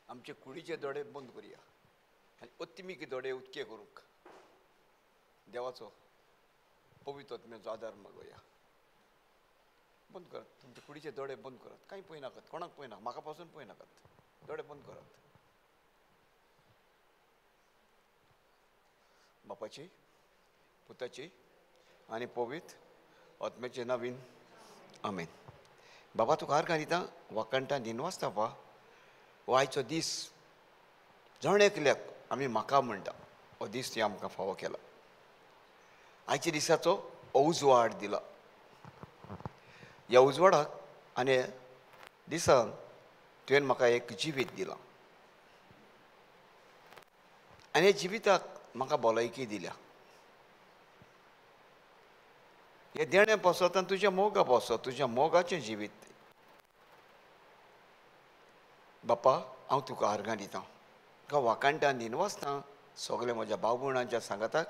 आमचे कुडीचे दोळे बंद करुया आनी अत्मीक दोळे उक्ते करूंक देवाचो पवित्र आत्म्याचो आदार मागोया. बंद करात तुमचे कुडीचे दोळे, बंद करात, कांय पळयनाकात, कोणाक पळयनाका, म्हाका पासून पळयनाकात, दोळे बंद करात. बापाची, पुताची आनी पवित्र आत्म्याचे नवीन आमेन. बाबा तुका आर्गां दिता, वाखाणटा, दिनवासता बा. हो आयचो दीस जण एकल्याक आमी म्हाका म्हणटा, हो दीस तुवें आमकां फावो केला. आयच्या दिसाचो उजवाड दिला. ह्या उजवाडाक आनी दिसान तुवें म्हाका एक जिवीत दिलां आनी ह्या जिविताक म्हाका भलायकी दिल्या. हे देणें पासत आनी तुज्या मोगा पासत, तुज्या मोगाचें जिवीत. बापा हांव तुका आर्गां दितां, तुका वाखाणटा, दिनवासता सगळे म्हज्या भाव भयणांच्या सांगाताक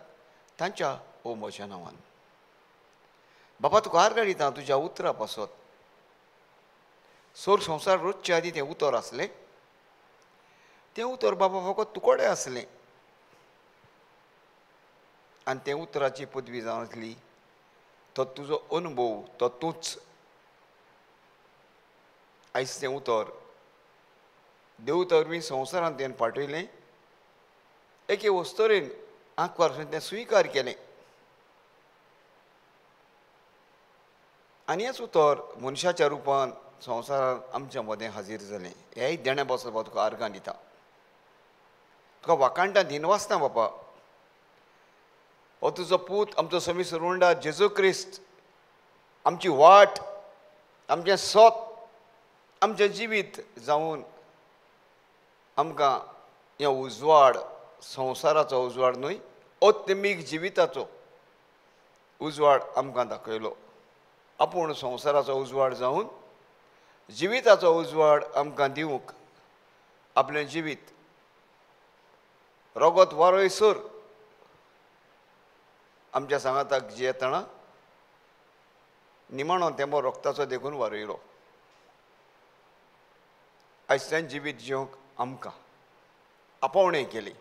तांच्या ओ म्हज्या नांवान. बापा तुका आर्गां दिता तुज्या उतरा पासत. सोर संवसार रोजचे आदीं तें उतर आसलें, तें उतर बाबा फकत तुकोडे आसलें आनी तें उतराची पदवी जावन आसली तो तुजो अनुभव, तो तूंच. आयज तें उतर देव तरवी संवसारांत तें पाठयलें, एके वस्तरेन आंकवार तें स्विकार केलें आनी हेंच उतर मनशाच्या रुपान संवसारांत आमच्या मदें हाजीर जालें. हेय देणें बसत बाबा तुका आर्गां दिता, तुका वाखाणटा, दिनवासता बापा. हो तुजो पूत आमचो समी सुरवंडा जेजू क्रिस्त आमची वाट, आमचें सत, आमचें जिवीत जावन आमकां हें उजवाड, संवसाराचो उजवाड न्हय, आत्मीक जिविताचो उजवाड आमकां दाखयलो. आपूण संवसाराचो उजवाड जावन जिविताचो उजवाड आमकां दिवंक आपलें जिवीत रगत वारोयसर आमच्या सांगाताक जियेतना निमाणो तेंबो रक्ताचो देखून वारयलो. आयज तें जिवीत जिवंक आमकां आपोवणें केली.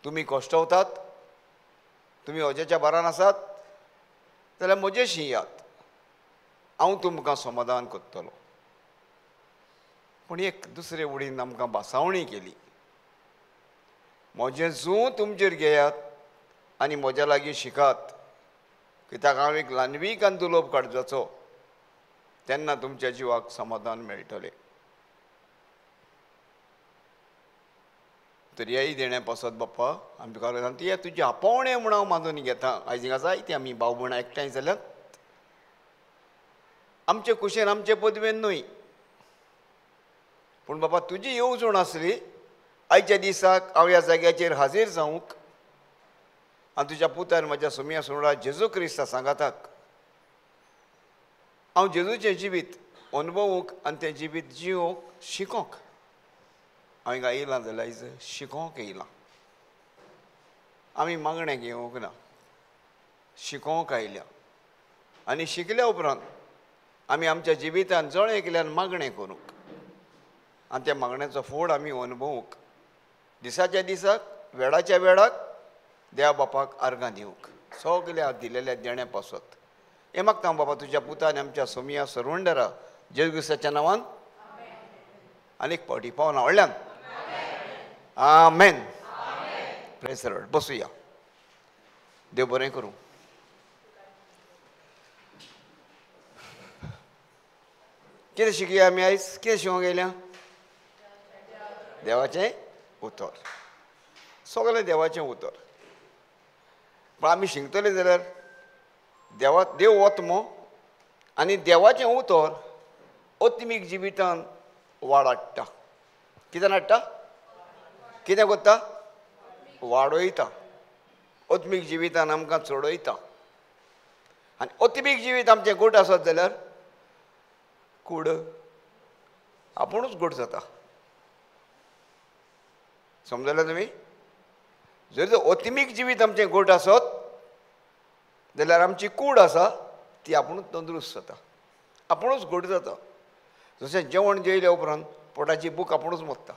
तुमी कश्टवतात, तुमी अजेच्या बारान आसात जाल्यार म्हजेशी यात, हांव तुमकां समाधान करतलो. पूण एक दुसरे वडीन आमकां भासावणी केली, म्हजें जूं तुमचेर घेयात आनी म्हज्या लागीं शिकात, कित्याक हांव एक ल्हानवीक आनी दुलोब काडजाचो, तेन्ना तुमच्या जिवाक समाधान मेळटलें. तर ह्याय देणें पासत बाप्पा आमी तुका ती तुजी आपोवणें म्हूण हांव मानून घेता. आयज हिंगा जायते आमी भाव भयणां एकठांय जाल्यात, आमचे कुशेन आमचे पदवेन न्हय, पूण बाबा तुजी येवजण आसली आयच्या दिसाक हांव ह्या जाग्याचेर हाजीर जावंक आनी तुज्या पुतान म्हज्या सोम्या सोंडा जेजू क्रिस्ता सांगाताक हांव जेजूचें जिवीत अनुभवूंक आनी तें जिवीत जिवोवंक शिकोंक हांव हिंगा येयलां. जाल्यार आयज शिकोंक येयलां, आमी मागणें घेवंक ना, शिकोंक आयल्या. आनी शिकल्या उपरांत आमी आमच्या जिवितान जण एकल्यान मागणें करूंक आनी त्या मागण्याचो फोड आमी अनुभवूंक, दिसाच्या दिसाक वेळाच्या वेळाक देवा बापाक आर्गां दिवंक सगल्या दिलेल्या देण्या पासत. हें मागता हांव बाबा तुज्या पुतान आमच्या सोमिया सरवंडरा जेजू क्रिस्ताच्या नांवान. आनी एक फावटी पावना व्हडल्यान आमेन. Praise the Lord. बसुया, देव बरें करूं. कितें शिकया आमी आयज? कितें शिकोंक येयल्या? देवाचें उतर, सगळें देवाचें उतर. पण आमी शिकतले जाल्यार देवा देव आत्मो आनी देवाचें उतर आत्मीक जिवितान वाड हाडटा. कितें हाडटा? कितें करता? वाडयता. आत्मीक जिवितान आमकां चडयता. आनी आत्मीक जिवीत आमचें गोट आसत जाल्यार कूड आपुणूच गोट जाता. समजले तुमी? जर आत्मीक जिवीत आमचें गोट आसत जाल्यार आमची कूड आसा ती आपुणूच तंदुरुस्त जाता, आपुणूच गोट जाता. जशें जेवण जेयल्या उपरांत पोटाची भूक आपुणूच मरता.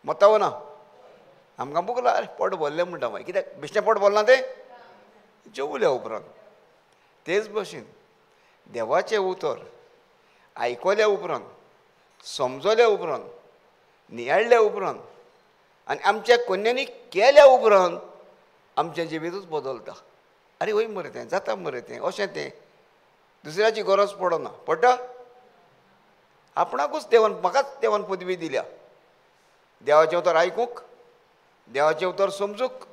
मतावो ना आमकां भूक लागली, पोट भरलें म्हणटा मागीर. कित्याक बेश्टें पोट भरलां तें जेवल्या उपरांत. तेच भशेन देवाचें उतर आयकल्या उपरांत, समजल्या उपरांत, नियाळ्ळ्या उपरांत आनी आमच्या कोन्यांनी केल्या उपरांत आमचें जिवितूच बदलता. आरे वय मरे तें जाता मरे तें अशें तें दुसऱ्याची गरज पडना. पडटा आपणाकूच देवान, म्हाकाच देवान पदवी दिल्या देवाचें उतर आयकूंक, देवाचें उतर समजूंक,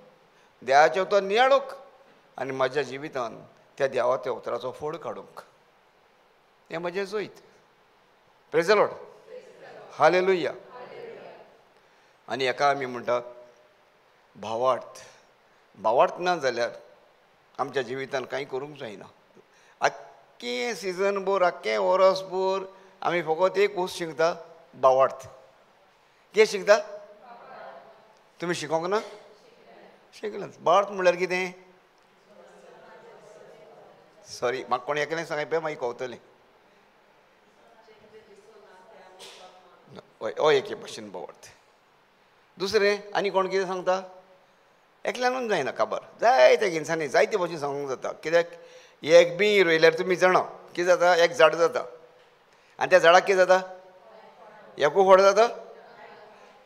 देवाचें उतर नियाळूंक आनी म्हाज्या जिवितान त्या देवाच्या उतराचो फोड काडूंक. हें म्हजें जैत. Praise the Lord, hallelujah. आनी हेका आमी म्हणटात भावार्थ. भावार्थ ना जाल्यार आमच्या जिवितान कांय करूंक जायना. आख्खें सिजन भर, आख्खें वरस भर आमी फकत एक वस्त शिकता, भावार्थ. कितें शिकता? तुमी शिकोंक ना? शिकलां. भावार्थ म्हणल्यार कितें? सॉरी, म्हाका कोण एकलें सांगाय पळय मागीर कवतलें. हय, हो एके भशेन भावार्थ. दुसरें आनी कोण कितें सांगता? एकल्यानूच जायना काबार, जायत्या जिनसांनी जायते भशेन सांगूंक जाता. कित्याक एक बी रोयल्यार तुमी जाणा कितें जाता, एक झाड जाता आनी त्या झाडाक कितें जाता, एकू फळ जाता,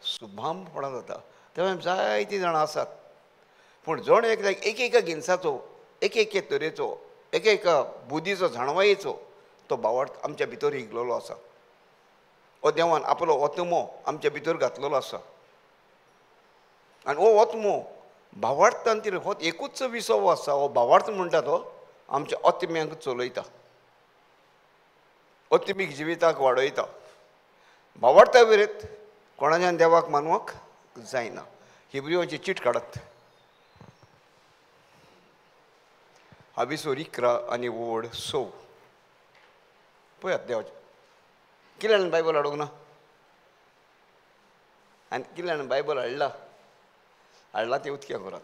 सुभाम फळां जाता. तेन्ना जायतीं जाणां आसात, पूण जण एकल्याक एक एका जिनसाचो, एक एके तरेचो, एक एका बुद्धीचो, जाणवायेचो तो भावार्थ आमच्या भितर रिगलेलो आसा. हो देवान आपलो ओतमो आमच्या भितर घातलेलो आसा आनी हो ओतमो भावार्थान ती हो एकूच विसव आसा. हो भावार्थ म्हणटा तो आमच्या आत्म्यांक चलयता, आत्मीक जिविताक वाडयता. भावार्था विरयत कोणाच्यान देवाक मानवंक जायना. हिब्रियोची चीट काडात, हाविसोर 11 आनी ओड 6. पळयात देवाचें. कितल्या जाणांनी बायबल हाडूंक ना? आनी कितल्या जाणांनी बायबल हाडला? हाडला तें उदक्या करात.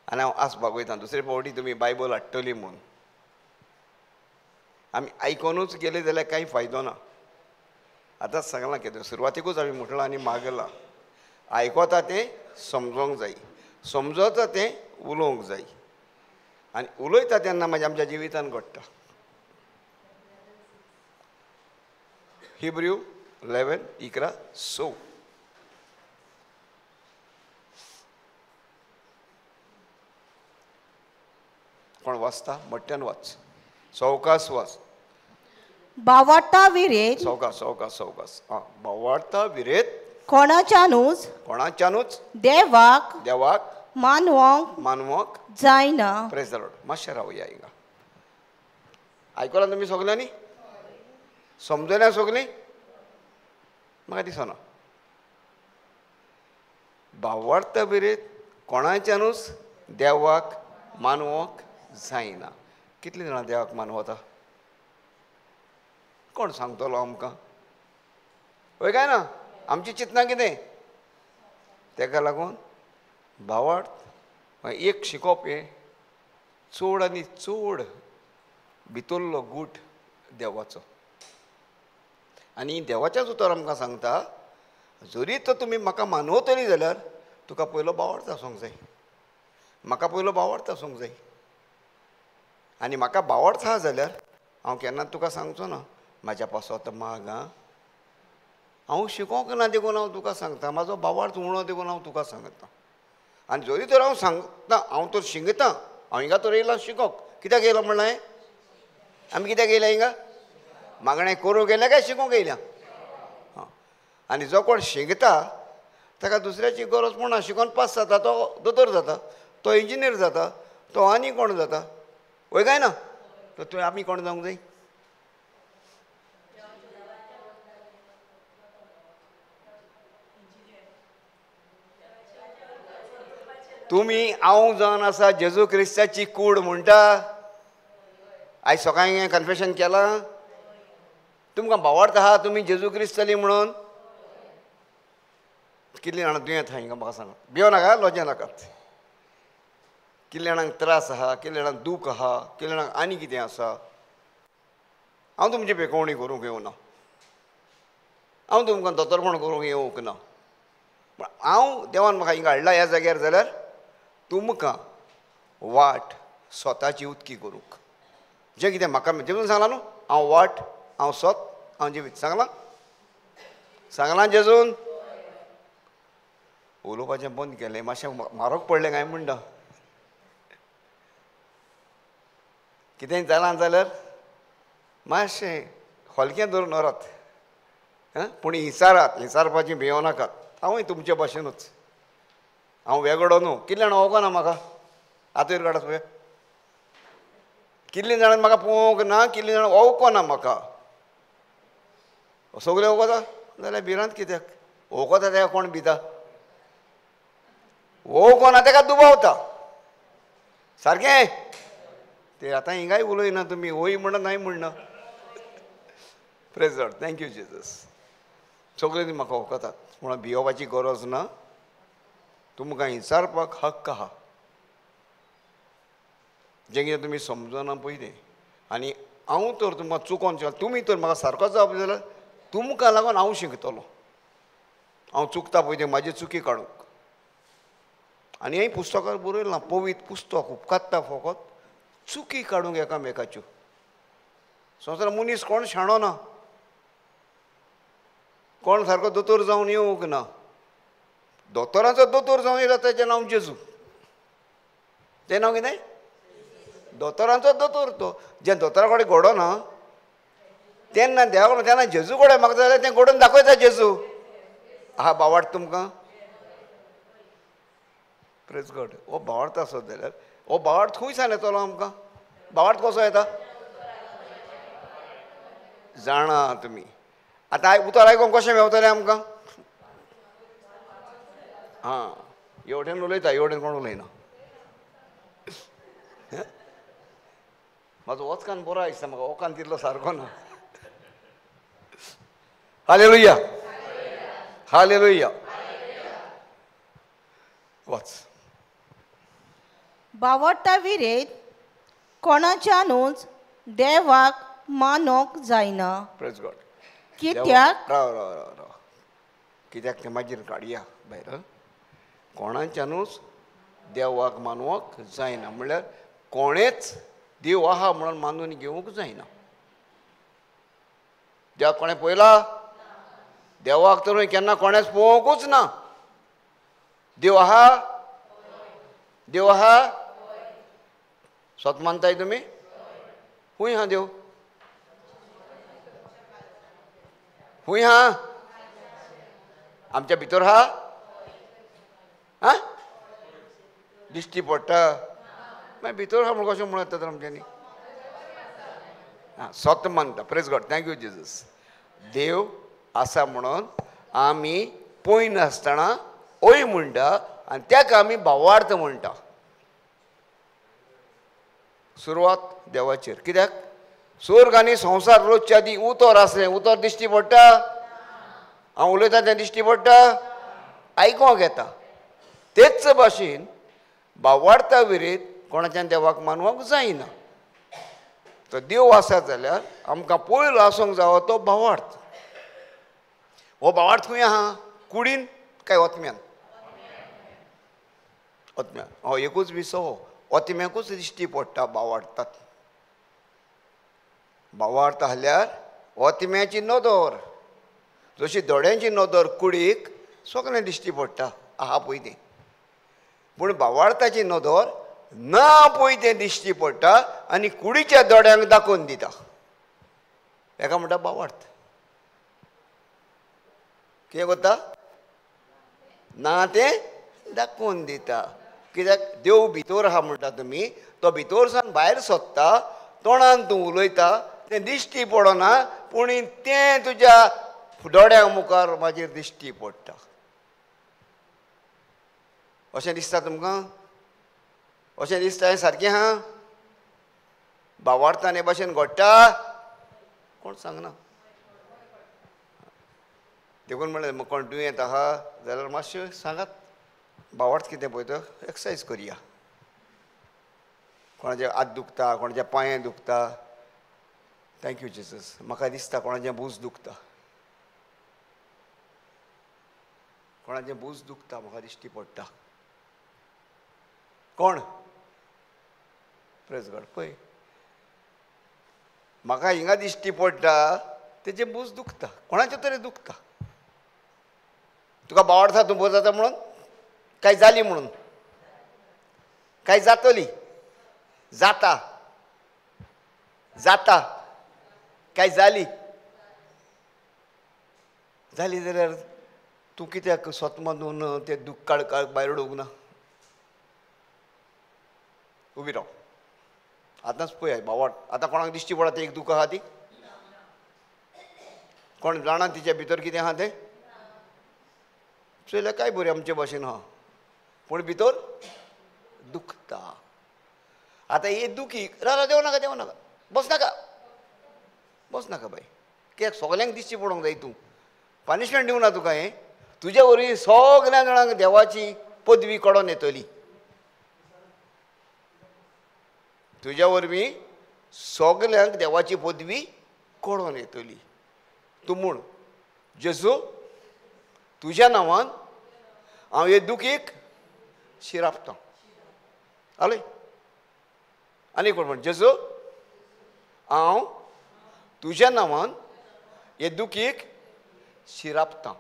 आनी हांव आस बागयता दुसरे फावटी तुमी बायबल हाडटली म्हूण. आमी आयकोनूच गेले जाल्यार कांय फायदो ना. आतांच सांगलां कितें, सुरवातेकूच आमी म्हटलां आनी मागलां, आयकता तें समजोंक जाय, समजता तें उलोवंक जाय आनी उलयता तेन्ना मागीर आमच्या जिवितान घडटा. हिब्रू 11 11 6. कोण वाचता? मोठ्यान वाच, सवकास वाच. भावार्था विरेत, सवकास सवकास सवकास. आं, भावार्था विरेत कोणाच्यानूच, कोणाच्यानूच देवाक, देवाक मानवंक, मानवंक जायना. Praise the Lord. मातशें रावया हिंगा. आयकलां तुमी सगल्यांनी? समजल्या सगलीं? म्हाका दिसना. भावार्था विरेत कोणाच्यानूच देवाक मानवंक जायना. कितलीं जाणां देवाक मानवता? कोण सांगतलो आमकां? हय काय ना? आमची चिंतना कितें? तेका लागून भावार्थ एक शिकोवप हें चड आनी चड भितरलो गूट देवाचो. आनी देवाच्याच उतर आमकां सांगता, जरी तर तुमी म्हाका मानवतली जाल्यार तुका पयलो भावार्थ आसूंक जाय, म्हाका पयलो भावार्थ आसूंक जाय. आनी म्हाका भावार्थ आसा जाल्यार हांव केन्ना तुका सांगचो ना म्हाज्या पासत माग. आं, हांव शिकोंक ना देखून हांव तुका सांगता, म्हाजो भावार्थ उणो देखून हांव तुका सांगता. आनी जरी तर हांव सांगता, हांव तर शिंगता, हांव हिंगा तर येयलां शिकोंक. कित्याक येयलां म्हणलें? आमी कित्याक येयल्या हिंगा? मागणें करूंक येयल्या काय शिकोंक येयल्या? आं, आनी जो कोण शिकता ताका दुसऱ्याची गरज पडना. शिकोन पास जाता तो दोतोर जाता, तो इंजिनियर जाता, तो आनी कोण जाता. वय काय ना? तर तुवें आमी कोण जावंक जाय? तुमी हांव जावन आसा जेजू क्रिस्ताची कूड म्हणटा. आयज सकाळीं कन्फेशन केलां? तुमकां भावार्थ आहा तुमी जेजू क्रिस्ताली म्हणून? कितलीं जाणां दुयेंत आहा हिंगा म्हाका सांगा, भियो नाका, लॉजे नाकात. कितल्या जाणांक त्रास आहा, कितल्या जाणांक दूख आहा, कितल्या जाणांक आनी कितें आसा. हांव तुमची पेकोवणी करूंक येवना, हांव तुमकां दोतोरपण करूंक येवंक ना. हांव देवान म्हाका हिंगा हाडला ह्या जाग्यार जाल्यार तुमकां वाट स्वताची उदकी करूंक जें कितें म्हाका जेजून सांगलां न्हू, हांव वाट, हांव सोत, हांव जिवीत, सांगलां सांगलां जेजून. उलोवपाचें बंद केलें, मातशें म्हारग पडलें काय म्हणटा. कितेंय जालां जाल्यार मातशें हलकें धरून व्हरात, पूण हिंसारात, हिंसारपाची भियों नाकात. हांवूय तुमचे भाशेनूच, हांव वेगळो न्हू. कितले जाणां वळखना म्हाका, आतूर काडात पळय, कितलीं जाणां म्हाका पळोवंक ना, कितलीं जाणां वळखना म्हाका. सगळे वळखता जाल्यार भिरांत कित्याक? वळखता तेका कोण भिता? वळखना तेका दुबावता. सारकें ते आतां हिंगाय उलयना तुमी, वय म्हणना नाय म्हणना. Praise Lord, thank you Jesus. सगळे म्हाका वळखतात म्हणून भियोवपाची गरज ना. तुमकां विचारपाक हक्क आहा, जें कितें तुमी समजना पयलें. आनी हांव तर तुमकां चुकोन शिकता, तुमी तर म्हाका सारको जावप जाल्यार तुमकां लागून हांव शिकतलो. हांव चुकता पळय तें म्हाजी चुकी काडूंक. आनी हें पुस्तकार बरयलां, पवित्र पुस्तक उपकारता फकत चुकी काडूंक एकामेकाच्यो. संवसार मनीस कोण शाणो ना, कोण सारको दोतोर जावन येवंक ना. दोतोराचो दोतोर जावन येयला तेजें नांव जेजू. तें नांव कितें? दोतोरांचो दोतोर तो. जें दोतोरा कडेन घडना तेन्ना देवा कडेन, तेन्ना जेजू कडेन म्हाका जाल्यार तें घडोवन दाखयता जेजू. आहा बावाट तुमकां, प्रेज गॉड. हो बावार्थ आसत जाल्यार हो बावार्थ खंय सान येतलो आमकां? बावार्थ कसो येता जाणा तुमी? आतां उतर आयकोंक कशें मेवतलें आमकां? आं, हेवटेन उलयता, हेवटेन कोण उलयना. म्हाजो होच कान बरो आसता म्हाका, हो कान तितलो सारको ना. Hallelujah, hallelujah. वाच. बावडटा विरेत कोणाच्यानूच देवाक मानोंक जायना. Praise God. कित्याक? राव राव राव राव, कित्याक तें मागीर काडया भायर. कोणाच्यानूच देवाक मानूंक जायना म्हणल्यार कोणेच देव आहा म्हणून मानून घेवंक जायना. देवाक कोणें पळयला? देवाक तर केन्ना कोणेच पळोवंकूच ना. देव आहा, देव आहा, सत मानताय तुमी? खूंय आहा देव? खूंय आहा? आमच्या भितर आहा? आं, दिश्टी पडटा मागीर भितर आहा म्हणून कशें म्हणूं येता तर आमच्यांनी? आं, सत मानता. Praise God, thank you Jesus. देव आसा म्हणून आमी पळयनासतना ओय म्हणटा आनी ताका आमी भावार्थ म्हणटा. सुरवात देवाचेर. कित्याक? स्वर्ग आनी संवसार रोजच्या आदीं उतर आसलें. उतर दिश्टी पडटा? हांव उलयता तें दिश्टी पडटा? आयकोंक येता. तेच भाशेन भावार्था विरीत कोणाच्यान देवाक मानूंक जायना. तर देव आसा जाल्यार आमकां पयलो आसूंक जावो तो भावार्थ. हो भावार्थ खंय आहा? कुडीन काय ओतम्यान? ओतम्यान. हो एकूच विसो, हो ओतम्याकूच दिश्टी पडटा भावार्थात. भावार्थ आहल्यार ओतम्याची नदर, जशी दोळ्यांची नदर कुडीक सगळें दिश्टी पडटा आहा पळय तें, पूण भावार्थाची नदर ना पळय तें दिश्टी पडटा आनी कुडीच्या दोळ्यांक दाखोवन दिता. हेका म्हणटा भावार्थ. कितें करता? ना तें दाखोवन दिता. कित्याक? देव भितर आहा म्हणटा तुमी, तो भितर सावन भायर सोदता, तोंडान तूं उलयता, तें दिश्टी पडना, पूण तें तुज्या दोळ्यां मुखार म्हाजेर दिश्टी पडटा. अशें दिसता तुमकां? अशें दिसता हें सारकें आहा? भावार्थान हे भाशेन घडटा? कोण सांगना. देखून म्हणलें कोण दुयेंत आहा जाल्यार मातशें सांगात भावार्थ कितें पळय तो एक्सरसायज करया. कोणाचे हात दुखता, कोणाच्या पांये दुखता, thank you Jesus. म्हाका दिसता कोणाचें बूज दुखता, कोणाचें बूज दुखता म्हाका दिश्टी पडटा. कोण? प्रेज गॉड. पळय म्हाका हिंगा दिश्टी पडटा तेजें बूज दुखता, कोणाचें तरी दुखता. तुका बावडता तूं बरो जाता म्हणून काय जाली म्हणून काय जातली जाता जाता काय जाली जाली जाल्यार तूं कित्याक स्वत मानून तें दूख काड काड भायर उडोवंक ना? उबी राव आतांच पळय बावट. आतां कोणाक दिश्टी पडटा एक दूख आहा ती? कोण जाणा तिच्या भितर कितें आहा तें? चोयल्यार काय बरें आमचे भाशेन आहा पूण भितर दुखता. आतां हे दुखी राव देंव नाका देंव नाका बस नाका बस नाका बाय. कित्याक सगल्यांक दिश्टी पडोवंक जाय. तूं पनिशमेंट दिवना तुका हें. तुजे वरवीं सगल्या जाणांक देवाची पदवी कडोन येतली. तुज्या वरवीं सगल्यांक देवाची पदवी कडोन येतली. तूं म्हूण जेजू तुज्या नांवान हांव हे दुखीक शिरापतां. आले आनी कोण म्हण जेजू हांव तुज्या नांवान हे दुखीक शिरापतां.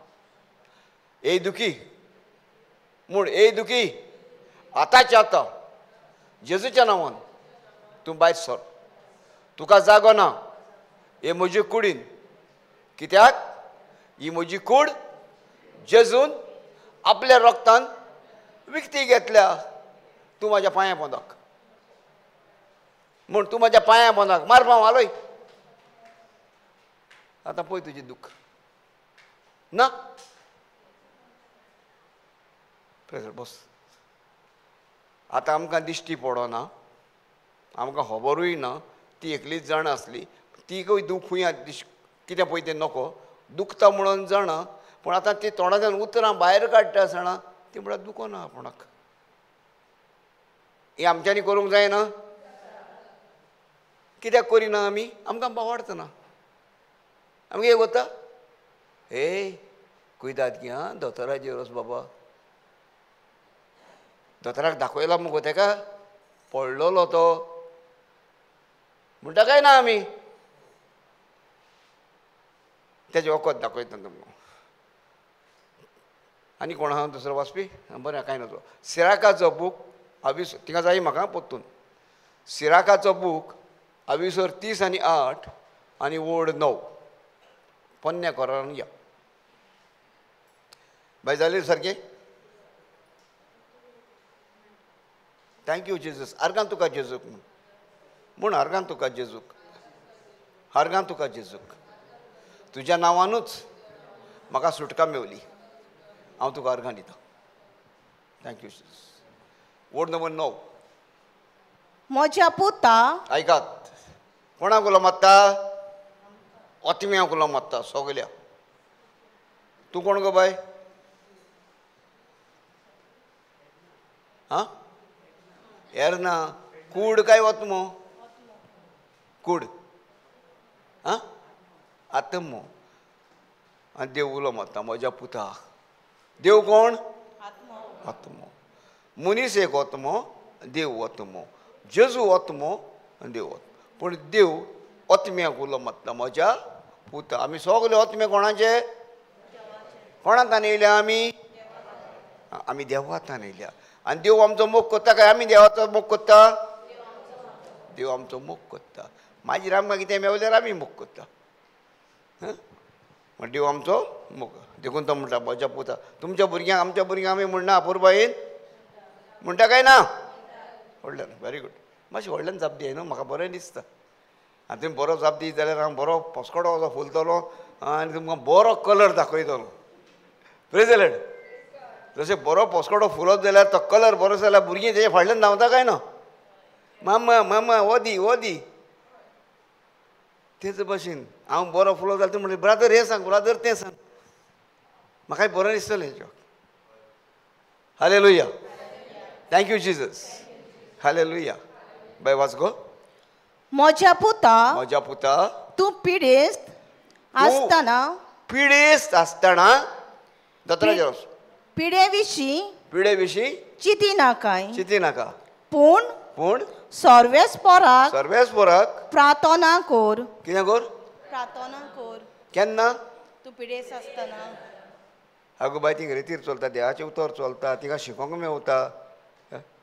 ए दुखी म्हूण ए दुखी आतांच्या आतां जेजूच्या नांवान तूं भायर सर. तुका जागो ना हे म्हजे कुडीन. कित्याक ही म्हजी कूड जेजून आपल्या रोगतान विकती घेतल्या. तूं म्हाज्या पांयां पोंदाक म्हूण तूं म्हाज्या पांयां पोंदाक मार पाव आलोय. आतां पळय तुजें दुख्ख ना. बस आतां आमकां दिश्टी पडना, आमकां खबरूय ना. ती एकलीच जाणा आसली. तिकूय दूख खंय कितें पळय तें नको दुखता म्हणून जाणा पूण आतां ती तोंडांतल्यान उतरां भायर काडटा आसतना ती म्हळ्यार दुखना आपणाक. हें आमच्यांनी करूंक जायना. कित्याक करिना आमी? आमकां बावडतना. आमगे एक वता हे कुयदाद गे आं दोतोराचेर वच बाबा. दोतोराक दाखयला मुगो तेका पडलेलो तो म्हणटा काय ना आमी तेजें वखद दाखयता तुमकां. आनी कोण आहा दुसरो वाचपी? बरें कांय नजो. सिराकाचो बूक आविस थिंगा जाय म्हाका पोत्तून. सिराकाचो बूक आविसर 30 आनी 8 आनी ओड 9 पोन्न्या कोरान या बाय जालें सारकें. Thank you Jesus. आर्गां तुका जेजूक म्हूण म्हूण आर्गां तुका जेजूक, आर्गां तुका जेजूक. तुज्या नांवानूच म्हाका सुटका मेवली. हांव तुका आर्गां दितां. Thank you Jesus. ओड नंबर 9. म्हज्या पुता आयकात. कोणाक उलो मारता? ओतम्याक उलो मारता सगल्या. तूं कोण गो बाय? आं येर ना. कूड काय वतमो? कूड आं आत्मो. आनी देव उलो मारता म्हज्या पुता. देव कोण? आत्मो. मनीस एक आत्मो, देव आत्मो. जेजू आत्मो आनी देव आत्मो. पूण देव आत्म्याक उलो मारता म्हज्या पुता. आमी सगळे आत्मे कोणाचे? कोणाक येयल्या आमी? आमी देवातान येयल्या. आनी देव आमचो मोग करता काय आमी देवाचो मोग करता? देव आमचो मोग करता. मागीर आमकां कितें मेवल्यार आमी मोग करता. म्हण देव आमचो मोग. देखून तो म्हणटा म्हज्या पुता. तुमच्या भुरग्यांक आमच्या भुरग्यांक आमी म्हणना अपुरबायेन म्हणटा काय ना? व्हडल्यान. Very good. मातशें व्हडल्यान जाप दी न्हू, म्हाका बरें दिसता. आनी तुमी बरो जाप दी जाल्यार हांव बरो पसकडो असो फुलतलो आनी तुमकां बरो कलर दाखयतलो. प्रेज the Lord. जशें बरो पसकडो फुलत जाल्यार तो कलर बरो जाल्यार भुरगीं तेजे फाटल्यान धांवता काय ना? मामा मामा हो दी हो दी. तेच भशेन हांव बरो फुलत जाल्यार तूं म्हणलें ब्रादर हें सांग, ब्रादर तें सांग, म्हाकाय बरें दिसतलें हेज्या. Hallelujah. Thank you Jesus. Hallelujah. बाय वाच गो. म्हज्या पुता, म्हज्या पुता, तूं पिडेस्त आसतना, पिडेस्त आसतना दोतोराचेर वच. पिडे विशीं, पिडे विशीं चिंती नाकाय, चिंती नाका, पूण पूण सर्वेस पोराक, सर्वेस पोराक प्रार्थना कोर. कितें कोर? प्रार्थना कोर. केन्ना? तूं पिडेस्त आसतना. आगो बाय, थिंग रेतीर चलता, देवाचें उतर चलता, तिका शिकोंक मेवता.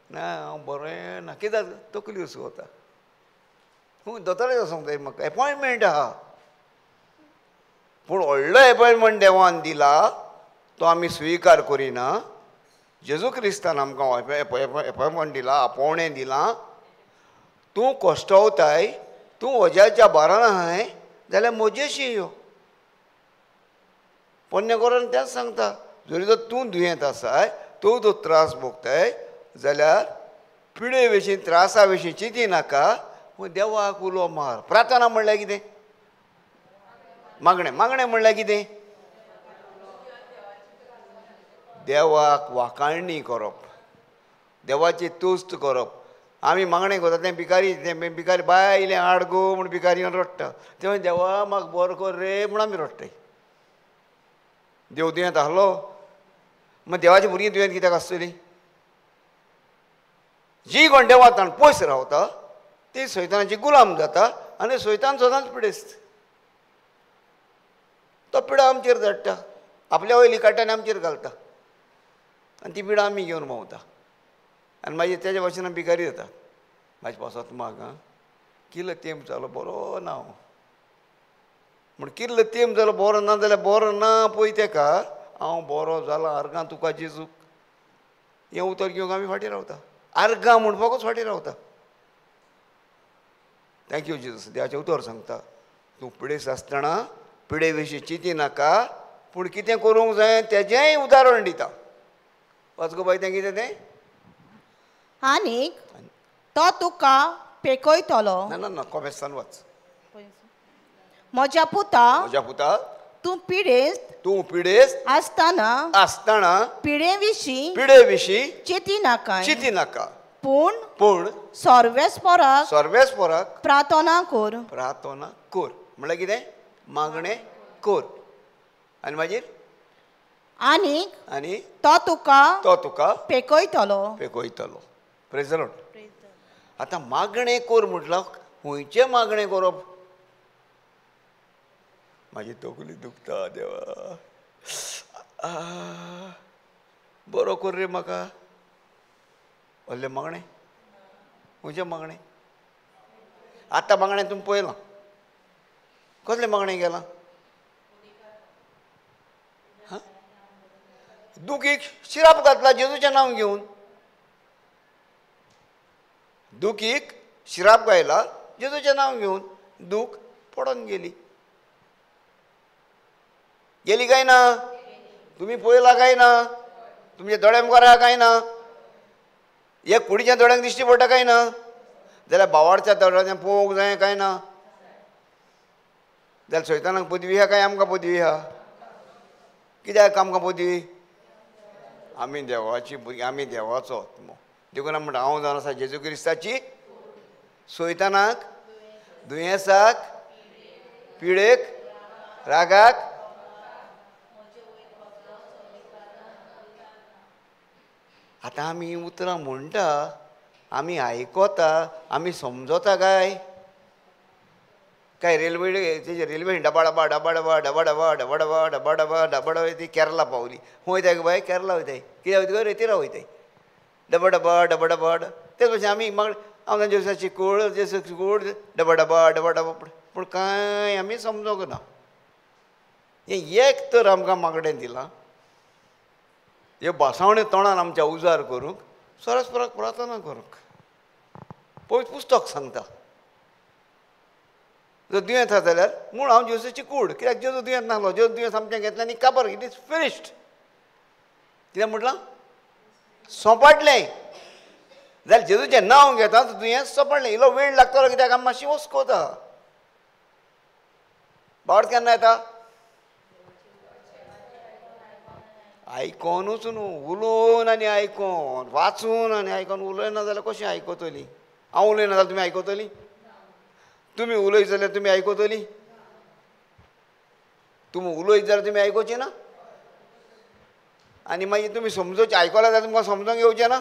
ना हांव बरें ना, कित्याक तकली उसवता. दोतोराक सांगता म्हाका एपॉयंटमेंट आहा, पूण व्हडलो एपॉयंटमेंट देवान दिला तो आमी स्विकार करिना. जेजू क्रिस्तान आमकां एपॉयंटमेंट दिला, आपोवणें दिलां. तूं कश्टवताय, तूं वज्याच्या बारान आहाय जाल्यार म्हजेशी यो. पोन्ने कोरान तेंच सांगता, जरी जर तूं दुयेंत आसाय, तूं जो त्रास भोगताय जाल्यार पिडे विशीं त्रासा विशीं चिंती नाका, पूण देवाक उलो मार. प्रार्थना म्हणल्यार कितें? मागणें. मागणें म्हणल्यार कितें? देवाक वाखाणणी करप, देवाची तुस्त करप. आमी मागणें करता तें भिकारी, तें भिकारी बाय इलें हाड गो म्हूण भिकारी रडटा, तें देवा म्हाका बरो कर रे म्हूण आमी रडटाय. देव दुयेंत आहलो, मागीर देवाची भुरगीं दुयेंत कित्याक आसतलीं? जी कोण देवांत पयस रावता ती सैतानाची गुलाम जाता आनी सैतान सदांच पिडेस्त. तो पिडा आमचेर धाडटा, आपल्या वयली काडटा आनी आमचेर घालता, आनी ती पिडा आमी घेवन भोंवता आनी मागीर तेज्या भाशेन आमी भिकारी जाता. म्हाजे पासत माग आं, किल्ल तेंप जालो बरो ना हांव म्हण, किल्ल तेंप जालो बरो ना जाल्यार बरो ना पळय तेका, हांव बरो जाला आर्गां तुका जेजूक, हें उतर घेवंक आमी फाटीं रावता. आर्गां म्हणपाकूच फाटीं रावता. Thank you Jesus. देवाचें उतर सांगता, तूं पिडेस्त आसतना पिडे विशीं चिंती नाका, पूण कितें करूंक जाय तेजेंय उदाहरण दिता. वाच गो बाय तें कितें तें. आनीक तो तुका पेकयतलो. ना ना ना, कोमेस्तान वाच. म्हज्या पुता, म्हज्या पुता, तूं पिडेस्त, तूं पिडेस्त आसतना, आसतना पिडे विशीं, पिडे विशीं चिंती नाका, चिंती नाका, पूण पूण सर्वेस पोराक, सर्वेस पोराक प्रार्थना कोर. प्रार्थना कोर म्हणल्यार कितें? मागणें कोर. आनी मागीर आनीक आनी तो तुका, तो तुका पेकयतलो, पेकयतलो. Praise the Lord. आतां मागणें कोर म्हटल्यार खंयचें मागणें करप? म्हाजी तकली दुखता देवा, बरो कर रे म्हाका, व्हडलें मागणें? खंयचें मागणें? आतां मागणें तुमी पळयलां, कसलें मागणें केलां? दुखीक शिराप घातला जेजूचें नांव घेवन, दुखीक शिराप गायला जेजूचें नांव घेवन, दूख पडोन गेली. गेली काय ना? तुमी पळयला काय ना? तुमच्या दोळ्या मुखार आहा काय ना? एक कुडीच्या दोळ्यांक दिश्टी पडटा काय ना? जाल्यार बावाडच्या दोळ्यान पळोवंक जाय काय ना? जाल्यार सैतानाक पदवी आहा काय आमकां पदवी आहा? कित्याक आमकां पदवी? आमी देवाची भुरगीं, आमी देवाचो आत्मो. देखून आमी म्हणटा हांव जावन आसा जेजू क्रिस्ताची. सैतानाक, दुयेंसाक, पिडेक, रागाक, आतां आमी उतरां म्हणटा, आमी आयकता, आमी समजता काय? काय रेल्वे तेजे रेल्वे डबा डबा डबा डबा डबा डबा डबा डबा डबा डबा डबा डबा ती केरला पावली. खंय वयताय गो बाय? केरला वयताय. कित्याक वयता गो? रेतीरा वयताय. डबा डबा डबा डबा तेच भशेन आमी मागीर हांव जेजूची कूड, जेजूची कूड, डबा डबा डबा डबा, पूण कांय आमी समजोंक ना. हें एक तर आमकां मागणें दिलां, हे भासावणे तोंडान आमच्या उजार करूंक, सरस्पराक प्रार्थना करूंक. पवित्र पुस्तक सांगता, जर दुयेंत आसा जाल्यार म्हूण हांव जेजूची कूड, कित्याक जेजू दुयेंत नासलो, जेजू दुयेंत आमचें घेतलें आनी काबार, it is finished. कितें म्हटलां? सोंपाडलें. जाल्यार जेजूचें नांव घेता दुयेंत सोंपाडलें. इल्लो वेळ लागतलो कित्याक आमी मातशी वस्कोता. बावड केन्ना येता? आयकोनूच न्हू, उलोवन आनी आयकोन, वाचून आनी आयकोन. उलयना जाल्यार कशें आयकतली? हांव उलयना जाल्यार तुमी आयकतली? तुमी उलयत जाल्यार तुमी आयकतली? तुमी उलयत जाल्यार तुमी आयकुची ना? आनी मागीर तुमी समजोवचें, आयकलां जाल्यार तुमकां समजोंक येवचें ना?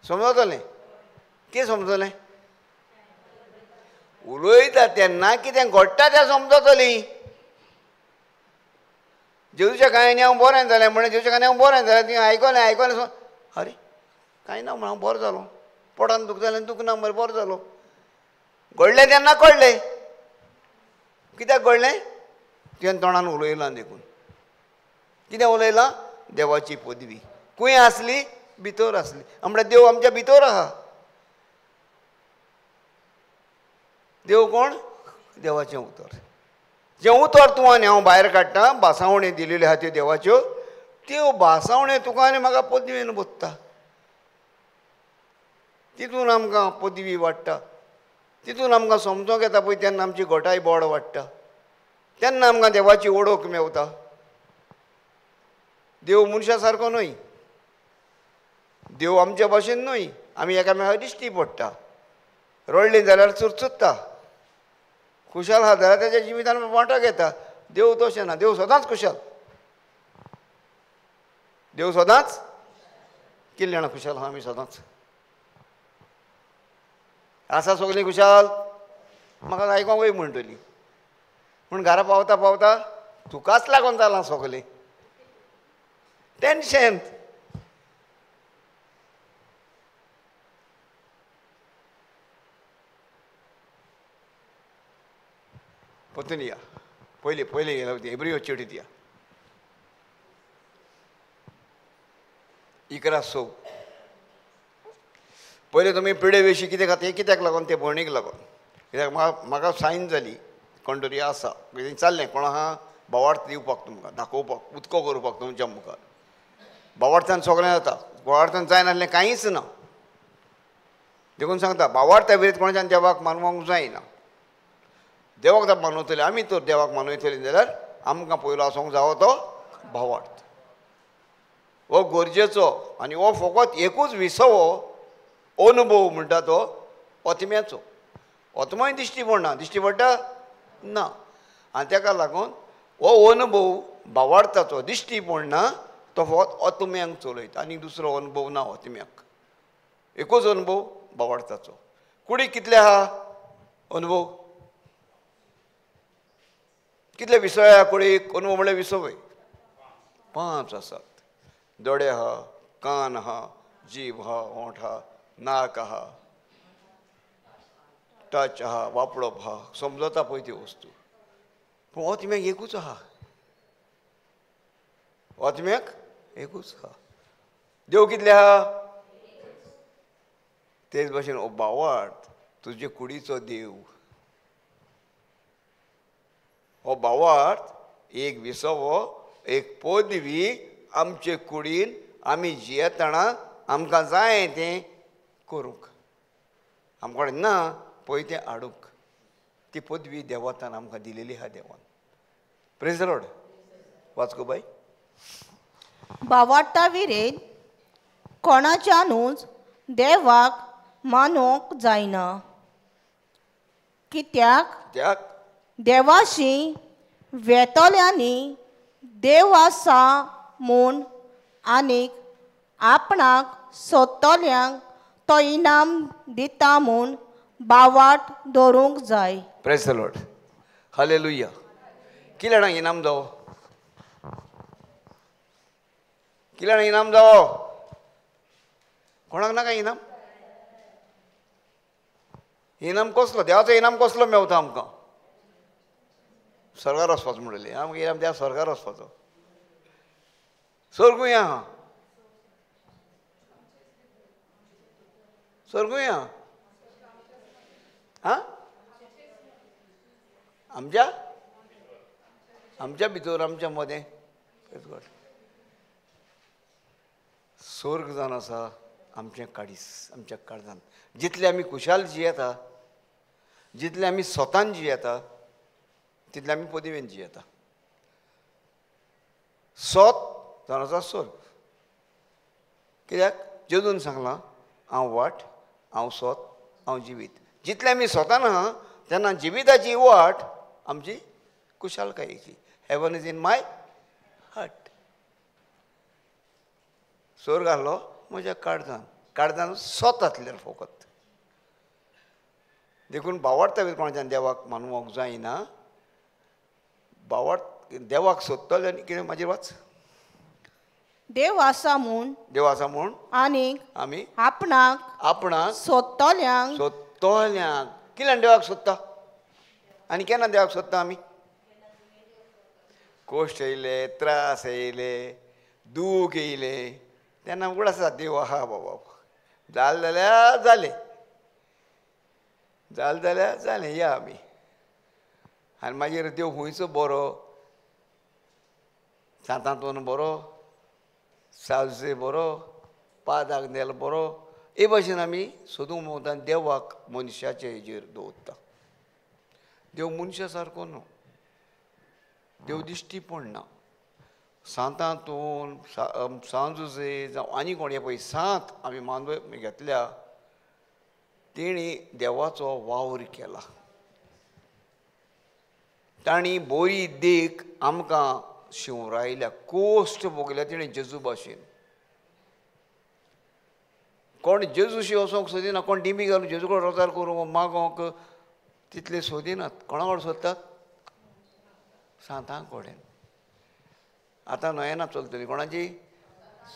समजतलें? कितें समजलें? उलयता तेन्ना कितें घडटा तें समजतलीं. जेजूच्या कांय हांव बरें जालें म्हणलें, जेजूच्या कांय हांव बरें जालें, तुवें आयकलें आयकलें, अरे कांय ना म्हण हांव बरो जालो, पोटान दुखतालें दुखना मरे बरो जालो. घडलें तेन्ना कळ्ळें. कित्याक घडलें? तुवें तोंडान उलयलां देखून. कितें उलयलां? देवाची पदवी खंय आसली? भितर आसली. म्हळ्यार देव आमच्या भितर आहा. देव कोण? देवाचें उतर. जें उतर तूं आनी हांव भायर काडटा, भासावण्यो दिलेल्यो आहा त्यो देवाच्यो, त्यो भासावण्यो तुका आनी म्हाका पदवेन बदता. तितून आमकां पदवी वाडटा, तितून आमकां समजोंक येता पळय, तेन्ना आमची घटाय बोड वाडटा, तेन्ना आमकां देवाची ओळख मेवता. देव मनशा सारको न्हय, देव आमच्या भाशेन न्हय. आमी एकामेका दिश्टी पडटा, रडलीं जाल्यार चुरचुरता, खुशाल आहा जाल्यार तेच्या जिवितान वांटो घेता. देव तशें ना, देव सदांच खुशाल, देव सदांच कितले जाणां खुशाल आहा? आमी सदांच आसा सगळीं खुशाल. म्हाका आयकोंक वय म्हणटली, पूण घरा पावता पावता तुकाच लागून जालां सगळें टेन्शन. परतून या, पयलीं पयलीं गेला एब्रियो चिटीत या 11:06. पयलें तुमी पिडे विशीं कितें खाता, कित्याक लागून? ते भयणीक लागून. कित्याक म्हाका सायन जाली कोण तरी आसा कितें चल्लें, कोण आहा भावार्थ दिवपाक, तुमकां दाखोवपाक, उदको करपाक तुमच्या मुखार. भावार्थान सगळें जाता, भावार्थान जायनासलें कांयच ना. देखून सांगता, भावार्था विरीत कोणाच्यान देवाक मानवंक जायना. देवाक तर मानवतले आमी, तर देवाक मानवतले जाल्यार आमकां पयलो आसूंक जावो तो भावार्थ. हो गरजेचो आनी हो फकत एकूच विसवो अनुभव म्हणटा तो आत्म्याचो. आत्मोय दिश्टी पडना, दिश्टी पडटा ना. आनी ताका लागून हो अनुभव भावार्थाचो दिश्टी पडना, तो फकत आत्म्यांक चलयता, आनी दुसरो अनुभव ना आत्म्याक. एकूच अनुभव भावार्थाचो. कुडीक कितले आहा अनुभव? कितले विसव आहा कुडीक? अनुभव म्हणल्यार विसवय 5 आसात. दोळे आहा, कान आहा, जीभ आहा, ओंठ आहा, नाक आहा, टच आहा, वापडप आहा, समजता पळय त्यो वस्तू. पूण आत्म्याक एकूच आहा, आत्म्याक एकूच आहा. देव कितले आहा? तेच भाशेन ओ भावार्थ तुजे कुडीचो देव. हो भावार्थ एक विसवो, एक पदवी आमचे कुडीन आमी जियेतना आमकां जाय तें करूंक, आमकां कडेन ना पळय तें हाडूंक, ती पदवी देवातान आमकां दिलेली आहा देवान. प्रेज the Lord. वाच गो बाय. भावार्था विरेत कोणाच्यानूच देवाक मानूंक जायना, कित्याक देवाशी वेतल्यांनी देव आसा म्हूण आनीक आपणाक सोदतल्यांक तो इनाम दिता म्हूण भावार्थ दवरूंक जाय. Praise the Lord. Hallelujah. कितले जाणांक इनाम जावो? कितले जाणांक इनाम जावो? कोणाक नाका इनाम? इनाम कसलो? देवाचो इनाम कसलो मेवता आमकां? स्वर्गार वचपाचो म्हणलें आमकां इनाम देवा स्वर्गार वचपाचो. स्वर्गूय आहा, स्वर्गूय आहा. आं, आमच्या आमच्या भितर, आमच्या मदें स्वर्ग जावन आसा आमचें काडीस, आमच्या काळजान. जितले आमी खुशाल जियेता, जितले आमी स्वतान जियेता, तितले आमी पदवेन जियेता. स्वत जावन आसा स्वर्ग. कित्याक जेजून सांगलां, हांव वाट, हांव स्वत, हांव जिवीत. जितले आमी स्वतान आहा तेन्ना जिविताची वाट आमची खुशालकायेची. Heaven is in my heart. सोर घालो म्हज्या काळजान, काळजान सोत आसलें फकत. देखून भावार्था कोणाच्यान देवाक मानूंक जायना. भावार्थ देवाक सोदतले आनी कितें मागीर वाच. देव आसा म्हूण, देव आसा म्हूण आनी आमी आपणाक आपणाक सोदतल्यांक, सोदतल्यांक. कितल्यान देवाक सोदता आनी केन्ना देवाक सोदता आमी? कोश्ट येयले, त्रास येयले, दूख येयले तेन्ना उगडास आसा देव आहा बाबा. जालें जाल्यार जालें, जालें जाल्यार जालें, या आमी. आनी मागीर देव खुंयचो बरो, सांतांतून बरो, सावजे बरो, पादाक नेल बरो, हे भाशेन आमी सोदूंक भोंवता देवाक मनशाचे हेजेर दवरता. देव मनशा सारको न्हू, देव दिश्टी पडना. सांतांतून सांजुजे जावं आनी कोण हे पळय सांत आमी मानव घेतल्या तेणी देवाचो वावर केला. तांणी बरी देख आमकां शिंवरायल्या, कोश्ट भोगल्या तेणी जेजू भाशेन. कोण जेजूशी वचोंक सोदिना, कोण डिमी घालून जेजू कडेन रोजार करूंक मागोंक तितले सोदिनात. कोणा कडेन सोदतात? सांतां कडेन. आतां नोयेना चलतली कोणाची?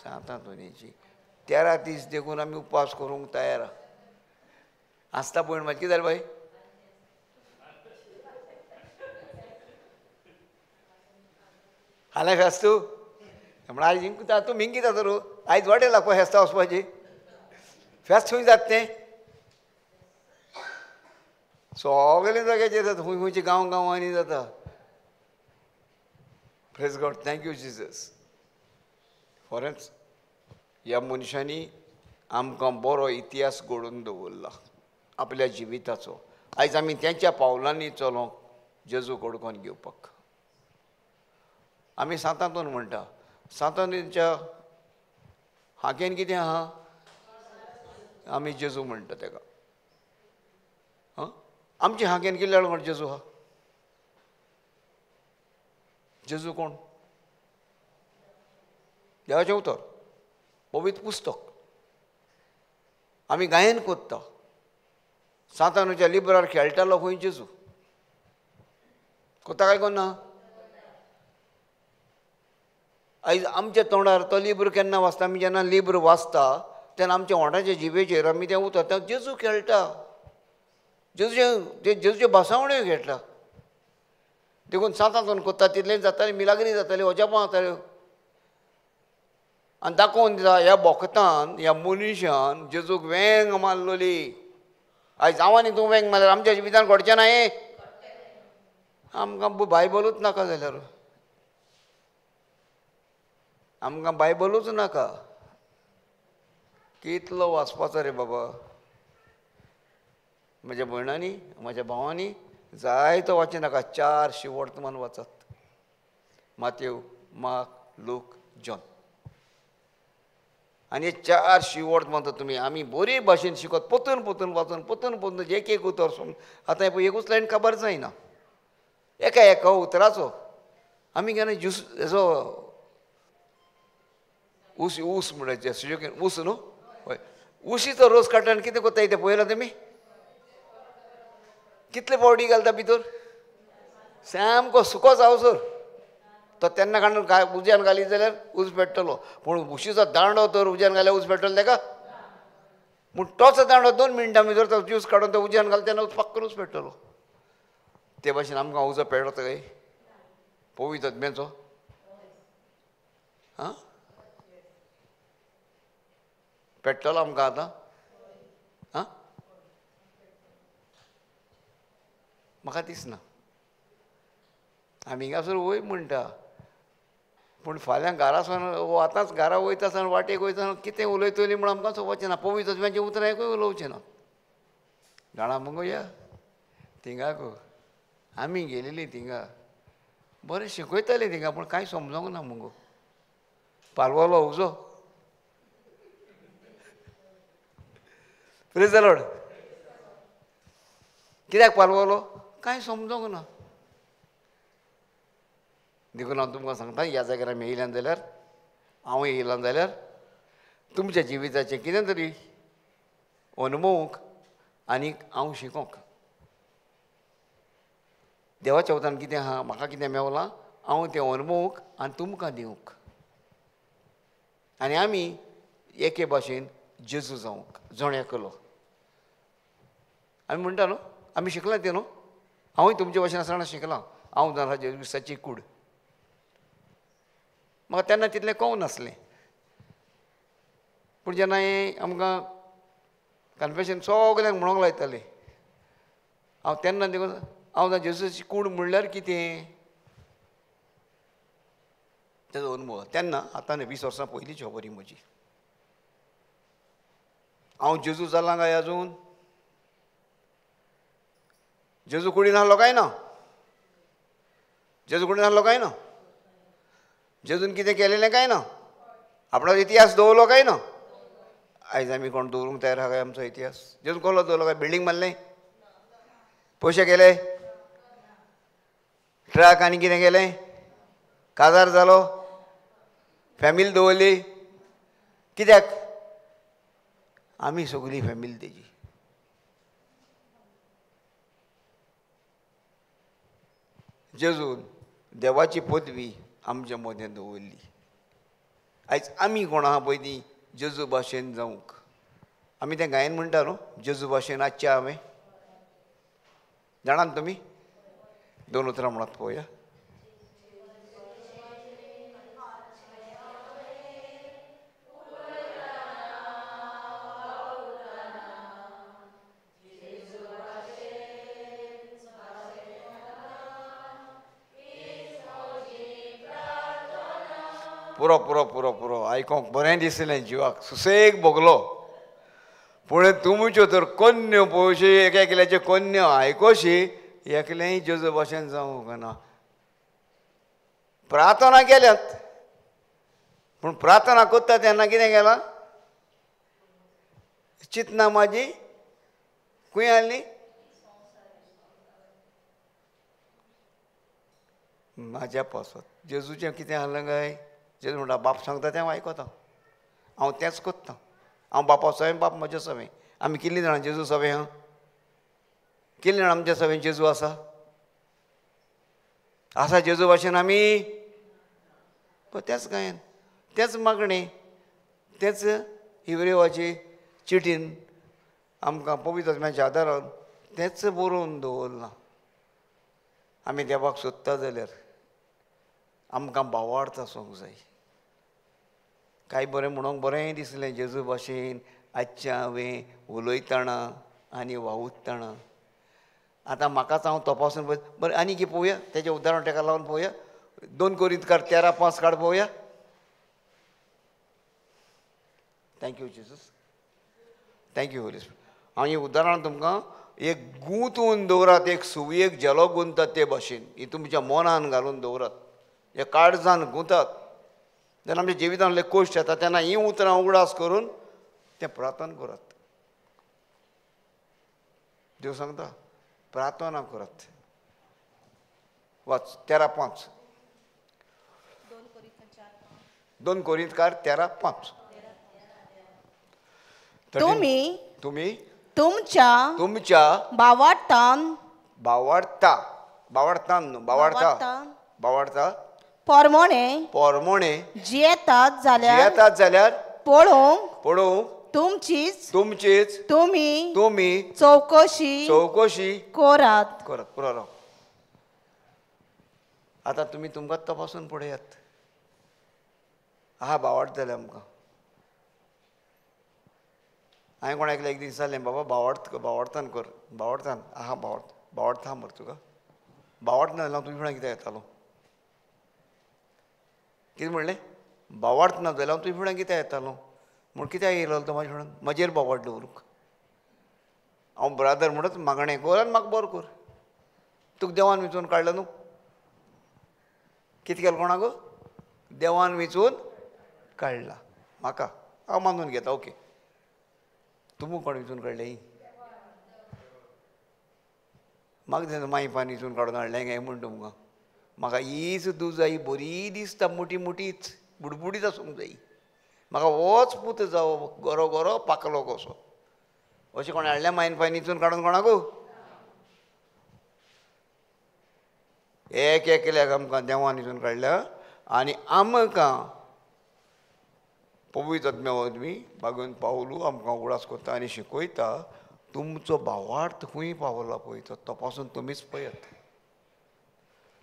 सांतांतोनीची. 13 दीस देखून आमी उपास करूंक तयार आसता. पळय मागीर कितें जालें बाय? हालें फेस्त तूं म्हण आयज जिंकता तूं मिंगिता तर आयज वाटेल लागपा फेस्ता वचपाची. फेस्त खंय जाता तें सगळे जाग्याचेर जाता, खंय खंयच्या गांव गांवांनी जाता. Praise God, thank you Jesus. खरेंच ह्या मनशांनी आमकां बरो इतिहास घडोवन दवरला आपल्या जिविताचो. आयज आमी तेंच्या पावलांनी चलोंक जेजू कडकोन घेवपाक. आमी सांतांतून म्हणटा, सांतांतूनच्या हाकेन कितें आहा? आमी जेजू म्हणटा तेका. आं, आमच्या हाकेन कितले म्हण जेजू आहा? जेजू कोण? देवाचें उतर, पवित्र पुस्तक. आमी गायन कोत्ता. सांतानुच्या लिब्रार खेळटालो खंय जेजू? कोत्ता काय कोण ना? आयज आमच्या तोंडार तो लिब्र केन्ना वाचता? आमी जेन्ना लिब्र वाचता तेन्ना आमच्या ओंठाच्या जिबेचेर आमी तें उतर तेन्ना जेजू खेळटा, जेजूचे जेजूच्यो भासावण्यो खेळटा. देखून सांतांतून कोत्ता तितलें जातालें, मिलाग्री जाताल्यो, अजापां जाताल्यो. आनी दाखोवन दिता ह्या भोक्तान, ह्या मनशान जेजूक वेंग मारलोली. आयज हांव आनी तूं वेंग मारल्यार आमच्या जिवितान घडचें ना हें. आमकां बायबलूच नाका जाल्यार, आमकां बायबलूच नाका. कितलो वाचपाचो रे बाबा. म्हज्या भयणांनी, म्हज्या भावांनी जायतो वाचें नाका. 4 शिवर्तमान वाचात, मातेव, मार्क, लूक, जॉन. आनी 4 शिवर्तमान तुमी आमी बरी भाशेन शिकत, परतून परतून वाचून, परतून परतून एक एक उतर सोडून. आतां पळय एकूच लायन खबर जायना, एका एका उतराचो आमी केन्ना ज्यूस हेजो ऊस, ऊस म्हणल्यार ऊस न्हू, हय, उशीचो रोस काडटा आनी कितें करता तें पळयलां तुमी? कितले पावटी घालता भितर? सामको सुको जावसर तो तेन्ना काडून उज्यान घाली जाल्यार ऊस पेट्टलो. पूण उशीचो दांडो तर उज्यान घाल्यार ऊस पेट्टलो तेका? पूण तोच दांडो 2 मिनटां भितर तो ज्यूस काडून तो उज्यान घाल तेन्ना पक्क ऊस पेट्टलो. ते भाशेन आमकां उजो पेटता काय पवित्र आत्म्याचो? आं, पेट्टलो आमकां आतां? आं, म्हाका दिसना. आमी हिंगासर वय म्हणटा, पूण फाल्यां घरा सावन आतांच घरा वयता आसतना वाटेक वयता कितें उलयतली म्हूण आमकां सोंपचें ना. पवित्र आत्म्याचें उतरां एकूय उलोवचें ना. जाणा मुगो या थिंगाक आमी गेलेलीं, थिंगा बरें शिकयतालीं थिंगा, पूण कांय समजोंक ना मुगो. पालवलो उजो. Praise the Lord. कित्याक पालवलो कांय समजोंक ना. देखून हांव तुमकां सांगता, ह्या जाग्यार आमी येयल्यान जाल्यार, हांव येयलां जाल्यार तुमच्या जिविताचें कितें तरी अनुभवूंक आनी हांव शिकोंक. देवाच्या वतान कितें आहा, म्हाका कितें मेवलां, हांव तें अनुभवूंक आनी तुमकां दिवंक, आनी आमी एके भाशेन जेजू जावंक जण एकलो. आमी म्हणटा न्हू, आमी शिकलां तें न्हू, हांवूय तुमचे भाशेन आसतना शिकलां. हांव जाणा जेजू क्रिस्ताची कूड, म्हाका तेन्ना तितलें कळूंक नासलें. पूण जेन्ना हें आमकां कन्फेशन सगल्यांक म्हणूंक लायतालें, हांव तेन्ना देखून हांव जाणा जेजूची कूड म्हणल्यार कितें तेजो अनुभव तेन्ना. आतां न्हय, 20 वर्सां पयलींची खबर ही म्हजी. हांव जेजू जालां काय अजून? जेजू कुडीन आहलो काय ना? जेजू कुडीन आहलो काय ना? जेजून कितें केलेलें काय ना? आपणाचो इतिहास दवरलो काय ना? आयज आमी कोण दवरूंक तयार आहा काय आमचो इतिहास? जेजून कसलो दवरलो काय? बिल्डींग बांदलें, पयशे केले, ट्रक आनी कितें केलें, काजार जालो, फॅमिली दवरली. कित्याक? आमी सगळी फॅमिली तेजी. जेजून देवाची पदवी आमच्या मदें दवरली. आयज आमी कोण आहा पळय ती जेजू भाशेन जावंक. आमी तें गायन म्हणटा न्हू, जेजू भाशेन आजचें हांवें. जाणात तुमी? 2 उतरां म्हणत पळोवया. पुरो पुरो पुरो पुरो आयकोंक बरें दिसलें, जिवाक सुसेग भोगलो. पूण तुमच्यो तर कोन्न्यो पळोवशी, एक एकल्याच्यो कोन्न्यो आयकोशी, एकलेंय जेजू भाशेन जावंक ना. प्रार्थना केल्यात, पूण प्रार्थना करता तेन्ना कितें केलां? चिंतना म्हाजी खंय आसली? म्हाज्या पासत. जेजूचें कितें आहलें काय? जेजू म्हणटा, बाप सांगता तें हांव आयकता, हांव तेंच करता. हांव बापा सवें, बाप म्हज्या सवें. आमी कितलीं जाणां जेजू सवें आहा? कितलीं जाणां आमच्या सवें जेजू आसा? आसा जेजू भाशेन आमी? तेंच गायन, तेंच मागणें, तेंच हिब्रेवाचे चिटीन आमकां पवित्र आत्म्याच्या आदारान तेंच बरोवन दवरलां. आमी देवाक सोदता जाल्यार आमकां भावार्थ आसूंक जाय. कांय बरें म्हणूंक बरें दिसलें जेजू भाशेन आजचें हांवें उलयतना आनी वावुरतना. आतां म्हाकाच हांव तपासून पळय. बरें, आनी कितें पळोवया, तेजें उदाहरण तेका लावन पळोवया. 2 कोरिंतकार 13:5 काड पळोवया. Thank you Jesus, thank you Holy Spirit. हांव हें उदाहरण तुमकां एक गुंतून दवरात, एक सुवयेक झेलो गुंतात ते भाशेन ही तुमच्या मनान घालून दवरात, हे काळजान गुंतात. जेन्ना आमच्या जिवितांतले कश्ट येता तेन्ना हीं उतरां उगडास करून तें प्रार्थना करात. देव सांगता प्रार्थना करात. वाच 13:5. 2 कोरिंतकार 13:5. तुम्ही तुम्ही तुमच्या तुमच्या भावार्थान भावार्था भावार्थान न्हू भावार्था भावार्था पोरमोणे पोरमोणे जियेतात जाल्यार जियेतात जाल्यार पळोवंक पळोवंक तुमचीच तुमचीच तुमी तुमी चवकशी चवकशी करात करात. पुरो. आतां तुमी तुमकां तपासून पळयात. आहा भावार्थ जालें आमकां. हांवें कोणा एकल्या एक दीस जालें, बाबा भावार्थ भावार्थान कर, भावार्थान आहा भावार्थ भावार्थ आहा मरे तुका. भावार्थ ना जाल्यार हांव तुजे फुडें कित्याक येतालो? कितें म्हणलें? भावार्थ ना जाल्यार हांव तुजे फुडें कित्याक येतालो? म्हूण कित्याक येयलो तो म्हाजे फुडें? म्हजेर भावार्थ दवरूंक. हांव ब्रादर म्हणत मागणें कर आनी म्हाका बरो कर. तुका देवान विंचून काडलो न्हू? कितें केलें कोणाक? देवान विंचून काडला म्हाका. हांव मानून घेता, ओके. तुमकां कोण विंचून काडलें? म्हाका दिसता माई पान विंचून काडून हाडलें काय म्हूण तुमकां. म्हाका हीच दूद जाय, बरी दिसता, मोटी मोटीच बुडबुडीच आसूंक जाय. म्हाका होच पूत जावो गोरो गोरो पाकलो कसो. अशें कोणें हाडलें मायन पायन हितून काडून कोणाकू? एक एकल्याक आमकां देवान हितून काडल्या आनी आमकां पवित्र आत्म्या वरवीं बागून पावलू आमकां उगडास करता आनी शिकयता, तुमचो भावार्थ खंय पावला पळय तो तपासून तुमीच पळयात.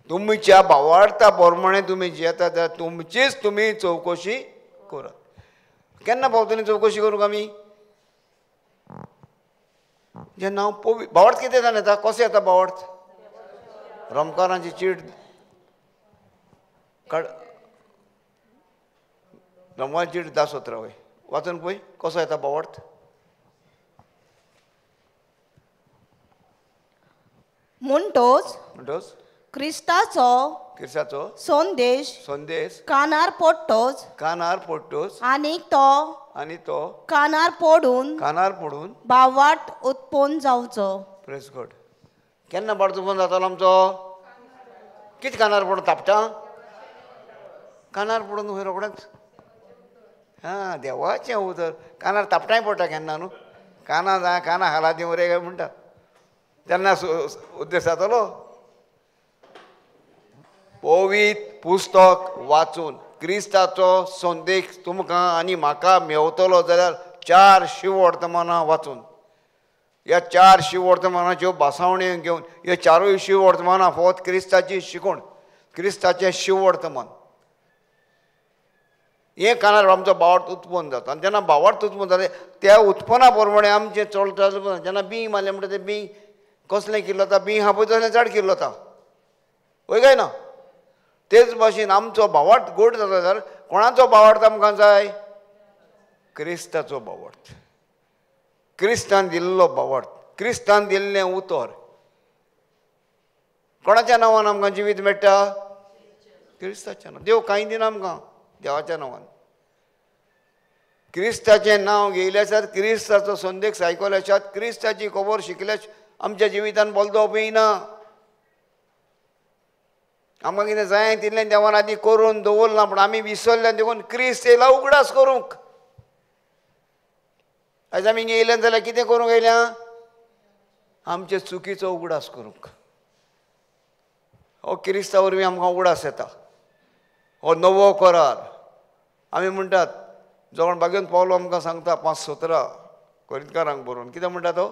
तुमच्या भावार्था प्रमाणे तुमी जियेता जाल्यार तुमचीच तुमी चवकशी करात. केन्ना पावतली चवकशी करूंक आमी? जेन्ना हांव पवी भावार्थ कितें जाण येता, कसो येता भावार्थ? रोमकारांची चीट काड, रोमकारांची चीट 10-17 वय वाचून पळय कसो येता भावार्थ. म्हणटोच म्हणटोच क्रिस्ताचो संदेश संदेश कानार पडटोच, कानार पडटोच आनी तो कानार पडून, कानार पडून भावार्थ उत्पन्न जावचो. Praise God. केन्ना भावार्थ उत्पन्न जातालो आमचो? कितें कानार पडून थापटा? कानार पडून खंय रोखडेंच हां देवाचें उतर कानार थापटाय पडटा केन्ना न्हू, काना काना खाला दिवं रे काय म्हणटा तेन्ना उद्देश जातलो. पवित्र पुस्तक वाचून क्रिस्ताचो संदेश तुमकां आनी म्हाका मेवतलो जाल्यार 4 शिववर्तमानां वाचून, ह्या 4 शिववर्तमानाच्यो भासावण्यो घेवन, ह्यो 4 शिववर्तमानां फकत क्रिस्ताची शिकवण, क्रिस्ताचें शिववर्तमान हें कानार आमचो भावार्थ उत्पन्न जाता. आनी जेन्ना भावार्थ उत्पन्न जालें त्या उत्पन्ना प्रमाणे आमचें चलता. जेन्ना बीं मारलें म्हणटा तें बीं कसलें किल्लता, बीं आहा पळय तसलें चड किल्लता, वय काय ना? तेच भाशेन आमचो भावार्थ गोड जाता जाल्यार कोणाचो भावार्थ आमकां जाय? क्रिस्ताचो भावार्थ, क्रिस्तान दिल्लो भावार्थ, क्रिस्तान दिल्लें उतर. कोणाच्या नांवान आमकां जिवीत मेळटा? क्रिस्ताच्या नांव. देव कांय दिना आमकां, देवाच्या नांवान. क्रिस्ताचें नांव घेयलें आसात, क्रिस्ताचो संदेश आयकलो आसात, क्रिस्ताची खबर शिकल्या आमच्या जिवितान बदलप येना. आमकां कितें जाय तितलें देवान आदी करून दवरलां, पूण आमी विसरल्या देखून क्रिस्त येयला उगडास करूंक. आयज आमी येयल्या जाल्यार कितें करूंक येयल्या? आमचे चुकीचो उगडास करूंक. हो क्रिस्ता वरवीं आमकां उगडास येता. हो नवो करार आमी म्हणटात, जो कोण बागेवन पावलो आमकां सांगता 5:17 कोरिंतकारांक बरोवन कितें म्हणटा तो?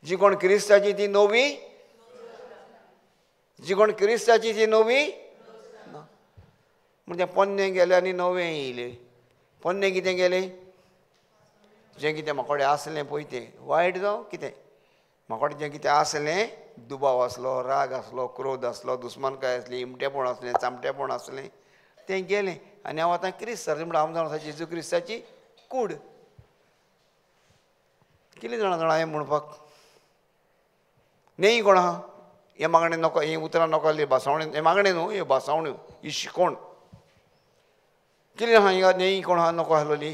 जी कोण क्रिस्ताची ती नवी, जी कोण क्रिस्ताची ती नवी ना. म्हणजे पोन्नें गेलें आनी नवें येयलें. पोन्नें कितें गेलें? जें कितें म्हाका कडेन आसलें पळय तें वायट जावं कितें, म्हाका कडेन जें कितें आसलें, दुबाव आसलो, राग आसलो, क्रोध आसलो, दुस्मानकाय आसली, इमटेपण आसलें, चामटेपण आसलें, तें गेलें. आनी हांव आतां क्रिस्त म्हणटा, हांव जावन आसा जेजू क्रिस्ताची कूड. कितलीं जाणां जाणां हें म्हणपाक न्ही कोण आहा? हें मागणें नको, हीं उतरां नको, भासावणी हें मागणें न्हू, ह्यो भासावण्यो, ही शिकोवण. कितें आहा हिंगा न्ही कोण आहा नको आसलोली?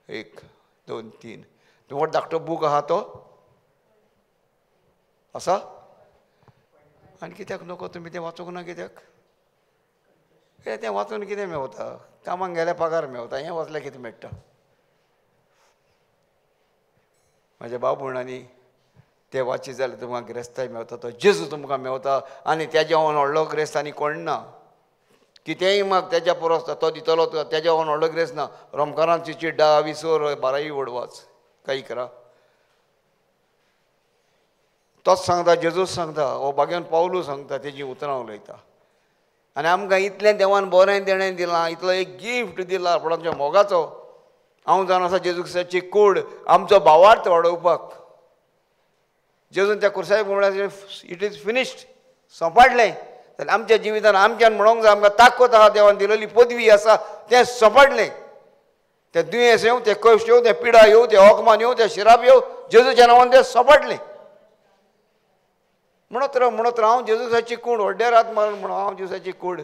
1 2 3 तुमकां धाकटो बूक आहा तो आसा? आनी कित्याक नको तुमी तें वाचूंक ना? कित्याक? कित्याक तें वाचून कितें मेवता? कामाक गेल्यार पगार मेवता, हें वाचल्यार कितें मेळटा? म्हाज्या बाबू आनी ते वाची जाल्यार तुमकां ग्रेस्ताय मेवता, तो जेजू तुमकां मेवता. आनी तेज्या होवन व्हडलो ग्रेस्त आनी कोण ना. कितेंय माग तेज्या पुरो तो दितलो तुका, तेज्या होवन व्हडलो ग्रेस्त ना. रोमकारांची चीट 10 20 12 वड वाच, काही करा. तोच सांगता, जेजूच सांगता, हो बागेवन पावलू सांगता, तेजी उतरां उलयता. आनी आमकां इतलें देवान बरें देणें दिलां, इतलो एक गिफ्ट दिला पूण आमच्या मोगाचो. हांव जावन आसा जेजू क्रिस्ताची कूड आमचो भावार्थ वाडोवपाक. जेजून त्या कुर्साक म्हणल्यार it is finished, सोंपाडलें. जाल्यार आमच्या जिवितान आमच्यान म्हणोंक जाय, आमकां ताकद आहा, देवान दिलेली पदवी आसा, तें सोंपाडलें. तें दुयेंस येवं, तें कश्ट येवं, तें पिडा येवं, तें अकमान येवं, तें शिराप येवं, जेजूच्या नांवान तें सोंपाडलें. म्हणत राव, म्हणत राव, हांव जेजूसाची कूड. व्हडल्या रात मारून म्हणून हांव जेजूसाची कूड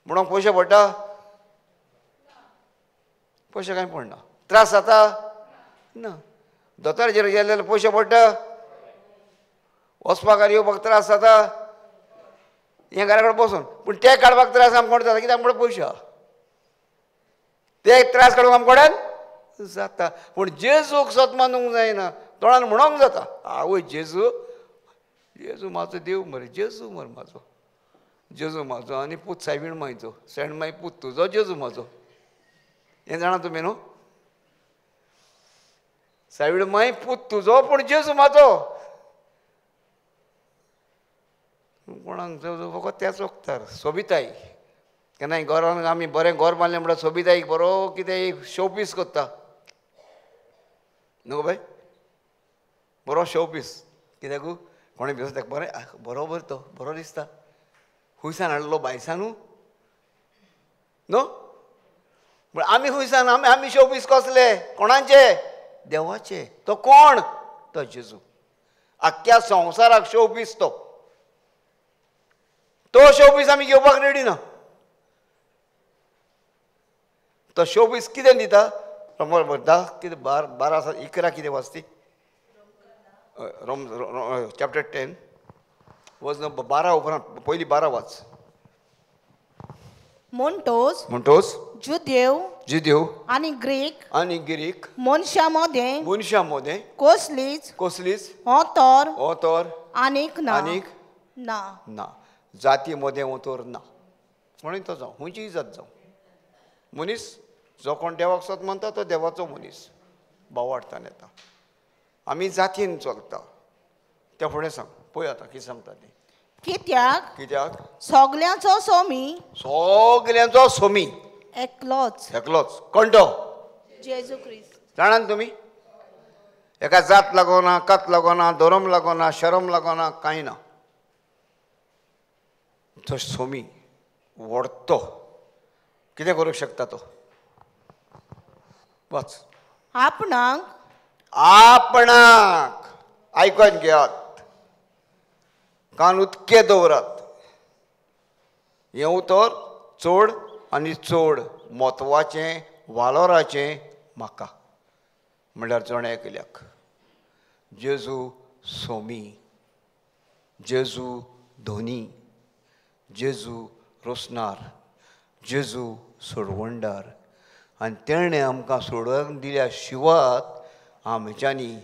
म्हणून पयशे पडटा? पयशे कांय पडना. त्रास जाता ना. दोतोराचेर गेले जाल्यार पयशे पडटा? वचपाक आनी येवपाक त्रास जाता? हें घरा कडेन बसून. पूण ते काडपाक त्रास आमकां जाता, कित्याक आमकां पयशे आहा, ते त्रास काडूंक आमकां कडेन जाता. पूण जेजूक सत मानूंक जायना, तोंडान म्हणोंक जाता, आवय जेजू जेजू म्हाजो देव मरे, जेजू मरे म्हाजो, जेजू म्हाजो आनी पूत सायबीण मायचो, सायबीण माय पूत तुजो जेजू म्हाजो. हें जाणा तुमी न्हू? सायबीण माय पूत तुजो पूण जेजू म्हाजो. कोणाक फकत त्याच वखतार सोबिताय. केन्नाय घरान आमी बरें घर बांदलें म्हणल्यार सोबितायक बरो कितें एक शोपीस करता न्हू बाय, बरो शोपीस. कित्याक कोणें भितर ताका बरें बरोबर तो बरो दिसता, खुंयसान हाडलो बायसानू न्हू. पूण आमी खुंयसान, आमी आमी शोपीस कसले? कोणाचे? देवाचे. तो कोण? तो जेजू. आख्ख्या संवसाराक शोपीस तो, तो शोपीस आमी घेवपाक रेडी ना. तो शोपीस कितें दिता? धा कितें 12 11 कितें वाचती रोम चॅप्टर 10 वच 12 उपरांत पयलीं 12 वाच. म्हणटोच म्हणटोच जुदेव जुदेव आनी ग्रीक आनी ग्रीक मनशां मदें मनशां मदें कसलीच कसलीच होतर होतर आनीक ना आनीक ना ना. जाती मदें होतर ना, म्हणून तो जावं खंयचीय जात जावं, मनीस जो कोण देवाक सत मानता तो देवाचो मनीस भावार्थान येता. आमी जातीन चलता. त्या फुडें सांग पळय आतां कितें सांगता तें. कित्याक कित्याक सगल्यांचो सोमी सगल्यांचो सोमी एकलोच एकलोच. कोण तो? जेजू क्रिस्त. जाणात तुमी? एका जात लागोना, कात लागोना, धर्म लागोना, शरम लागोना, कांय ना. तो सोमी व्हडतो कितें करूंक शकता तो? वाच. आपणाक आपणाक आयकून घेयात, कान उदके दवरात. हें उतर चड आनी चड म्हत्वाचें वालोराचें म्हाका, म्हणल्यार जण एकल्याक. जेजू सोमी, जेजू धोनी, जेजू रोसनार, जेजू सोडवणदार. आनी तेणें आमकां सोडोवन दिल्या शिवात आमच्यांनी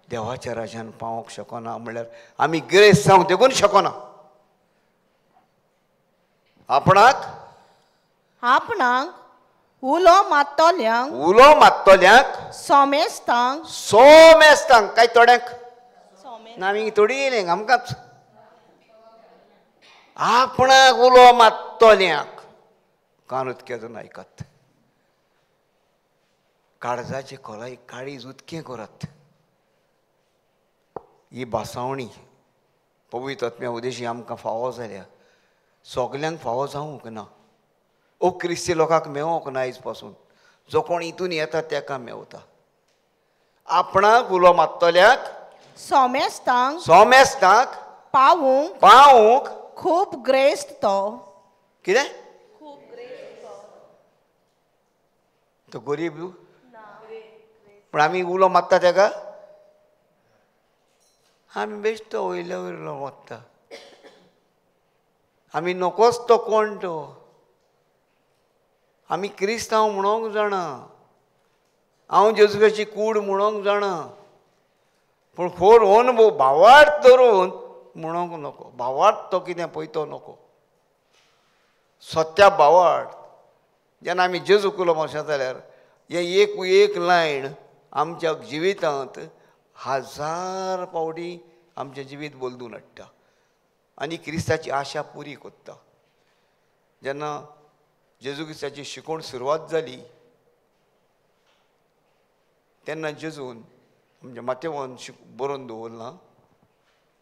देवाच्या राज्यान पावोंक शकना, म्हणल्यार आमी गिरेस्त जावंक देखून शकना. आपणाक आपणाक उलो मात्तल्यांक उलो मात्तल्यांक सोमेस्तांक सोमेस्तांक काय थोड्यांक ना, आमी थोडी येयलें आमकांच. आपणाक उलो मात्तल्यांक कान उदकें जावन आयकात, काळजाचे खोलाय काळीज उदकें करात. ही भासावणी पवित्र आत्म्या उदेशी आमकां फावो जाल्या, सगल्यांक फावो जावंक ना. ओ क्रिस्ती लोकांक मेवोंक ना आयज पासून, जो कोण हितून येता तेका मेवता. आपणाक उलो मात्तल्याक सोमेस्तांक सोमेस्तांक पावूंक पावूंक खूब ग्रेस्त तो. कितें? खूब ग्रेस्त तो गरीब. पूण आमी उलो मारता तेका, आमी बेश्टो वयल्या वयर उलो मारता. आमी नकोच तो कोण तो. आमी क्रिस्तांव म्हणोंक जाणा, हांव जेजूची कूड म्हणोंक जाणा, पूण खोर अनुभव भावार्थ धरून म्हणोंक नको. भावार्थ तो कितें पळय तो नको, सत्या भावार्थ. जेन्ना आमी जेजूक उलो मारशात जाल्यार हे एक एक लायन आमच्या जिवितांत 1000 पावटी आमचें जिवीत बदलून हाडटा आनी क्रिस्ताची आशा पुरी कोत्ता. जेन्ना जेजू क्रिस्ताची शिकोवण सुरवात जाली तेन्ना जेजून आमच्या माथ्यावन बरोवन दवरलां,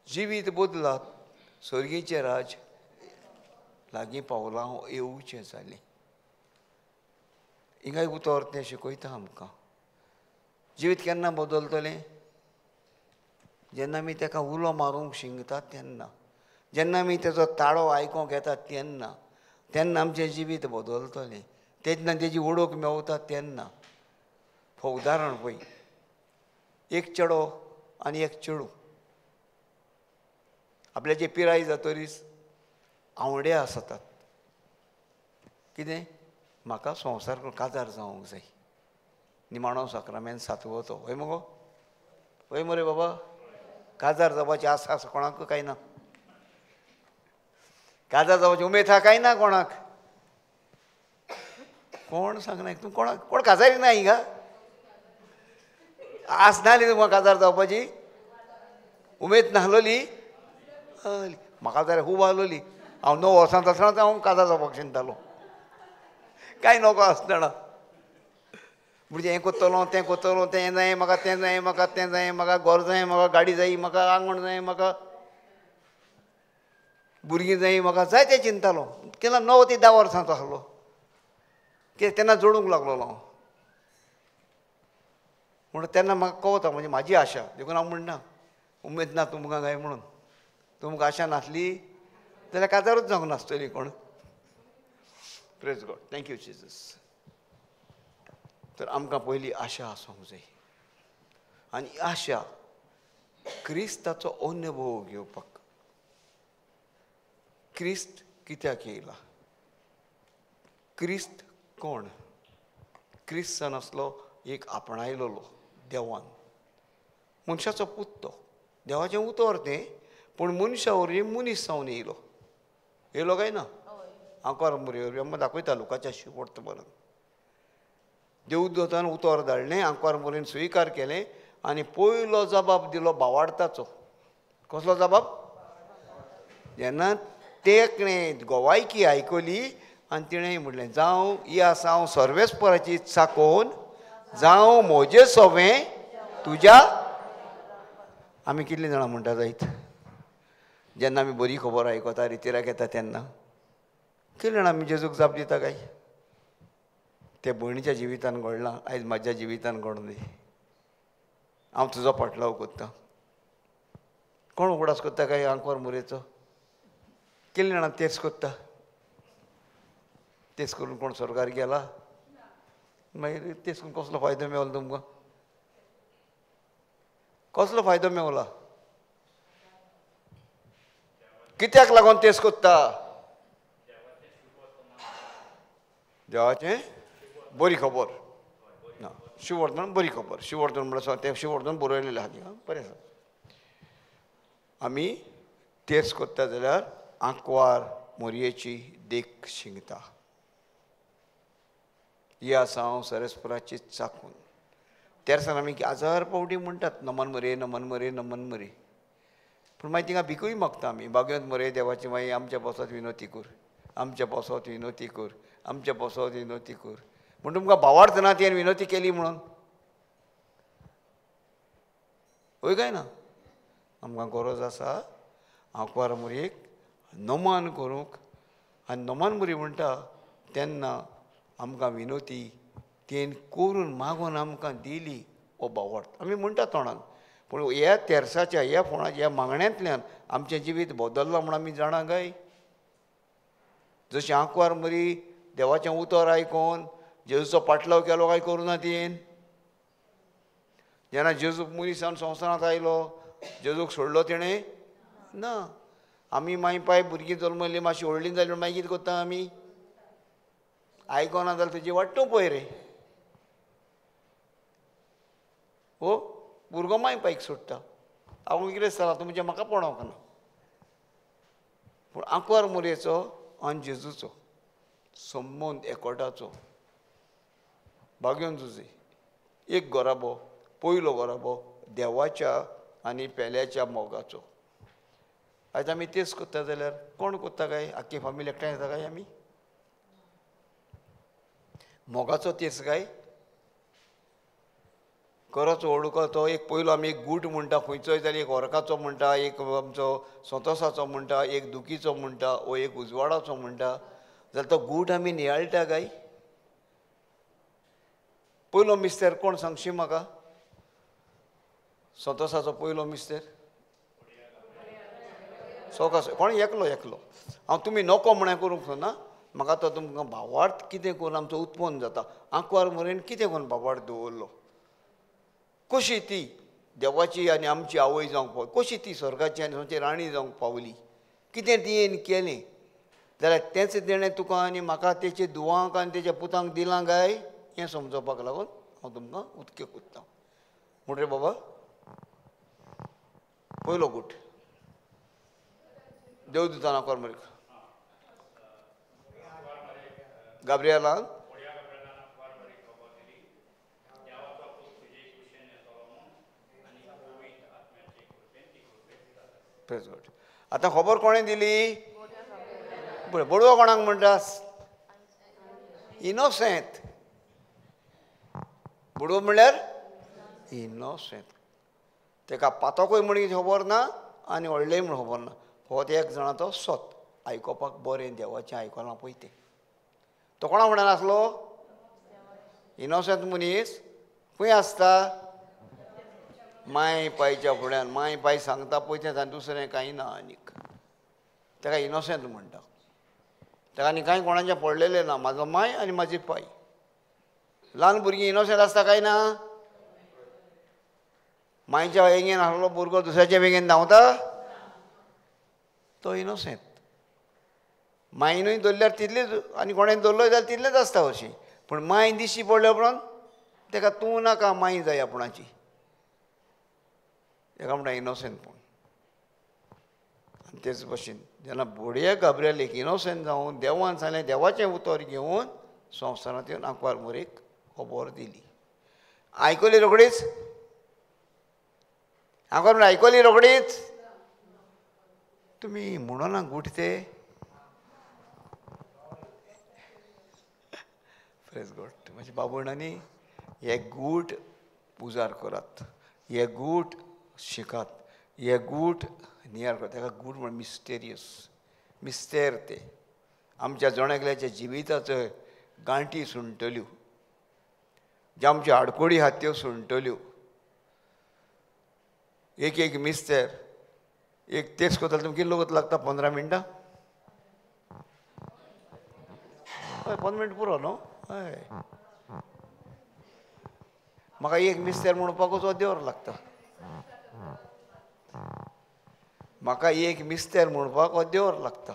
जिवीत बदलात, सर्गीचें राज लागीं पावलां, येवचें जालें. हिंगा एक उतर तें शिकयता आमकां. जिवीत केन्ना बदलतलें? जेन्ना आमी तेका उलो मारूंक शिंगतात तेन्ना, जेन्ना आमी तेजो ताळो आयकोंक येता तेन्ना, तेन्ना आमचें जिवीत बदलतलें. तेन्ना तेजी वळख मेवता तेन्ना. फॉर उदाहरण पळय, एक चेडो आनी एक चेडूं आपल्याची पिराय जातरीच आवडे आसतात. कितें म्हाका संवसार काजार जावंक जाय. निमाणो साक्रामेंत सातवो तो हय मगो? हय मरे बाबा? काजार जावपाची आसा आसा कोणाक काय ना? काजार जावपाची उमेद आहा काय ना कोणाक? कोण सांगना तूं कोणाक? कोण काजारी ना हिंगा? आस नासली तुमकां काजार जावपाची? उमेद नासलोली? म्हाका जाल्यार खूब आहलोली. हांव 9 वर्सां आसतना हांव काजार जावपाक चिंतालो. कांय नको आसतना म्हणजे हें करतलो तें करतलो, तें जाय म्हाका, तें जाय म्हाका, तें जाय म्हाका, घर जाय म्हाका, गाडी जाय म्हाका, आंगण जाय म्हाका, भुरगीं जाय म्हाका, जाय तें चिंतालो. केन्ना 9 ते 10 वर्सांचो आसलो कित्याक तेन्ना जोडूंक लागलोलो हांव. म्हणून तेन्ना म्हाका कवता म्हणजे म्हाजी आशा. देखून हांव म्हणना उमेद ना तुमकां काय म्हणून. तुमकां आशा नासली जाल्यार काजारूच जावंक नासतली कोण. Praise God, thank you Jesus. तर आमकां पयली आशा आसूंक जाय आनी आशा क्रिस्ताचो अनुभव घेवपाक. क्रिस्त कित्याक येयला? क्रिस्त कोण? क्रिस्त नासलो एक आपणायलोलो देवान, मनशाचो पूत तो, देवाचें उतर तें, पूण मनशा वरवीं मनीस जावन येयलो. येयलो काय ना? आंकवार मोरये वरवीं आमकां दाखयता लुकाच्या शिवर्तमानान. देवदूतान उतर धाडलें, आंकवार मोरयेन स्विकार केलें आनी पयलो जबाब दिलो भावार्थाचो. कसलो जबाब? जेन्ना तेणें गोवायकी आयकली आनी तिणें म्हणलें, जावं ही आसा हांव सर्वेस्पराची चाकोन, जावं म्हजें सोवें तुज्या. आमी कितलीं जाणां म्हणटा जायत? जेन्ना आमी बरी खबर आयकता, रितिराक येता तेन्ना कितलीं जाणां आमी जेजूक जाप दिता काय? ते भयणीच्या जिवितान घडलां, आयज म्हाज्या जिवितान घडूं दी, हांव तुजो पाटलाव करता. कोण उगडास करता काय आंकवार मोरयेचो? कितलीं जाणां तेच करता? तेच करून कोण स्वर्गार गेला? मागीर तेच करून कसलो फायदो मेवलो तुमकां? कसलो फायदो मेवला? कित्याक लागून तेच करता? देवाचें बरी खबर ना, शिवर्धन बरी खबर. शिवर्धन म्हणल्यार तें शिवर्धन बरयलेलें आहा थिंगा, बरें आसा. आमी तेच करता जाल्यार आंकवार मोरयेची देख शिंगता. ही आसा हांव सरस्पराची चाकून. तेरसान आमी हजार पावटी म्हणटात नमन मरे, नमन मरे, नमन मरे, पूण मागीर थिंगा भिकूय मागता आमी, बागेंत मरे देवाची मागीर आमच्या पावसांत विनोती कर, आमच्या पावसांत विनोती कर, आमच्या पावसांत विनोती कर. म्हण तुमकां भावार्थ ना तिणें विनोती केली म्हणून? हय काय ना? आमकां गरज आसा आंकवार मोरयेक नमन करूंक. आनी नमन मोरी म्हणटा तेन्ना आमकां विनोती तेन करून मागून आमकां दिली हो भावार्थ. आमी म्हणटा तोंडान, पूण ह्या तेरसाच्या ह्या फोणाच्या ह्या मागण्यांतल्यान आमचें जिवीत बदल्लां म्हूण आमी जाणा काय? जशें आंकवार मोरी देवाचें उतर आयकून जेजूचो पाटलाव केलो काय करूं ना तिणें? जेन्ना जेजूक मनीस जावन संवसारांत आयलो, जेजूक सोडलो तिणें? ना. आमी माय पाय भुरगीं जल्मल्लीं मातशी व्हडलीं जालीं म्हूण मागीर कितें करता आमी? आयकना जाल्यार तुजी वाट तूं पळय रे. हो भुरगो माय पायक सोडटा, हांव कितें जालां तुमचें म्हाका पळोवंक ना. पूण आंकवार मोरयेचो आनी जेजूचो संबंद एकवटाचो बागेवन तुजी एक गोराबो, पयलो गोराबो देवाच्या आनी पेल्याच्या मोगाचो. आयज आमी तेच करता जाल्यार कोण करता काय? आख्खी फामील एकठांय येता काय आमी? मोगाचो तेच काय? करोचो ओडको तो एक पयलो आमी एक गूट म्हणटा, खंयचोय जाल्यार एक ओरकाचो म्हणटा, एक आमचो संतोसाचो म्हणटा, एक दुखीचो म्हणटा, ओ एक उजवाडाचो म्हणटा, जाल्यार तो गूट आमी नियाळटा काय? पयलो मिस्तेर कोण सांगशी म्हाका? संतोसाचो पयलो मिस्तेर सवकास कोण? एकलो एकलो. हांव तुमी नको म्हणून करूंक सोदना, म्हाका तो तुमकां भावार्थ कितें करून आमचो उत्पन्न जाता. आंकवार मोरयेन कितें करून भावार्थ दवरलो? कशी ती देवाची आनी आमची आवय जावंक पावली, कशी ती स्वर्गाची आनी आमची राणी जावंक पावली, कितें तिणें केलें? जाल्यार तेंच देणें तुका आनी म्हाका तेचे दुवांक आनी तेच्या पुतांक दिलां काय हें समजोवपाक लागून हांव तुमकां उदके कोत्ता. म्हूण रे बाबा पयलो गूट देवदूतान आंकवार मरेक गाब्रियलान प्रेज गॉड. आतां खबर कोणें दिली? बडवो कोणाक म्हणटा? इनोसेंत. बडवो म्हणल्यार इनोसेंत. तेका पातोकूय म्हण खबर ना आनी व्हडलेंय म्हण खबर ना. हो एक जाणाचो सत आयकोपाक बरें देवाचें आयकलां पळय तें. तो कोणा फुड्यान आसलो? इनोसेंत मनीस खंय आसता? माय पायच्या फुड्यान. माय पाय सांगता पळय तें आनी दुसरें कांय ना आनीक. तेका इनोसेंत म्हणटा. तेका आनी कांय कोणाचें पडलेलें ना. म्हाजो माय आनी म्हाजी पाय. ल्हान भुरगीं इनोसेंत आसता काय ना? मायच्या वेंगेन आसलो भुरगो दुसऱ्याच्या वेंगेन धांवता, तो इनोसेंत. मायनूय धरल्यार तितलीच आनी कोणें धरलो जाल्यार तितलेंच आसता हरशीं. पूण माय दिश्टी पडल्या उपरांत तेका तूं नाका, माय जाय आपणाची. तेका म्हणटा इनोसेंत. पूण आनी तेच भशेन जेन्ना बोडये गाब्रियल एक इनोसेंत जावन देवान सांगलें, देवाचें उतर घेवन संवसारांत येवन आंकवार मोरेक खबर दिली. आयकली रोखडीच? आंकवार म्हळ्यार आयकली रोखडीच? तुमी म्हणना गूट ते? प्रेज गॉड. म्हजे बाबुणांनी हे गूट उजार करात, हे गूट शिकात, हे गूट नियार करात. ताका गूट म्हण मिस्टेरियस, मिस्तेर. ते आमच्या जण एकल्याच्या जिविताचो गांठी सुणटल्यो, ज्यो आमच्यो आडकोडी आहात त्यो सुणटल्यो. एक एक मिस्तेर एक तेच कोताले तुमकां कितलो वगत लागता? 15 मिनटां? हय, 15 मिनटां पुरो न्हू? हय. म्हाका एक मिस्तेर म्हणपाकूच अर्दें वर लागता. म्हाका एक मिस्तेर म्हणपाक अर्दें वर लागता.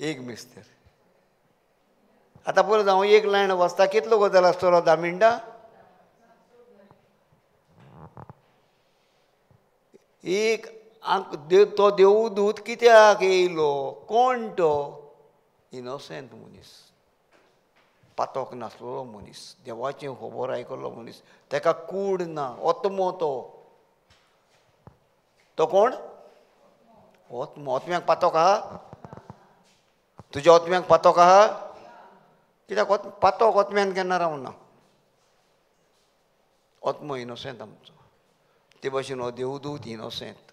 एक मिस्तेर. आतां परत हांव एक लायन वाचता, कितलो गजाल आसतलो? 10 मिनटां? एक तो देवदूत कित्याक येयलो? कोण तो? इनोसेंत मनीस, पातोक नासलेलो मनीस, देवाचें खबर आयकल्लो मनीस, तेका कूड ना, ओत्मो तो. तो कोण? ओत्मो. ओत्म्याक पातोक आहा? तुज्या ओत्म्याक पातोक आहा? कित्याक पातोक ओत्म्यान केन्ना रावना. ओत्मो इनोसेंत आमचो. ते भशेन हो देवदूत इनोसेंत.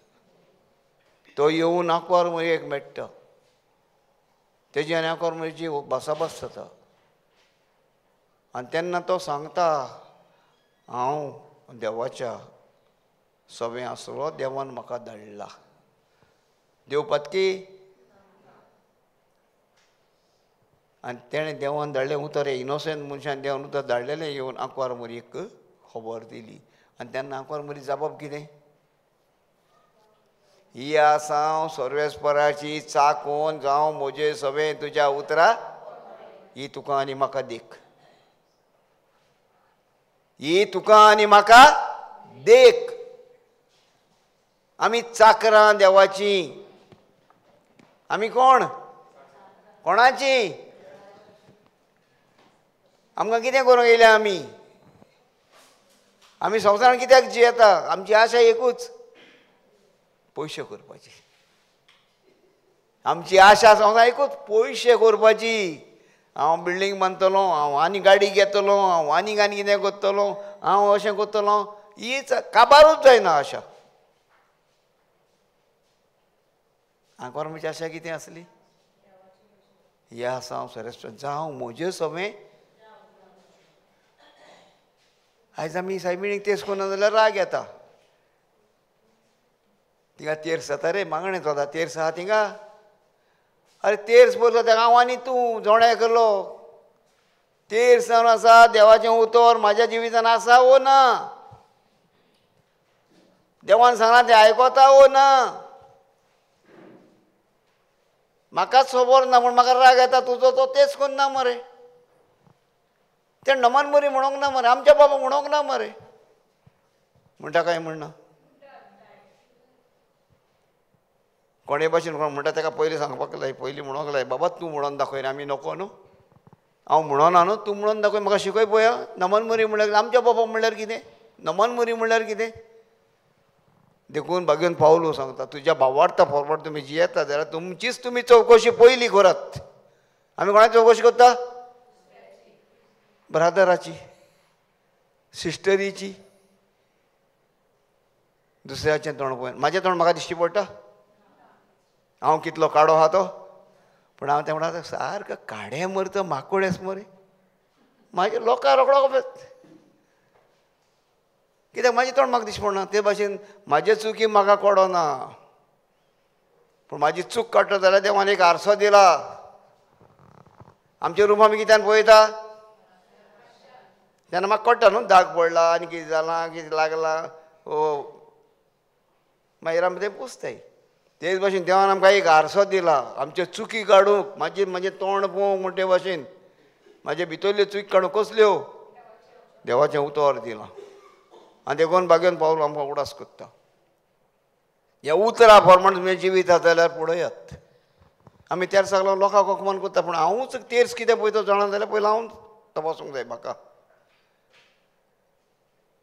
तो येवन आंकवार मरयेक मेळटा, तेजी आनी आंकवार मरयेची भासाभास जाता. आनी तेन्ना तो सांगता, हांव देवाच्या सवें आसलो, देवान म्हाका धाडला. देव पातकी? आनी तेणें देवान धाडलें उतर, इनोसेंत मनशान देवान उतर धाडलेलें येवन आंकवार मरयेक खबर दिली. आनी तेन्ना आंकवार मरी जापप कितें? ही आसा हांव सर्वेस्पराची चाकोन जावं म्हजे सवें तुज्या उतरा, ही तुका आनी म्हाका देख. ही तुका आनी म्हाका देख. आमी चाकरां देवाची. आमी कोण? कोणाची? आमकां कितें करूंक येयल्या आमी? आमी संवसारान कित्याक जियेता? आमची आशा एकूच, पयशे करपाची. आमची आशा संवसार एकूच, पयशे करपाची. हांव बिल्डींग बांदतलो, हांव आनी गाडी घेतलो, हांव आनी आनी कितें करतलो, हांव अशें करतलो, हीच काबारूच जायना आशा. आंकवार म्हजी आशा कितें आसली? ही आसा हांव सरेस्पर जावं म्हजें सवें. आयज आमी सायबिणीक तेर्स करना जाल्यार राग येता. थिंगा तेर्स जाता रे, मागणें चलता, तेर्स आहा थिंगा. अरे तेर्स पयलो तेका हांव आनी तूं जोण एकलो. तेर्स जावन आसा देवाचें उतर म्हाज्या जिवितान आसा वो ना? देवान सांगलां तें आयकता वो ना? म्हाकाच खबर ना पूण म्हाका राग येता तुजो, तो तेच कोन्न ना मरे, ते नमन मरी म्हणूंक ना मरे, आमच्या बाबा म्हणूंक ना मरे. म्हणटा काय म्हणना? कोणे भाशेन कोण म्हणटा ताका पयलीं सांगपाक लाय, पयलीं म्हणूंक लाय, बाबा तूं म्हणून दाखय, आमी नको न्हू, हांव म्हणना न्हू, तूं म्हणून दाखय, म्हाका शिकय पळया. नमन मरी म्हणल्यार आमच्या बाबा म्हणल्यार कितें, नमन मरी म्हणल्यार कितें? देखून भाग्यन पावलो सांगता, तुज्या भावार्था फॉरवर्ड तुमी जियेता जाल्यार तुमचीच तुमी चवकशी पयली करात. आमी कोणाची चवकशी करता? ब्रादराची, सिस्टरीची, दुसऱ्याचें तोंड पळय. म्हाजें तोंड म्हाका दिश्टी पडटा, हांव कितलो काडो आहा तो, पूण हांव तें म्हणटा सारको काडे मरता माकोडेस मरे, म्हाजे लोकां रोकडो कित्याक म्हाजें तोंड म्हाका दिश्टी पडना. ते भाशेन म्हाजे चुकी म्हाका कळना, पूण म्हाजी चूक काडटा जाल्यार देवान एक आरसो दिला. आमच्या रुमा आमी कित्यान पळयता तेन्ना म्हाका कळटा न्हू, दाग पडला आनी कितें जालां, कितें लागलां, मागीर आमी तें पुसताय. तेच भाशेन देवान आमकां एक आरसो दिला आमच्यो चुकी काडूंक, म्हाजें म्हाजें तोंड पळोवंक म्हण ते भाशेन म्हाजे भितरल्यो चुकी काडूंक. कसल्यो? देवाचें उतर दिलां. आनी देखून भाग्यान पावलो आमकां उडास करता. ह्या उतरा प्रमाण तुमचें जिवीत आसा जाल्यार पळयात. आमी तेर्स सगळो लोकांक अपमान करता, पूण हांवूच तेर्स कितें पळयता जाणा जाल्यार पयलीं हांव तपासूंक जाय म्हाका.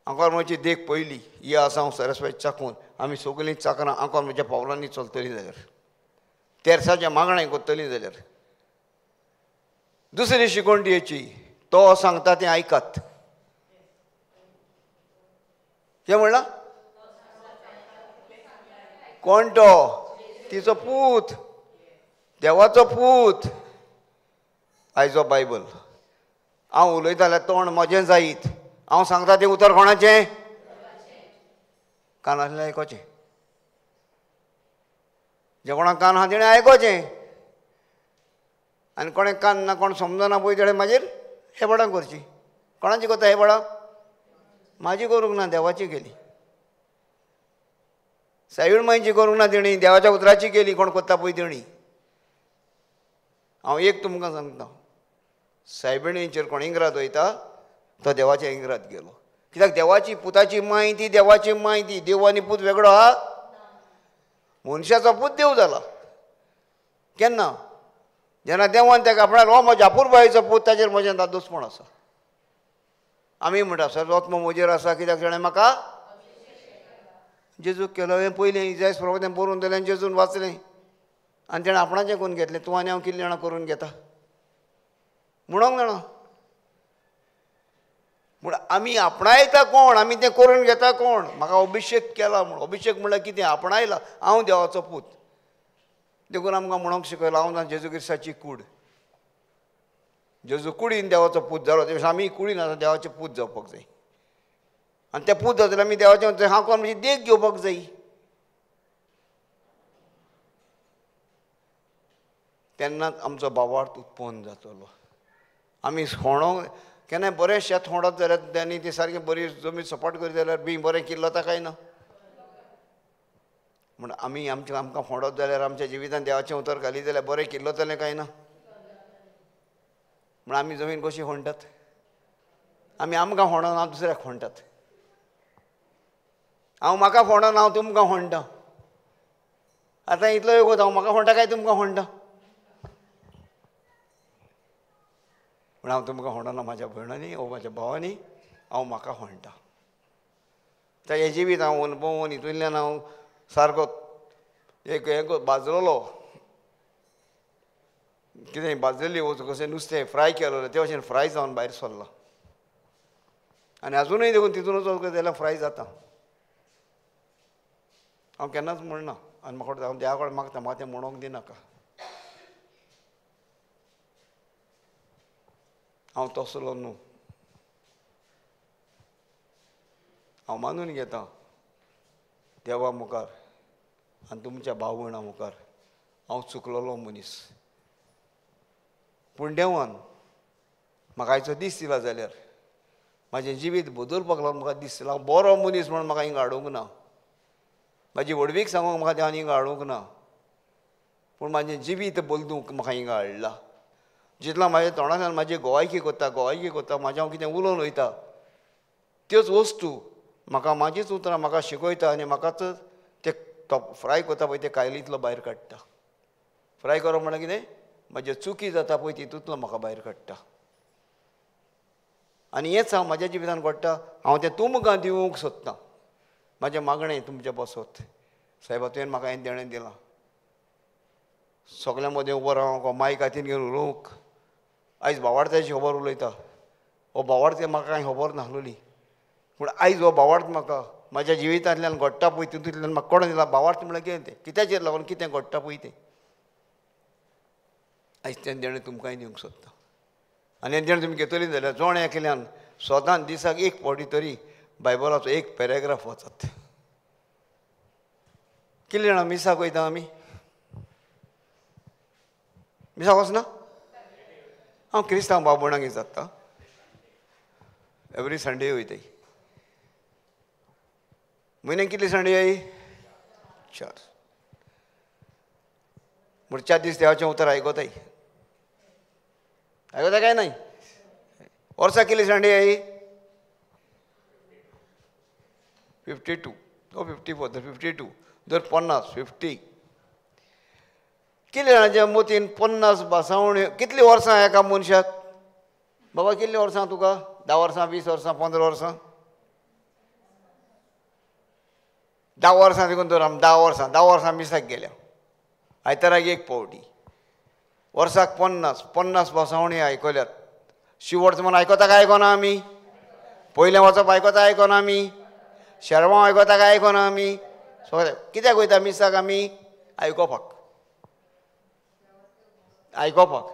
आंकोर म्हजी देख पयली ही आसा, हांव सरस्वती चाकून आमी सगळीं चाकरां आंकोर म्हज्या पावलांनी चलतलीं जाल्यार, तेर्साच्या मागणें करतलीं जाल्यार. दुसरी शिकवण दिवची, तो सांगता तें आयकात. कितें म्हणलां? कोण तो? तिचो पूत, देवाचो पूत. आयचो बायबल हांव उलयता जाल्यार तोंड म्हजें जायत, हांव सांगता तें उतर कोणाचें? कान आसलें आयकोचें, जे कोणाक कान आहा तेणें आयकोचें, आनी कोणें कान ना, कोण समजना पळय तेणें मागीर हेबडां करची. कोणाची करता हेबडां? म्हाजी करूंक ना, देवाची केली. सायबीण मांयची करूंक ना तेणी, देवाच्या उतराची केली. कोण करता पळय तेणी. हांव एक तुमकां सांगता, सायबिणीचेर कोण इंग्राद वयता तो देवाच्या इंग्राद गेलो. कित्याक देवाची पुताची माय ती, देवाची माय ती. देव आनी पूत वेगळो आहा? मनशाचो पूत देव जाला केन्ना? जेन्ना देवान ताका आपणाक हो म्हज्या अपुरबायेचो पूत, ताचेर म्हजें दादोसपण आसा. आमी म्हणटा सर आत्मो म्हजेर आसा कित्याक ताणें म्हाका जेजूक केलो. हें पयलीं इजायस प्रभु बरोवन दिलें, जेजून वाचलें आनी तेणें आपणाचें करून घेतलें. तूं आनी हांव कितलीं जाणां करून घेता म्हणूंक जाणा. पूण आमी आपणायता कोण, आमी तें करून घेता कोण? म्हाका अभिशेक केला म्हूण. अभिशेक म्हणल्यार कितें? आपणायला हांव देवाचो पूत. देखून आमकां म्हणूंक शिकयलां, हांव ना जेजू क्रिस्ताची कूड. जेजू कुडीन देवाचो पूत जालो, ते आमी कुडीन आतां देवाचे पूत जावपाक जाय. आनी ते पूत जातले आमी देवाचें हांव कोण म्हणजे देख घेवपाक जाय. तेन्नाच आमचो भावार्थ उत्पन्न जातलो. आमी होणो केन्नाय बरें शेत होणत जाल्यार तेणी ती सारकें बरी जमीन सपाट करीत जाल्यार बी बरें किल्लता काय ना? म्हण आमी आमचें आमकां फोंडत जाल्यार आमच्या जिवितान देवाचें उतर घालीत जाल्यार बरें किल्लतलें काय ना? म्हण आमी जमीन कशी फोंडटात? आमी आमकां फोंडना, दुसऱ्याक फोंडटात. हांव म्हाका फोंडना, हांव तुमकां फोंडटा. आतां इतलो एक हांव म्हाका फोंडटा काय तुमकां फोंडटा? पूण हांव तुमकां फोंडना म्हाज्या भयणांनी ओ म्हाज्या भावांनी, हांव म्हाका फोंडटा. हें जिवीत हांव अणभवून हितूंतल्यान हांव सारको एक हें भाजलेलो कितें भाजलेली वच कशें नुस्तें फ्राय केलेलें ते भशेन फ्राय जावन भायर सरलां. आनी आजुनूय देखून तितूनच वचत जाल्यार फ्राय जाता. हांव केन्नाच म्हणना आनी म्हाका हांव देवा कडेन मागता म्हाका तें म्हणूंक दिनाका. हांव तसलो न्हू, हांव मानून घेता देवा मुखार आनी तुमच्या भाव भयणां मुखार हांव चुकलेलो मनीस. पूण देवान म्हाका आयचो दीस दिला जाल्यार म्हाजें जिवीत बदलपाक लागून म्हाका दीस दिला. हांव बरो मनीस म्हणून म्हाका हिंगा हाडूंक ना, म्हाजी व्हडवीक सांगूंक म्हाका देवान हिंगा हाडूंक ना. पूण म्हाजें जिवीत बदलूंक म्हाका हिंगा हाडला. जितला म्हाज्या तोंडांतल्यान म्हाजी गोवायकी करता, गोवायकी करता, म्हाजें हांव कितें उलोवन वयता त्योच वस्तू म्हाका म्हाजीच उतरां म्हाका शिकयता आनी म्हाकाच ते फ्राय करता पळय ते कायलींतलो भायर काडटा. फ्राय करप म्हणल्यार कितें, म्हाजे चुकी जाता पळय तितूंतलो म्हाका भायर काडटा. आनी हेंच हांव म्हाज्या जिवितान घडटा. हांव तें तुमकां दिवंक सोदतां. म्हाजें मागणें तुमचें बसत, सायबा तुवें म्हाका हें देणें दिलां, सगल्यां मदें उबो रावंक, मायक हातीन घेवन उलोवंक. आयज भावार्थाची खबर उलयता, हो भावार्थ म्हाका कांय खबर नासलोली, पूण आयज हो भावार्थ म्हाका म्हाज्या जिवितांतल्यान घडटा पळय तितूंतल्यान म्हाका कोण दिला. भावार्थ म्हणल्यार कितें तें, कित्याचेर लागून कितें घडटा पळय तें आयज तें देणें तुमकांय दिवंक सोदता. आनी हें देणें तुमी घेतली जाल्यार जोण एकल्यान सदांच दिसाक एक फावटी तरी बायबलाचो एक पॅरेग्राफ वाचत. कितलीं जाणां मिसाक वयता आमी? मिसाक वचना? हांव क्रिस्तांव भाव भयणांक जाता, एवरी संडे वयताय. म्हयन्याक कितली संडे I? 4. म्हण 4 दीस देवाचें उतर आयकताय. आयकता काय नाही? वर्साक कितली संडे I? 52 ओ 54 तर 52 दर 50 50. कितले जाणांच्या मतीन 50 भासावण्यो? कितलीं वर्सां एका मनशाक? बाबा कितलीं वर्सां तुका? 10 वर्सां, 20 वर्सां, 15 वर्सां? 10 वर्सां देखून दवर आमी 10 वर्सां, 10 वर्सां मिसाक गेल्या, आयताराक एक पावटी, वर्साक 50 50 भासावणी आयकल्यात. शिवर्स म्हण आयकता काय आयकना आमी? पयलें वचप आयकता आयकना आमी? शेरमांव आयकता काय आयकना आमी? सगळें कित्याक वयता मिसाक आमी? आयकोपाक, आयकोपाक.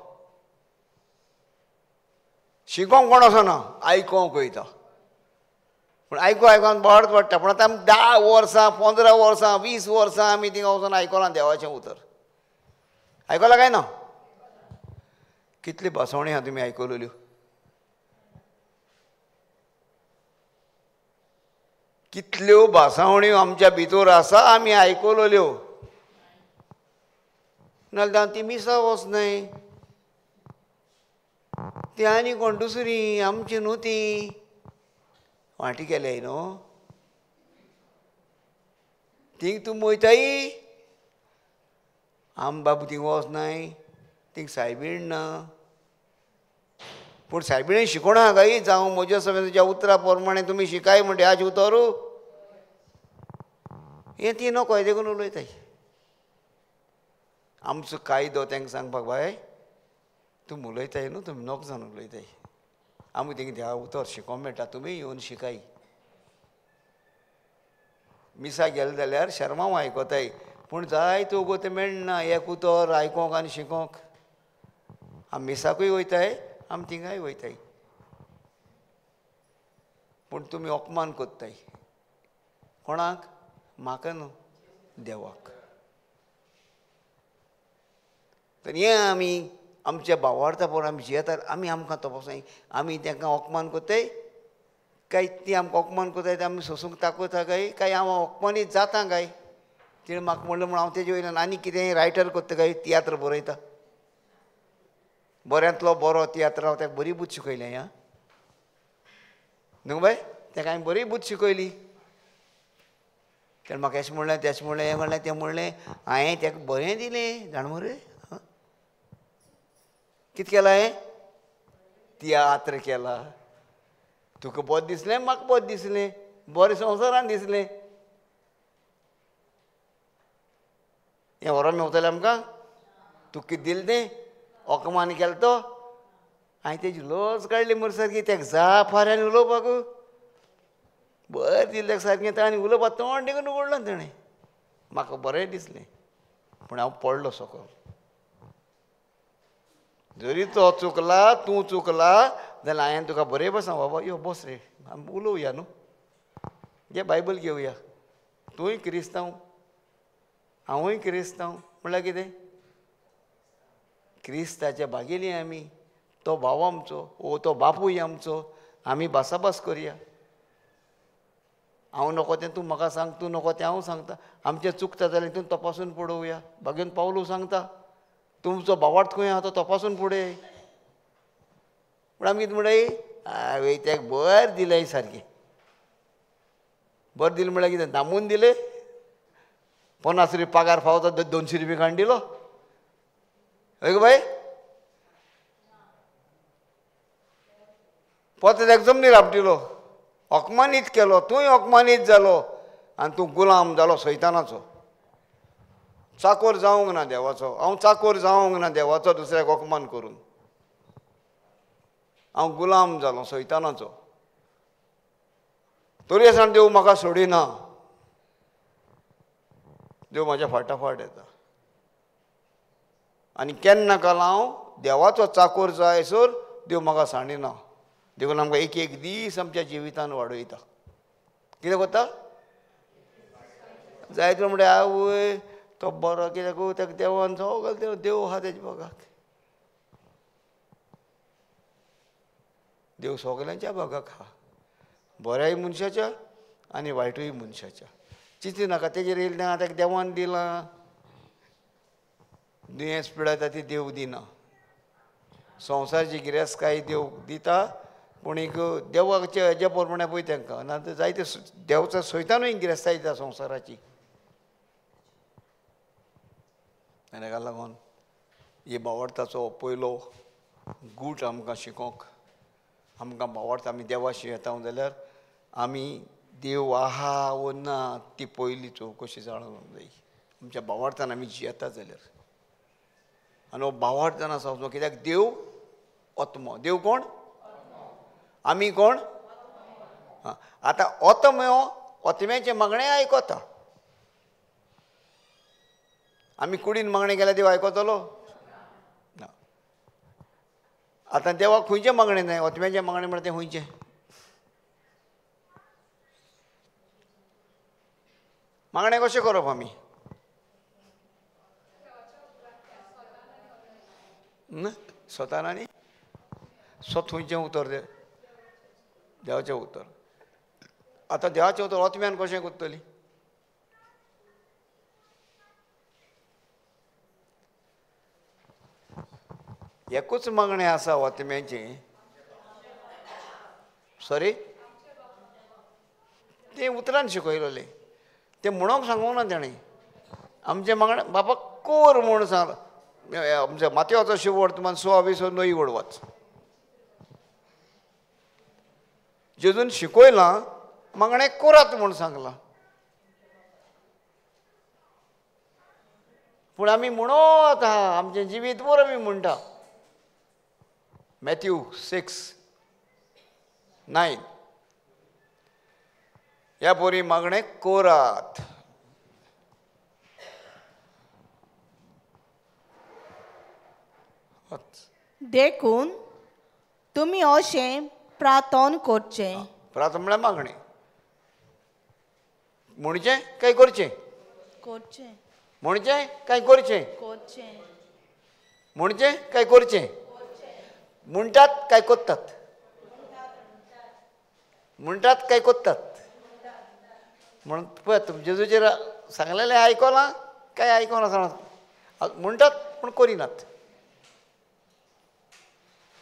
शिकोंक कोण वचना, आयकोंक वयता. पूण आयको आयकोन बरें पडटा. पूण आतां आमी 10 वर्सां, 15 वर्सां, 20 वर्सां आमी थिंगा वचून आयकलां देवाचें उतर. आयकलां काय ना? कितली भासवणी आहा तुमी आयकल्यो? कितल्यो भासावण्यो आमच्या भितर आसा आमी आयकल्यो. नाजाल्यार ती मिसा वचनाय, ती आनी कोण दुसरी आमची न्हू, ती वांटी केल्याय न्हू, थिंग तूं वयताय. आम बाबू थिंग वचनाय, थिंग सायबीण ना. पूण सायबिणेन शिकोवणा काय जावं म्हज्या समेत तुज्या उतरा प्रमाणे तुमी शिकाय म्हणटा आज उतर हें ती नको देखून उलयताय. आमचो कायदो तांकां सांगपाक, बाय तुमी उलयताय न्हू, तुमी नोक जावन उलयताय, आमी थिंग ह्या उतर शिकोवंक मेळटा, तुमी येवन शिकाय. मिसा गेले जाल्यार शर्मांव आयकताय, पूण जायते वगत तें मेळना एक उतर आयकोंक आनी शिकोंक. आमी मिसाकूय वयताय, आमी थिंगाय वयताय, पूण तुमी अपमान करताय. कोणाक? म्हाका न्हू, देवाक. तर हें आमी आमच्या भावार्था पळोवन आमी जियेतात. आमी आमकां तपासाय, आमी तांकां अपमान करताय काय ती आमकां अपमान करताय ते आमी सोंसूंक ताकयता काय, काय हांव अपमानीत जाता काय? तिणें म्हाका म्हणलें म्हूण हांव तेजे वयल्यान आनी कितेंय रायटर करता काय, तियात्र बरयता, बऱ्यांतलो बरो तियात्र हांव ताका बरी बूद शिकयली. हां न्हू बाय, ताका हांवें बरी बूद शिकयली. तेणें म्हाका अशें म्हणलें, तेशें म्हणलें, हें म्हणलें, तें म्हणलें, हांवें ताका बरें दिलें. जाण मरे, कितें केलां हांवें? तियात्र केला. तुका बरें दिसलें, म्हाका बरें दिसलें, बरें संवसारान दिसलें. हें व्हरोन मेवतलें आमकां? तुका कितें दिलें तें? अपमान केलो तो. हांवें तेजी लज काडली मरे सारकी. ताका जाप आनी उलोवपाक बरें दिलें ताका सारकें. आनी उलोवपाक तोंड देखून उगडलां तेणें. म्हाका बरें दिसलें, पूण हांव पडलो सकयल. जरी तो चुकला, तूं चुकला जाल्यार हांवें तुका बरें बस बाबा, यो बस रे, आमी उलोवया न्हू, घे बायबल घेवया. तूंय क्रिस्तांव, हांवूय क्रिस्तांव, म्हणल्यार कितें? क्रिस्ताच्या भागेली आमी, तो भाव आमचो ओ तो बापूय आमचो, आमी भासाभास करया. हांव नको तें तूं म्हाका सांग, तूं नको तें हांव सांगता. आमचें चुकता जाल्यार तूं तपासून पळोवया. बागेन पावलू सांगता तुमचो भावार्थ खंय आहा तो तपासून पळय. पूण आमी कितें म्हणटाय, हांवें तेका बरें दिलें सारकें. बरें दिलें म्हळ्यार कितें, दामून दिलें? 50 रुपया पगार फावता 200 रुपया काडून दिलो. हय गो बाय, पोत तेका जमनीर आपटिलो, अपमानीत केलो, तूंय अपमानीत जालो आनी तूं गुलाम जालो सैतानाचो. चाकोर जावंक ना देवाचो. हांव चाकोर जावंक ना देवाचो दुसऱ्याक अपमान करून. हांव गुलाम जालो सैतानाचो. तरी आसतना देव म्हाका सोडिना, देव म्हाज्या फाटाफाट येता. आनी केन्ना काल हांव देवाचो चाकोर जायसर देव म्हाका सांडिना. देखून आमकां एक एक दीस आमच्या जिवितान वाडयता. कितें करता जायते म्हणटा, आवय तो बरो कित्याक ताका देवान सगळें देव आहा तेज्या भागाक. देव सगल्यांच्या भागाक आहा, बऱ्याय मनशाच्या आनी वायटूय मनशाच्या. चिंती नाका तेजेर येयलें ना ताका देवान दिलां. दुयेंस पिडायता ती देव दिना. संवसाराची गिरेस्तकाय देव दिता, पूण एक देवाच्या हेज्या प्रमाणे पळय तांकां, ना तर जायते देवचा सैतानूय गिरेस्ताय दिता संवसाराची. आनी ताका लागून हे भावार्थाचो पयलो गूट आमकां शिकोवंक, आमकां भावार्थ आमी देवाशी येता जाल्यार आमी देव आहा वो ना ती पयली चवकशी जाणूंक जाय. आमच्या भावार्थान आमी जियेता जाल्यार. आनी हो भावार्थ जावन आसा कित्याक देव आत्मो. देव कोण? आमी कोण? आतां आत्म्यो आत्म्याचें मागणें आयकता. आमी कुडीन मागणें केल्यार देव आयकतलो ना. आतां देवाक खंयचें मागणें जाय? आत्म्याचें मागणें म्हणल्यार तें खंयचें? मागणें कशें करप आमी? स्वतान आनी स्वत खंयचें उतर तें? देवाचें उतर. आतां देवाचें उतर आत्म्यान कशें करतली? एकूच मागणें आसा आत्म्याचें. सॉरी, तें उतरान शिकयलें, तें म्हणूंक सांगूंक ना तेणें. आमचें मागणें बाबा कोर म्हूण सांगलां. आमच्या मातयोचो शिववर्तमान 26 नवी वडवाच जेजून शिकयलां मागणें कोरात म्हूण सांगलां. पूण आमी म्हणत आहा आमचें जिवीत भर आमी म्हणटा. मॅथ्यू 6:9 ह्या पोरी मागणें कोरात. देखून तुमी अशें प्रार्थना करचें. प्रार्थना म्हळ्यार मागणें. म्हणचें काय करचें? करचें. म्हणचें काय करचें? करचें. म्हणचें काय करचें? म्हणटात काय करतात? म्हणटात काय करतात? म्हणून पळय तुमचे जेजूचेर सांगलेलें आयकलां काय आयकोना सांगलां? म्हणटात पूण करिनात.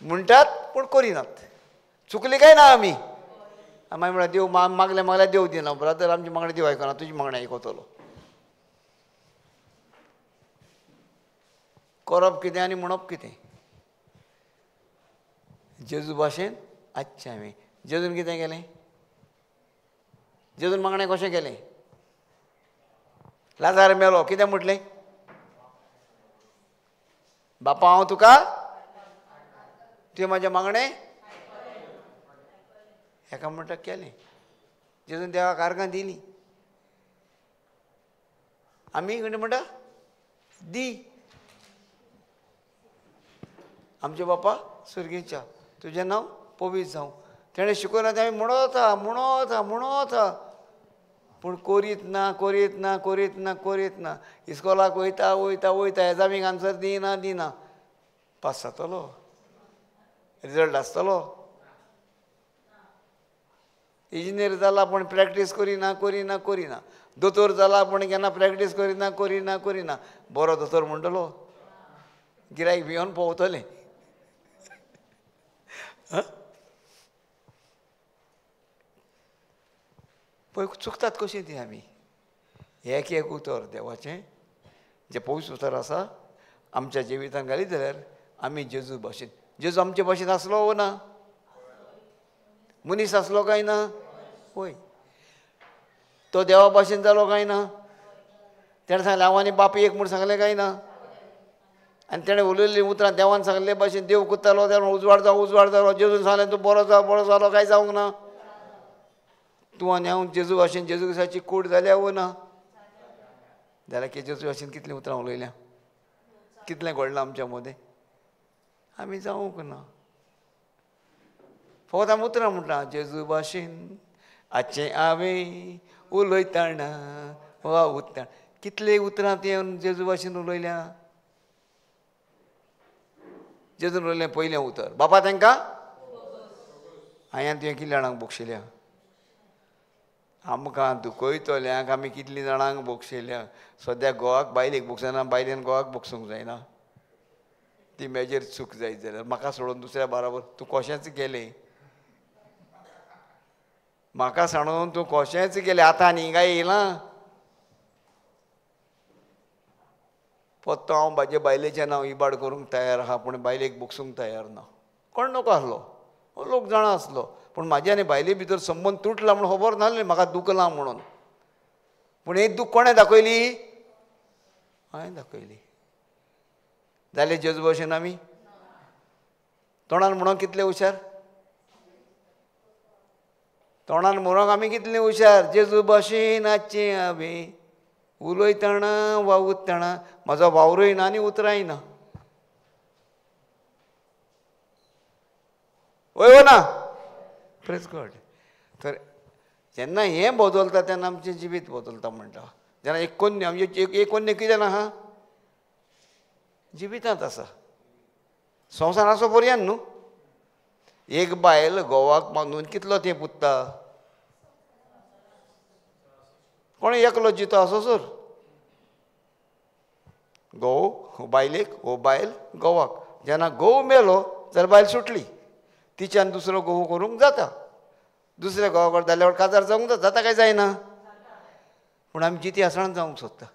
म्हणटात पूण करिनात. चुकली काय ना आमी? मागीर म्हळ्यार देव मागलें मागल्यार देव दिना. ब्रदर आमची मागणें देव आयकना, तुजी मागणें आयकतलो. करप कितें आनी म्हणप कितें? जेजू भाशेन आसचें हांवें. जेजून कितें केलें? जेजून मागणें कशें केलें? लाजार मेलो, कितें म्हटलें? बापा हांव तुका तुवें म्हाजें मागणें हेका म्हणटा केलें. जेजून देवाक आर्गां दिली. आमी कितें म्हणटा? दी. आमचे बापा सुर्गेच्या तुजें नांव पवित्र जावं. तेणें शिकयलां तें आमी म्हणत आहा म्हणत आहा म्हणत आहा, पूण करीत ना करीत ना करीत ना करीत ना. इस्कोलाक वयता वयता वयता, एग्जामीक आन्सर दिना दिना, पास जातलो? रिजल्ट आसतलो? इंजिनियर जाला पूण प्रॅक्टीस करिना करिना करिना, दोतोर जाला पूण केन्ना प्रॅक्टीस करिना करिना करिना. बरो दोतोर म्हणटलो गिरायक भियोन पोवतलें. पळय चुकतात कशीं ती आमी. एक एक उतर देवाचें जें पवित्र उतर आसा आमच्या जिवितान घालीत जाल्यार आमी जेजू भाशेन. जेजू आमचे भाशेन आसलो वो ना? मनीस आसलो काय ना? पळय तो देवा भाशेन जालो काय ना? तेणें सांगलें हांव आनी बापूय एक म्हूण सांगलें काय ना? आनी तेणें उलयल्लीं उतरां देवान सांगले भाशेन देव कुत्तालो, तेणें उजवाड जावं उजवाड जालो. जेजून सांगलें तूं बरो जा, बरो जालो काय जावंक ना? तूं आनी हांव जेजू भाशेन जेजू क्रिस्ताची कूड जाल्या वो ना? जाल्यार की जेजू भाशेन कितलीं उतरां उलयल्या, कितलें घडलां आमच्या मदें? आमी जावंक ना. फकत आमी उतरां म्हणटा जेजू भाशेन आजचें हांवें उलयतना वा उतरां. कितले उतरां ती जेजू भाशेन उलयल्या? जेजून उलयलें पयलें उतर बापा तांकां हांवें तुवें कितल्या जाणांक बक्षिल्या? आमकां दुखयतल्यांक आमी कितलीं जाणांक बक्षिल्या? सद्या गोवाक बायलेक बक्षना, बायलेन गोवाक बक्षूंक जायना. ती मेजेर चूक जायत जाल्यार म्हाका सोडून दुसऱ्या बराबर तूं कशेंच गेलें, म्हाका सांडून तूं कशेंच गेलें, आतां आनी हिंगा येयलां. पत्तो हांव म्हाजे बायलेचें नांव इबाड करूंक तयार आहा, पूण बायलेक बक्षूंक तयार ना. कोण नको आसलो, लोक जाणा आसलो, पूण म्हाजे आनी बायले भितर संबंद तुटला म्हूण खबर नासली, म्हाका दुखलां म्हणून. पूण ही दूख कोणें दाखयली? हांवें दाखयली. जालें जेजू भाशेन आमी तोंडान म्हणूंक कितले हुशार, तोंडान म्हणूंक आमी कितले हुशार. जेजू भाशेन आजचें हांवें उलयतना वा उरतना म्हाजो वावरूय ना आनी उतराय ना. वय वो ना? Praise God. तर जेन्ना हें बदलता तेन्ना आमचें जिवीत बदलता म्हणटा. जेन्ना एक कोन्य आमचें एक कोन्य कितें ना हा जिवितांत आसा, संवसार आसो पर्यंत न्हू. एक बायल घोवाक बांदून कितलो तेंप उत्ता? कोण एकलो जितो आसो सर, घोव बायलेक, हो बायल घोवाक. जेन्ना घोव मेलो जाल्यार बायल सुटली, तिच्यान दुसरो घोव करूंक जाता, दुसऱ्या घोवा कडेन जाल्यार काजार जावंक जाता. जाता काय जायना? पूण आमी जिती आसतना जावंक सोदता.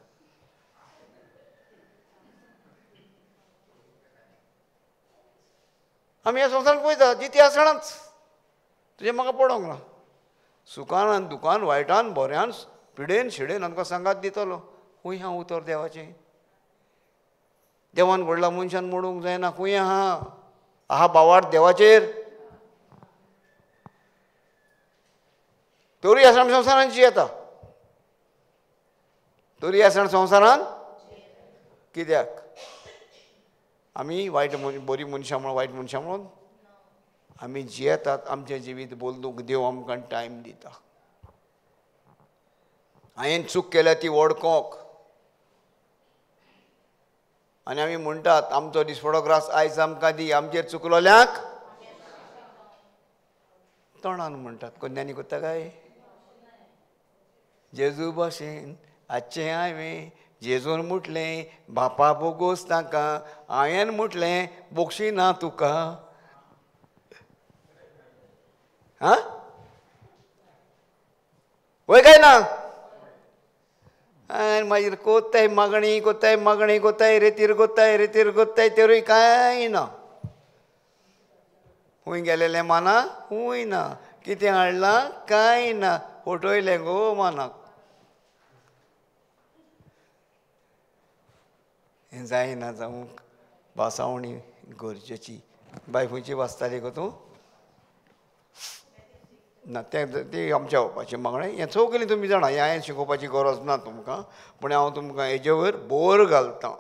आमी ह्या संवसारान पळयता जिती आसणाच तुजें म्हाका पडोंक ना. सुखान आनी दुखान, वायटान बऱ्यान, पिडेन शिडेन आमकां सांगात दितलो. खूंय आहा उतर देवाचें? देवान घडला मनशान मोडूंक जायना. खूंय आहा? आहा बावार देवाचेर. तोरी आसण संवसारान जियेता, तोरी आसण संवसारान. कित्याक आमी वायट बरी मनशां म्हणून वायट मनशां म्हणून आमी जियेतात. आमचें जिवीत बदलूंक देव आमकां टायम दिता. हांवें चूक केल्या ती वळखोंक. आनी आमी म्हणटात आमचो दिसपडो ग्रास आयज आमकां दी, आमचेर चुकलोल्यांक तोंडान म्हणटात. कोन्यांनी करता काय? जेजू भाशेन आजचें हांवें जेजून म्हटलें बापा बोगोस तांकां, हांवें म्हटलें बोगशी ना तुका. आं वय काय ना? आनी मागीर कोत्ताय मागणी, कोत्ताय मागणी, कोत्ताय रेतीर, कोत्ताय रेतीर, कोत्ताय, तेरूय कांय ना. खूंय गेलेलें माना खूंय ना, कितें हाडलां कांय ना, फटयलें गो मानाक. हें जायना जावंक भासावणी गरजेची. बाय खंयची वाचताली गो तूं? ना तें ती आमच्या बापाचें मागणें. हें सगळीं तुमी जाणा, हें हांवें शिकोवपाची गरज ना तुमकां, पूण हांव तुमकां हेजे वयर बोर घालतां.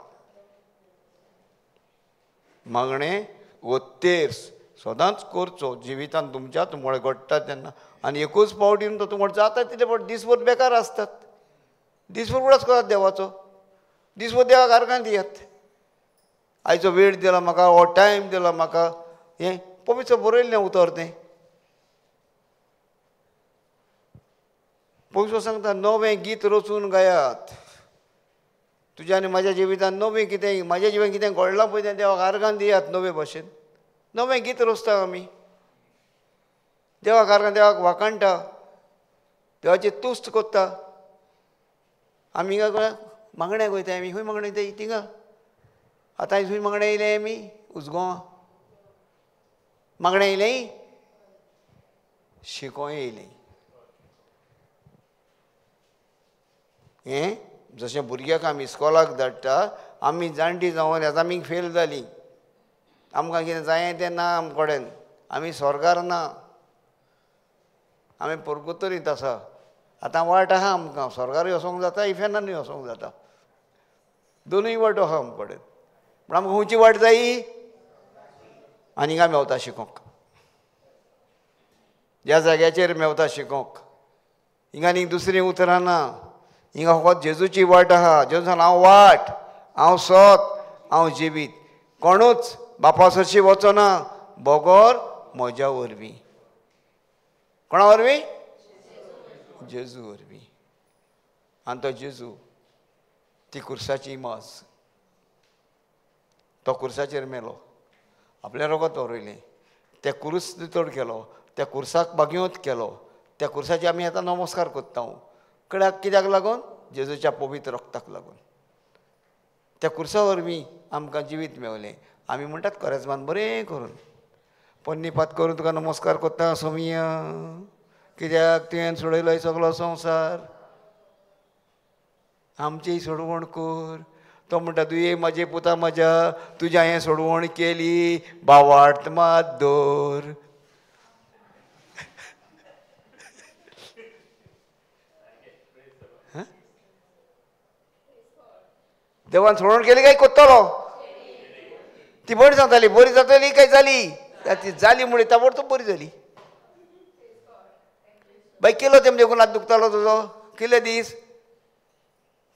मागणें वत्तेर्स सदांच करचो जिवितान तुमच्या, तुमकां घडटा तेन्ना. आनी एकूच फावटी तो तुमकां जाता तितले फावट दीसभर बेकार आसतात. दीसभर उगडास करात देवाचो, दीसभर देवाक आर्गां दियात. आयचो वेळ दिला म्हाका, हो टायम दिला म्हाका, हें पवित्र बरयल्लें उतर तें. पयसो सांगता नवें गीत रचून गायात. तुज्या आनी म्हाज्या जिवितान नवें कितें, म्हाज्या जिवितान कितें घडलां पळय तें देवाक आर्गान दियात नवे भाशेन. नवें गीत रचता आमी, देवाक आर्गान, देवाक वाखाणटा, देवाची तुस्त करता. आमी हिंगा मागण्याक वयता, आमी खंय मागण्या वयता थिंगा. आतां खंय मागण्या येयले आमी उजगोवा मागण्या येयलें, शिकों येयलें. हें जशें भुरग्याक आमी इस्कॉलाक धाडटा, आमी जाणटी जावन आतां आमी फेल जालीं, आमकां कितें जाय तें ना आम कडेन, आमी स्वर्गार ना, आमी परगुतरींत आसा. आतां वाट आहा आमकां, स्वर्गारूय वचोंक जाता, इफेर्नानूय वचोंक जाता, दोनूय वाटो आहा आम कडेन. पूण आमकां खंयची वाट जायी? आनी हिंगा मेवता शिकोंक, ह्या जाग्याचेर मेवता शिकोंक. हिंगा आनी दुसरीं उतरां ना, हिंगा फकत जेजूची वाट आहा. जेजू सांगला हांव वाट, हांव सत, हांव जिवीत, कोणूच बापा सरशी वचना बगर म्हज्या वरवीं. कोणा वरवीं? जेजू वरवीं. आनी तो जेजू ती कुर्साची इमाज, तो कुर्साचेर मेलो, आपलें रगत वरयलें, त्या कुरूस नितळ केलो, त्या कुर्साक बागयोत केलो, त्या कुर्साची आमी आतां नमस्कार करता. कड्याक कित्याक लागून? जेजूच्या पवित्र रक्ताक लागून. त्या कुर्सा वरवीं आमकां जिवीत मेवलें. आमी म्हणटात कोरेज्मान बरें करून पन्नीपात करून तुका नमस्कार करता सोमिया, कित्याक तुवें सोडयलो सगलो संवसार, आमची सोडवण कर. तो म्हणटा तुवें म्हाजे पुता म्हज्या, तुज्या हांवें सोडवण केली, बावार्थ मात दवर. देवान सोडवण केली काय कोत्तलो? ती बरी जाताली, बरी जातली काय जाली? ती जाली म्हळी ताबडतोब बरी जाली. बाय केलो तेम देखून हात दुखतालो तुजो कितले दीस?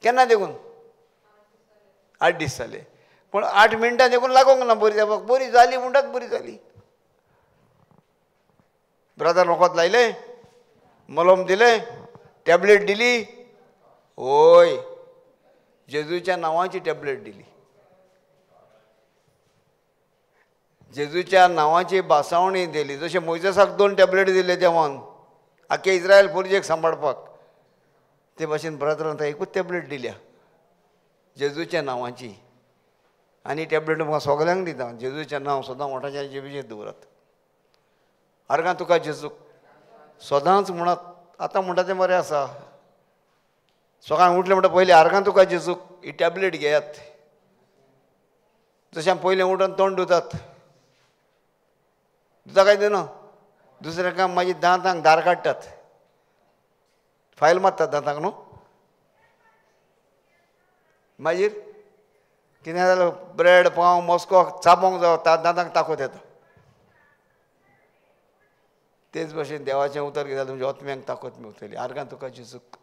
केन्ना देखून? 8 दीस जाले. पूण 8 मिनटां देखून लागोंक ना बरी जावपाक. बरी जाली म्हणटात बरी जाली. ब्रदर वखद लायलें, मलम दिलें, टॅबलेट दिली. होय, जेजूच्या नांवाची टॅबलेट दिली, जेजूच्या नांवाची बासावणी दिली. जशें मोयजेसाक 2 टॅबलेट दिले देवान आख्खे इस्रायल पुरजेक सांबाळपाक, ते भाशेन ब्रदरान एकूच टॅबलेट दिल्या जेजूच्या नांवाची. आनी टॅबलेट म्हाका सगल्यांक दिता, जेजूचें नांव सदां वोंठाच्या जिबेचेर दवरात. आर्गां तुका जेजूक सदांच म्हणत. आतां म्हणटा तें बरें आसा, सकाळीं उठलें म्हणटा पयलीं आर्गां तुका जेजूक ही टॅबलेट घेयात. जशें आमी पयलीं उठून तोंड धुतात, धुता काय दिना? दुसरें काम मागीर दांतांक दार काडटात, फायल मारतात दांतांक न्हू. मागीर कितें जाल्यार ब्रेड पाव मस्को चाबोंक जावं दांतांक ताकत येता. तेच भाशेन देवाचें उतर कितें जाल्यार तुमच्या आत्म्यांक ताकत मेवतली. आर्गां तुका जेजूक.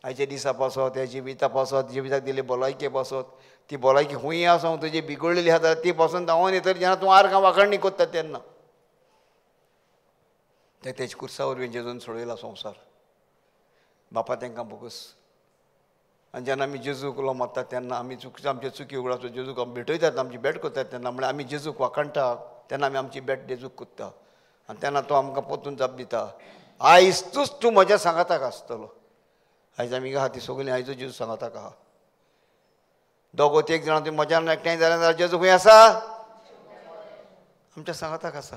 आयच्या दिसा पासत, ह्या जिविता पासत, जिविताक दिल्ली भलायके पासत, ती भलायकी खूंय आसूं तुजी बिगडलेली आसा जाल्यार ती पासून धांवोन येतली जेन्ना तूं आर्गां वाखाणणी करता तेन्ना. ते तेज कुर्सा वरवीं जेजून सोडयला संवसार. बापा तांकां भोगस. आनी जेन्ना आमी जेजूक उलो मारता तेन्ना आमी चुकी, आमचे चुकी उगडासो जेजूक आमी भेटयतात, आमची भेट करतात तेन्ना, म्हळ्यार आमी जेजूक वाखाणटा तेन्ना आमी आमची भेट जेजूक करता. आनी तेन्ना तो आमकां परतून जाप दिता, आयज तूंच तूं म्हज्या सांगाताक आसतलो. आयज आमी आहा ती सगळीं आयजो जेजू सांगाताक आहा. दोगो एक जाणां तुमी म्हज्यान एकठांय जालें जाल्यार जेजू खंय आसा? आमच्या सांगाताक आसा.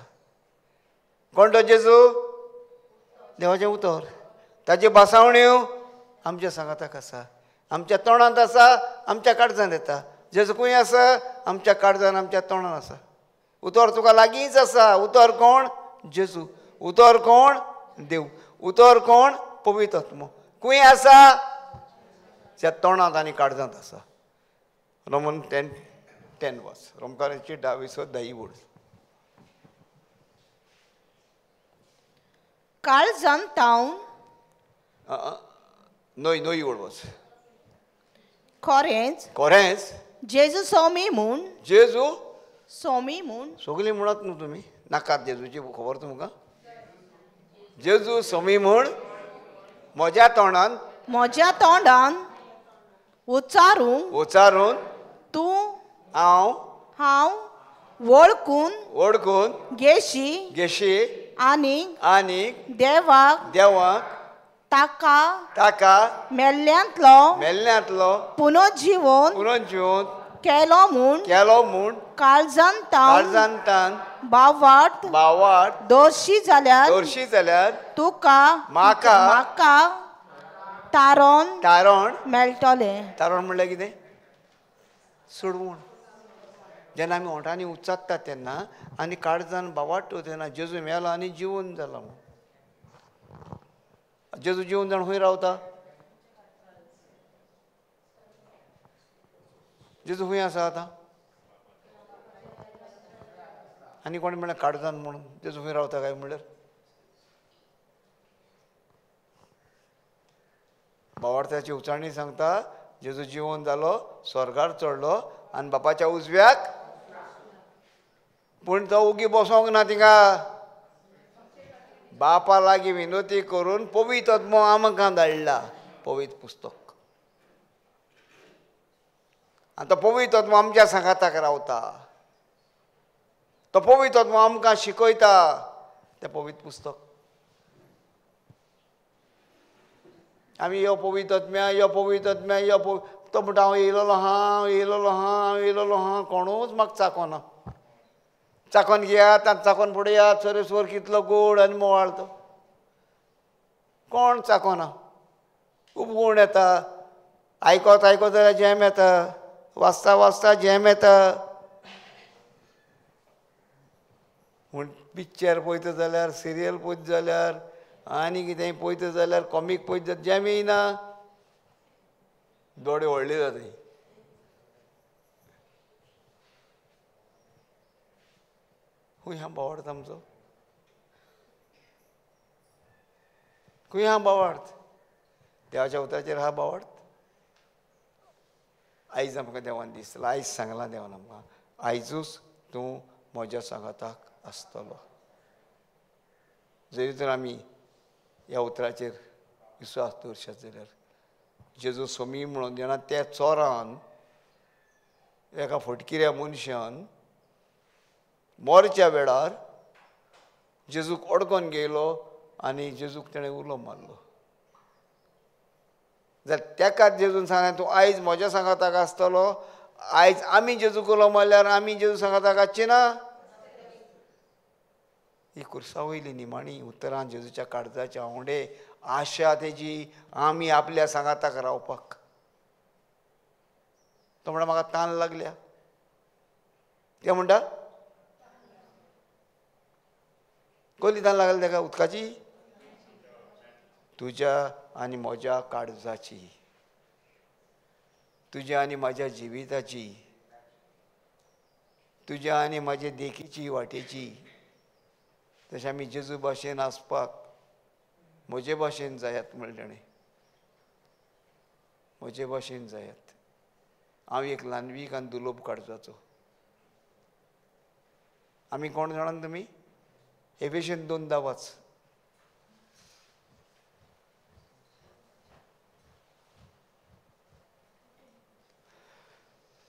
कोण तो जेजू? देवाचें उतर, ताच्यो भासावण्यो आमच्या सांगाताक आसा, आमच्या तोंडांत आसा, आमच्या काळजांत येता. जेजू खंय आसा? आमच्या काळजान, आमच्या तोंडांत आसा. उतर तुका लागींच आसा. उतर कोण? जेजू. उतर कोण? देव. उतर कोण? पवित्र आत्मो. खंय आसा? त्या तोंडांत आनी काळजांत आसा. रोमन 10:10 वाच. रोमकारांची 10 वड. काळजांत तावन न्हय न्हय वड वाच. खरेंच खरेंच जेजू सोमी म्हूण, जेजू सोमी म्हूण सगळीं म्हणत न्हू तुमी, नाकात जेजूची खबर तुमकां? जेजू सोमी म्हूण म्हज्या तोंडान, म्हज्या तोंडान उच्चारून, उच्चारून तूं हांव, हांव वळखून, वळखून घेशी, घेशी आनी, आनी देवाक, देवाक ताका, ताका मेल्ल्यांतलो, मेल्ल्यांतलो पुनर्जिवन, पुनर्जिवन केलो म्हूण, केलो म्हूण काळजान काळजान बावाट, बावाट दोशी जाल्यार, दोशी जाल्यार तुका म्हाका, म्हाका तारण, तारण मेळटलें. तारण म्हणल्यार कितें? सोडवण. जेन्ना आमी ओंठांनी उच्चारतात तेन्ना आनी काळजान बावाट तेन्ना जेजू मेलो आनी जिवन जाला म्हूण. जेजू जिवन जाण खंय रावता? जेजू खंय आसा आतां? आनी कोणें म्हणल्यार काळजान म्हणून जेजू खंय रावता काय म्हणल्यार? बावार्थाची उचारणी सांगता जेजू जिवन जालो, स्वर्गार चडलो आनी बापाच्या उजव्याक. पूण तो उगी बसोंक ना थिंगा, बापा लागीं विनवती करून पवित्र आत्मो आमकां धाडला, पवित्र पुस्तक. आनी तो पवित्र आत्मो आमच्या सांगाताक रावता, तो पवित्र आत्मो आमकां शिकयता तें पवित्र पुस्तक. आमी यो पवित्र आत्म्या, यो पवित्र आत्म्या, यो तो म्हणटा हांव येयलेलो आहा, हांव येयलेलो आहा, हांव येयलेलो आहा, कोणूच म्हाका चाकोना. चाकोन घेयात आनी चाकोन फुडयात, सरेस्वर कितलो गोड आनी मोवाळ तो. कोण चाकोना? खूब गूण येता, आयकत आयकत जाल्यार झेम येता, वाचता वाचता झेम येता. म्हूण पिक्चर पळयता जाल्यार, सिरियल पळयता जाल्यार, आनी कितेंय पळयता जाल्यार, कॉमीक पळयता जाल्यार झेम येयना, दोळे व्हडले जाता. खंय आहा बावार्थ आमचो? खंय आहा बावार्थ? देवाच्या उतराचेर आहा बावार्थ? आयज आमकां देवान दिसला, आयज सांगलां देवान आमकां, आयजूच तूं म्हज्या सांगाताक आसतलो. जरी तर आमी ह्या उतराचेर विस्वास दवरशात जाल्यार जेजू सोमी म्हणून जेन्ना त्या चोरान एका फटकिऱ्या मनशान मोरच्या वेळार जेजूक अडकोन घेयलो आनी जेजूक तेणें उलो मारलो. जाल्यार तेकाच जेजून सांगलें तूं आयज म्हज्या सांगाताक आसतलो. आयज आमी जेजूक उलो मारल्यार आमी जेजू सांगाताक आसची ना. ही कुर्सा वयली निमाणी उतरां जेजूच्या काळजाच्या आवंडे, आशा तेजी आमी आपल्या सांगाताक रावपाक. तो म्हणटा म्हाका तान लागल्या. ते म्हणटा कसली तान लागली ताका? उदकाची? तुज्या आनी म्हज्या काळजाची, तुज्या आनी म्हज्या जिविताची, तुज्या आनी म्हज्या देखीची, वाटेची. तशें आमी जेजू भाशेन आसपाक म्हजे भाशेन जायात म्हणलें ताणें, म्हजे भाशेन जायात. हांव एक ल्हानवीक आनी दुलोब काळजाचो. आमी कोण जाणात तुमी? एफेशियन 2:10 वाच.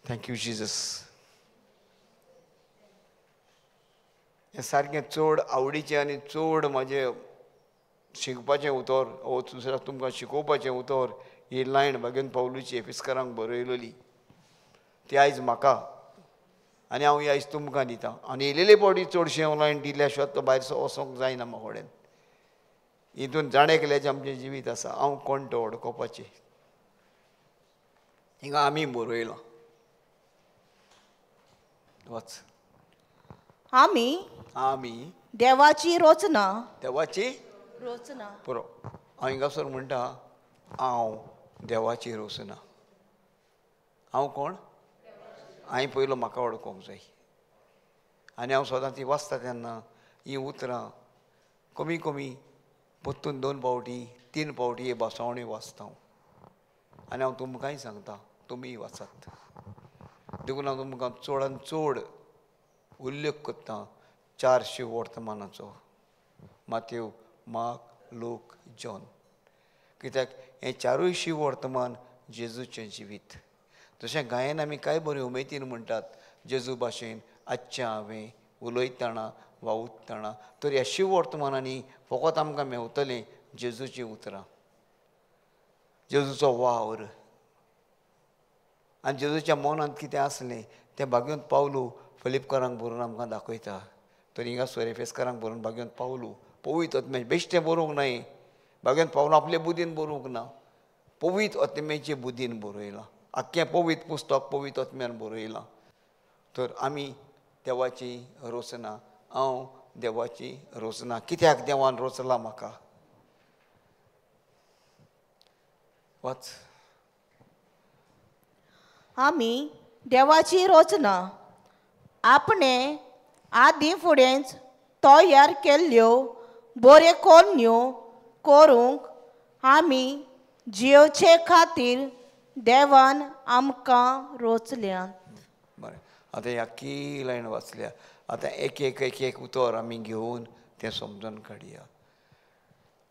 Thank you Jesus. हें सारकें चड आवडीचें आनी चड म्हाजें शिकपाचें उतर, ओ दुसऱ्याक तुमकां शिकोवपाचें उतर, ही लायन भागेन पावलूची एफिस्करांक बरयलेली ती आयज म्हाका आनी हांव ही आयज तुमकां दितां. आनी येयलेले फावटी चडशें हांव लायन दिल्या शिवाय तो भायर वचोंक जायना म्हाका कडेन. हितून जाणें एकल्याचें आमचें जिवीत आसा, हांव कोण तो वळखुपाचें. हिंगा आमी बरयलां. वच. आमी, आमी देवाची रचना, देवाची रचना. पुरो. हांव हिंगासर म्हणटा हांव देवाची रचना. हांव कोण? हांवें पयलो म्हाका वळखूंक जाय. आनी हांव सदां ती वाचता तेन्ना हीं उतरां कमी कमी परतून 2 फावटी 3 फावटी ही भासावणी वाचता हांव. आनी हांव तुमकांय सांगता तुमीय वाचात. देखून हांव तुमकां चडान चड उल्लेख करता 400 वर्तमानाचो, मातेव, मार्क, लूक, जॉन. कित्याक हें चारूय शिववर्तमान जेजूचें जिवीत. जशें गायन आमी कांय बरें उमेदीन म्हणटात जेजू भाशेन आजचें हांवें उलयतना वावुरतना, तर ह्या शिववर्तमानांनी फकत आमकां मेवतलें जेजूचीं उतरां, जेजूचो वावर आनी जेजूच्या मनांत कितें आसलें तें भाग्यवंत पावलू फिलिपकारांक बरोवन आमकां दाखयता. तर हिंगा एफेसकारांक बरोवन भाग्यवंत पावलू पवित्र आत्म्याचें बेश्टें बरोवंक नाय, भाग्यवंत पावलू आपले बुद्दीन बरोवंक ना, पवित्र आत्म्याचे बुद्दीन बरयलां. आख्खें पवित्र पुस्तक पवित्र आत्म्यान बरयलां. तर आमी देवाची रोचना, हांव देवाची रोचना. कित्याक देवान रोचला म्हाका? वाच. आमी देवाची रोचना आपणे आदीं फुडेंच तयार केल्ल्यो बऱ्यो कोन्यो करूंक आमी जियोचे खातीर देवान आमकां रोचल्यात. बरें, आतां ही आख्खी लायन वाचल्या. आतां एक एक एक एक उतर आमी घेवन तें समजून काडया.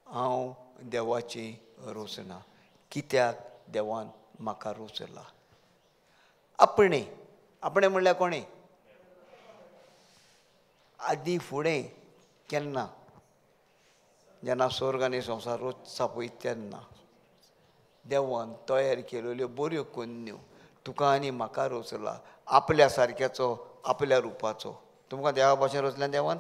हांव देवाची रोचना. कित्याक देवान म्हाका रोचला? आपणे. आपणे म्हणल्यार कोणें? आदीं फुडें केन्ना? जेन्ना स्वर्ग आनी संवसार रोचता पळय तेन्ना देवान तयार केलेल्यो बऱ्यो कोन्यो तुका आनी म्हाका रोचला, आपल्या सारक्याचो, आपल्या रुपाचो. तुमकां देवा भाशेन रोचल्या देवान?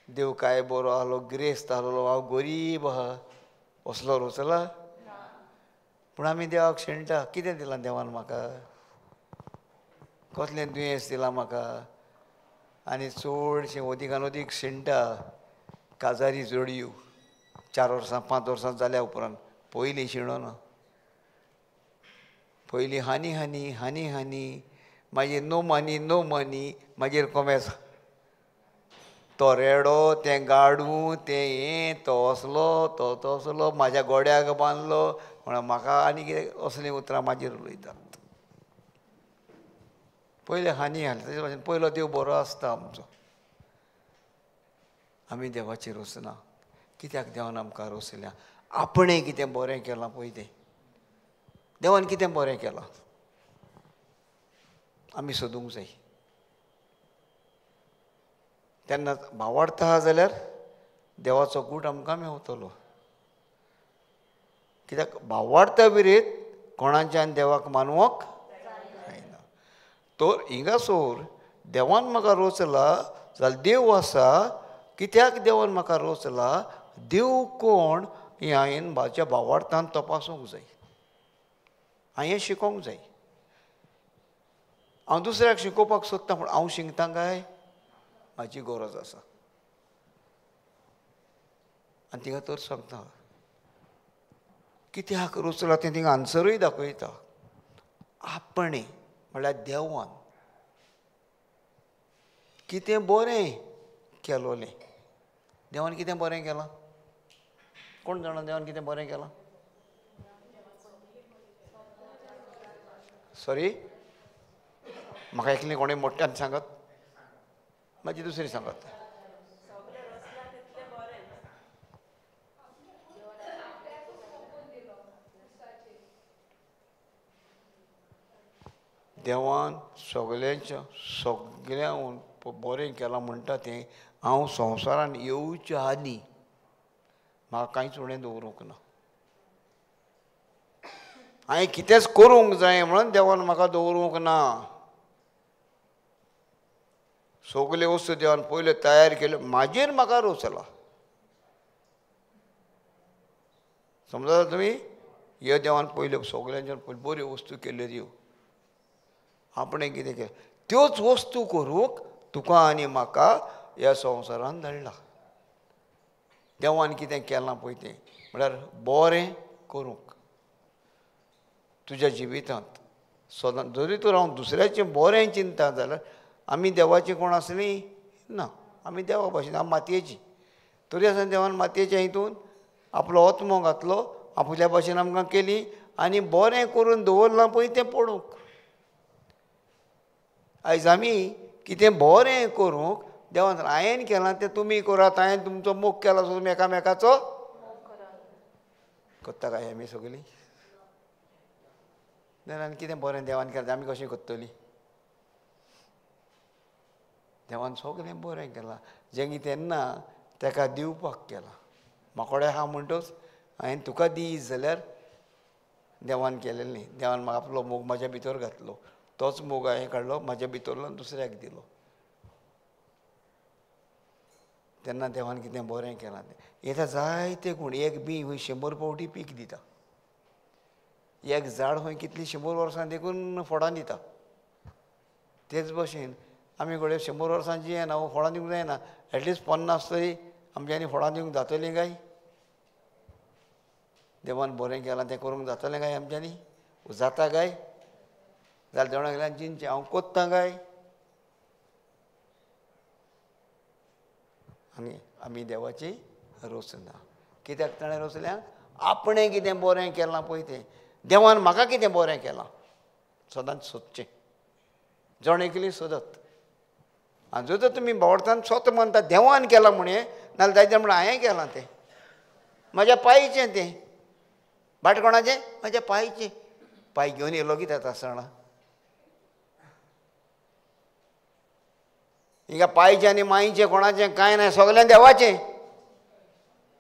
देव काय बरो आहलो, गिरेस्त आहलो, हांव गरीब आहा, असलो रोचला? पूण आमी देवाक शेणटा. कितें दिलां देवान म्हाका? कसलें दुयेंस दिलां म्हाका? आनी चडशें अदीकान अदीक शेणटा काजारी जोडयो 4 वर्सां 5 वर्सां जाल्या उपरांत. पयलीं शिणना, पयलीं हानी हानी हानी हानी, मागीर नो मनी नो मनी, मागीर कोमेस तो रेडो, तें गाडू, तें हें, तो असलो, तो तसलो, म्हाज्या गोड्याक बांदलो म्हणून म्हाका आनी कितें असलीं उतरां मागीर उलयतात. पयलें हानी हाली तशें भाशेन पयलो देव बरो आसता आमचो. आमी देवाची रोचना. कित्याक देवान आमकां रोचल्या? आपणें कितें बरें केलां पळय तें देवान कितें बरें केलां आमी सोदूंक जाय. तेन्ना भावार्थ आहा जाल्यार देवाचो गूट आमकां मेवतलो. कित्याक भावार्था विरीत कोणाच्यान देवाक मानवक जायना. तर हिंगासोर देवान म्हाका रोचला जाल्यार देव आसा. कित्याक देवान म्हाका रोचला? देव कोण हें हांवें म्हाज्या भावार्थान तपासूंक जाय, हांवें शिकोवंक जाय. हांव दुसऱ्याक शिकोवपाक सोदतां पूण हांव शिकता काय? म्हाजी गरज आसा. आनी तिंगा तर सांगता कित्याक रोचला तें तिंगा आन्सरूय दाखयता. आपणे म्हळ्यार देवान कितें बरें केलोलें. देवान कितें बरें केलां? कोण जाणा देवान कितें बरें केलां? सॉरी, म्हाका एकलें कोणें मोठ्यान सांगत, मागीर दुसरी सांगत. देवान सगल्यांच्या सगळ्यांक बरें केलां म्हणटा तें हांव संवसारान येवच्या आदीं म्हाका कांयच उणें दवरूंक ना. हांवें कितेंच करूंक जाय म्हणून देवान म्हाका दवरूंक ना. सगल्यो वस्तू देवान पयल्यो तयार केल्यो, मागीर म्हाका रोचला. समजा तुमी? ह्यो देवान पयल्यो सगल्यांच्यान पयल्यो बऱ्यो वस्तू केल्यो त्यो आपणें कितें केलें त्योच वस्तू करूंक तुका आनी म्हाका ह्या संवसारान धाडला. देवान कितें केलां पळय तें म्हळ्यार बरें करूंक तुज्या जिवितांत सदां. जरी तर हांव दुसऱ्याचें बरें चिंता जाल्यार आमी देवाची कोण आसली ना, आमी देवा भाशेन, आमी मातयेची. तरी आसतना देवान मातयेच्या हितून आपलो आत्मो घातलो, आपल्या भाशेन आमकां केली आनी बरें करून दवरलां पळय तें पळोवंक. आयज आमी कितें बरें करूंक देवान हांवें केलां तें तुमी करात, हांवें तुमचो मोग केला सो तुमी एकामेकाचो. कोत्ता काय आमी सगळीं? जाल्यार आनी कितें बरें देवान केलां आमी कशें कोत्तलीं? देवान सगळें बरें केलां, जें कितें ना तेका दिवपाक केलां. म्हाकोडे आहा म्हणटच हांवें तुका दी जाल्यार देवान केलें न्ही. देवान म्हाका आपलो मोग म्हाज्या भितर घातलो, तोच मोग हांवें काडलो म्हाज्या भितरलो आनी दुसऱ्याक दिलो. तेन्ना देवान कितें बरें केलां तें. येता जायते गूण. एक बी खंय 100 फावटी पीक दिता, एक झाड खंय कितलीं 100 वर्सां देखून फळां दिता. तेच भशेन आमी घडये 100 वर्सां जियेना, फळां दिवंक जायना, एटलिस्ट 50 तरी आमच्यांनी फळां दिवंक जातलीं काय? देवान बरें केलां तें करूंक जातलें काय आमच्यांनी? जाता काय? जाल्यार देवणा गेल्यान चिंतचें हांव कोत्तां काय? आनी आमी देवाची रचना. कित्याक ताणें रचल्या? आपणें कितें बरें केलां पळय तें. देवान म्हाका कितें बरें केलां सदांच सोदचें, जण एकली सोदत. आनी जर तर तुमी भावार्थान स्वता म्हणटा देवान केलां म्हणून, नाजाल्यार जायते म्हणून हांवें केलां तें, म्हाज्या पायचें तें, भाट कोणाचें? म्हाज्या पायचें. पांय घेवन येयलो कित्याक आसतना? हिंगा पायचें आनी मायचें कोणाचें कांय ना, सगळें देवाचें.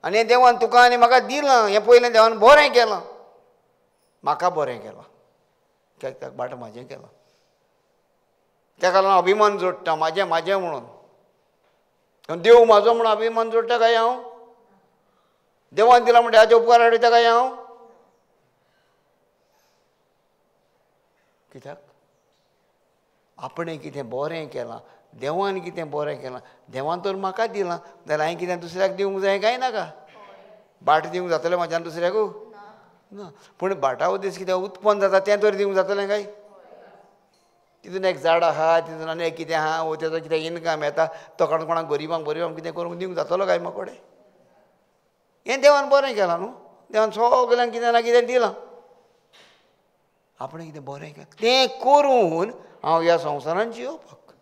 आनी हें देवान तुका आनी म्हाका दिलां, हें पयलें देवान बरें केलां, म्हाका बरें केलां, कित्याक भाट म्हाजें केलां. तेका लागून अभिमान जोडटा म्हाजें म्हाजें म्हणून. देव म्हाजो म्हणून अभिमान जोडटा काय हांव? देवान दिला म्हणटा हाचे उपकार हाडटा काय हांव? कित्याक आपणें कितें बरें केलां, देवान कितें बरें केलां, देवान तर म्हाका दिलां, जाल्यार हांवें कितें दुसऱ्याक दिवंक जाय काय नाका? बाट दिवंक जातलें म्हाज्यान दुसऱ्याकू? ना. पूण भाटा उद्देश कितें उत्पन्न जाता तें तर दिवंक जातलें काय? तितून एक झाड आहा, तितून आनी एक कितें आहा, वो तेजो कितें इनकम येता, तो काडून कोणाक गरिबांक बरिबांक कितें करूंक दिवंक जातलो काय म्हाकोडे? हें देवान बरें केलां न्हू, देवान सगल्यांक कितें ना कितें दिलां. आपणें कितें बरें केलां तें करून हांव ह्या संवसारान जियोवपाक.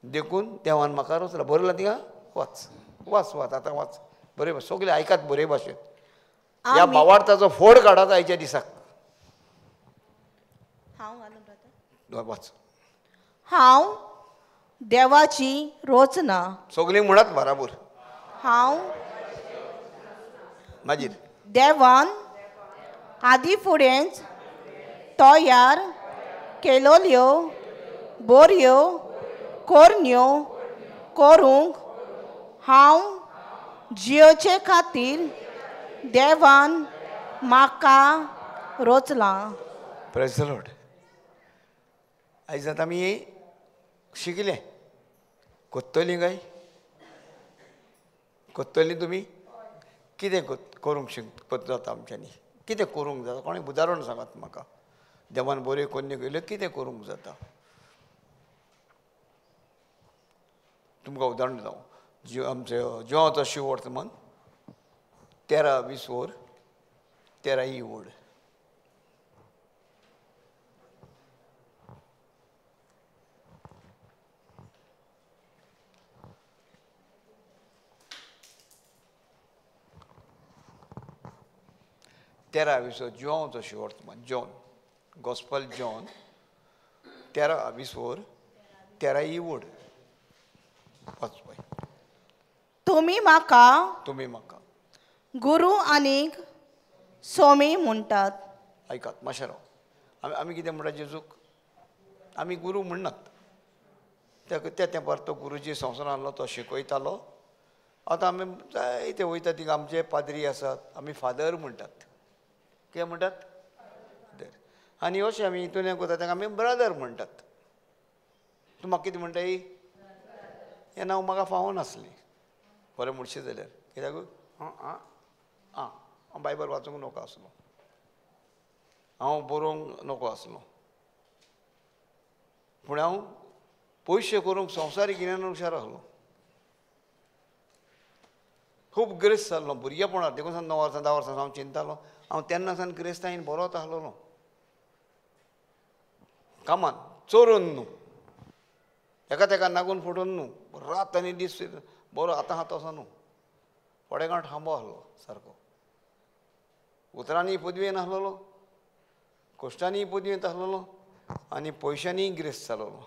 देखून देवान म्हाका रचला. बरयलां थिंगा? वाच वाच वाच आतां वाच बरें, सगळें आयकात बरे भाशेन. ह्या भावार्थाचो फोड काडात आयच्या दिसाक. वाच. हांव देवाची रचना. सगळीं म्हणत बराबर. हांव मागीर देवान आदी फुडेंच तयार केलोल्यो बऱ्यो करण्यो करूंक हांव जियोचे खातीर देवान म्हाका रचलां. Praise the Lord. आयज आतां आमी शिकले. कोत्तलीं काय? कोत्तलीं तुमी? कितें करूंक जाता आमच्यांनी? कितें करूंक जाता? कोणें उदाहरण सांगात म्हाका. देवान बऱ्यो कोन्न्यो केल्यो, कितें करूंक जाता? तुमकां उदाहरण दिता हांव. आमचो जिवाचो शिवोर्थ म्हण 13 20 वर 13 ही वड. तेरा 20 जिवाचो शिवर्तमान जॉन, गॉस्पल जॉन 13 20 वर 13 ही वड. वाच पळय. तुमी म्हाका, तुमी म्हाका गुरू आनीक स्वामी म्हणटात. आयकात मातशें राव. आमी आमी कितें म्हणटा जेजूक? आमी गुरू म्हणनात. त्या तेंपार तो गुरुजी संवसारान आसलो, तो शिकयतालो. आतां आमी जायते वयता थिंगा आमचे पाद्री आसात, आमी फादर म्हणटात. कितें म्हणटात? आनी अशें आमी हितून हें करता ताका आमी ब्रदर म्हणटात. तूं म्हाका कितें म्हणटाय? हें नांव म्हाका फावनासलें बरें म्हणशी जाल्यार. कित्याक? आं आं हांव बायबल वाचूंक नको आसलो, हांव बरोवंक नको आसलो, पूण हांव पयशे करूंक संवसारीक गिन्यान हुशार आसलो. खूब ग्रेस्त जाल्लो भुरगेपणार. देखून सावन 9 वर्सां 10 वर्सां हांव चिंतालो. हांव तेन्ना सावन ग्रेस्तायेन बरोच आसलेलो. कामान चोरून न्हू, एका तेका नागून फुटून न्हू, रात आनी दीस बरो आतां आहा तसो न्हू. थोडे गांठ हांबो आसलो सारको. उतरांनी पदवेन आसलेलो, कश्टांनी पदवेंत आसलेलो आनी पयशांनीय गिरेस्त जालोलो.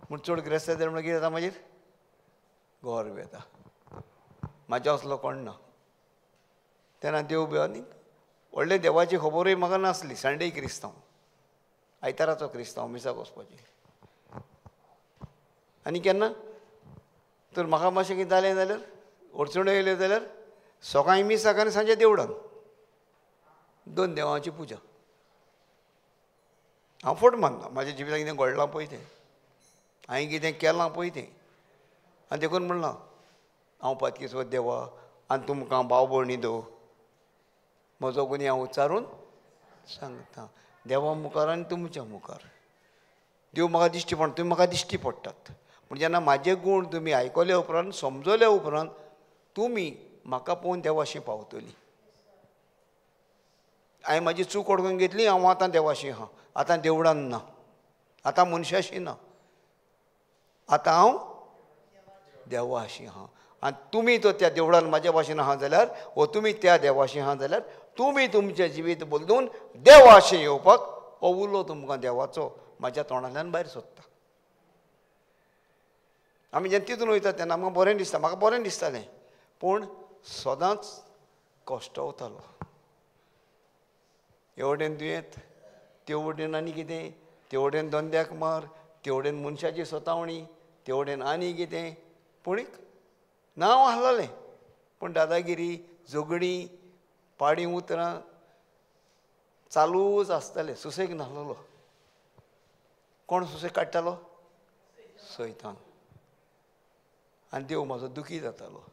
पूण चड गिरेस्त जाल्यार म्हणल्यार कितें जाता मागीर गर्व येता. म्हाज्या असलो कोण ना. तेन्ना देव बी आनी व्हडले देवाची खबरूय म्हाका नासली. संडे क्रिस्तांव, आयताराचो क्रिस्तांव, मिसाक वचपाची. आनी केन्ना तर म्हाका मातशें कितें जालें जाल्यार, अडचण्यो येयल्यो जाल्यार सकाळीं मिसाक आनी सांजे देवळान, दोन देवांची पुजा. हांव फट मानना, म्हाज्या जिवितांत कितें घडलां पळय तें, हांवें कितें केलां पळय तें. आनी देखून म्हणलां हांव पातकीसो देवा आनी तुमकां भाव भयणी दो म्हजो गुन्यांव उच्चारून सांगता देवा मुखार आनी तुमच्या मुखार. देव म्हाका दिश्टी पडटा, तुमी म्हाका दिश्टी पडटात, पूण जेन्ना म्हाजे गूण तुमी आयकले उपरांत, समजले उपरांत तुमी म्हाका पळोवन देवाशी पावतली. हांवें म्हाजी चूक वळखून घेतली, हांव आतां देवाशी आहा, आतां देवळान ना, आतां मनशाशी ना, आतां हांव देवाशी आहा. आनी तुमी तर त्या देवळान म्हाज्या भाशेन आहा जाल्यार, वो तुमी त्या देवाशी आहा जाल्यार तुमी तुमचें जिवीत बदलून देवाशी येवपाक हो उलो तुमकां देवाचो म्हाज्या तोंडांतल्यान भायर सोदता. आमी जेन्ना तितून वयता तेन्ना आमकां बरें दिसता, म्हाका बरें दिसतालें, पूण सदांच कश्टवतालो. हे वटेन दुयेंत, ते वटेन आनी कितें, ते वटेन धंद्याक मार, ते वटेन मनशाची सतावणी, ते वटेन आनी कितें. पूण एक नांव आसलेलें, पूण दादागिरी, झगडीं, पाडी उतरां चालूच आसतालें. सुसेग नासलेलो. कोण सुसेग काडटालो? सैतान. आनी देव म्हाजो दुखी जातालो,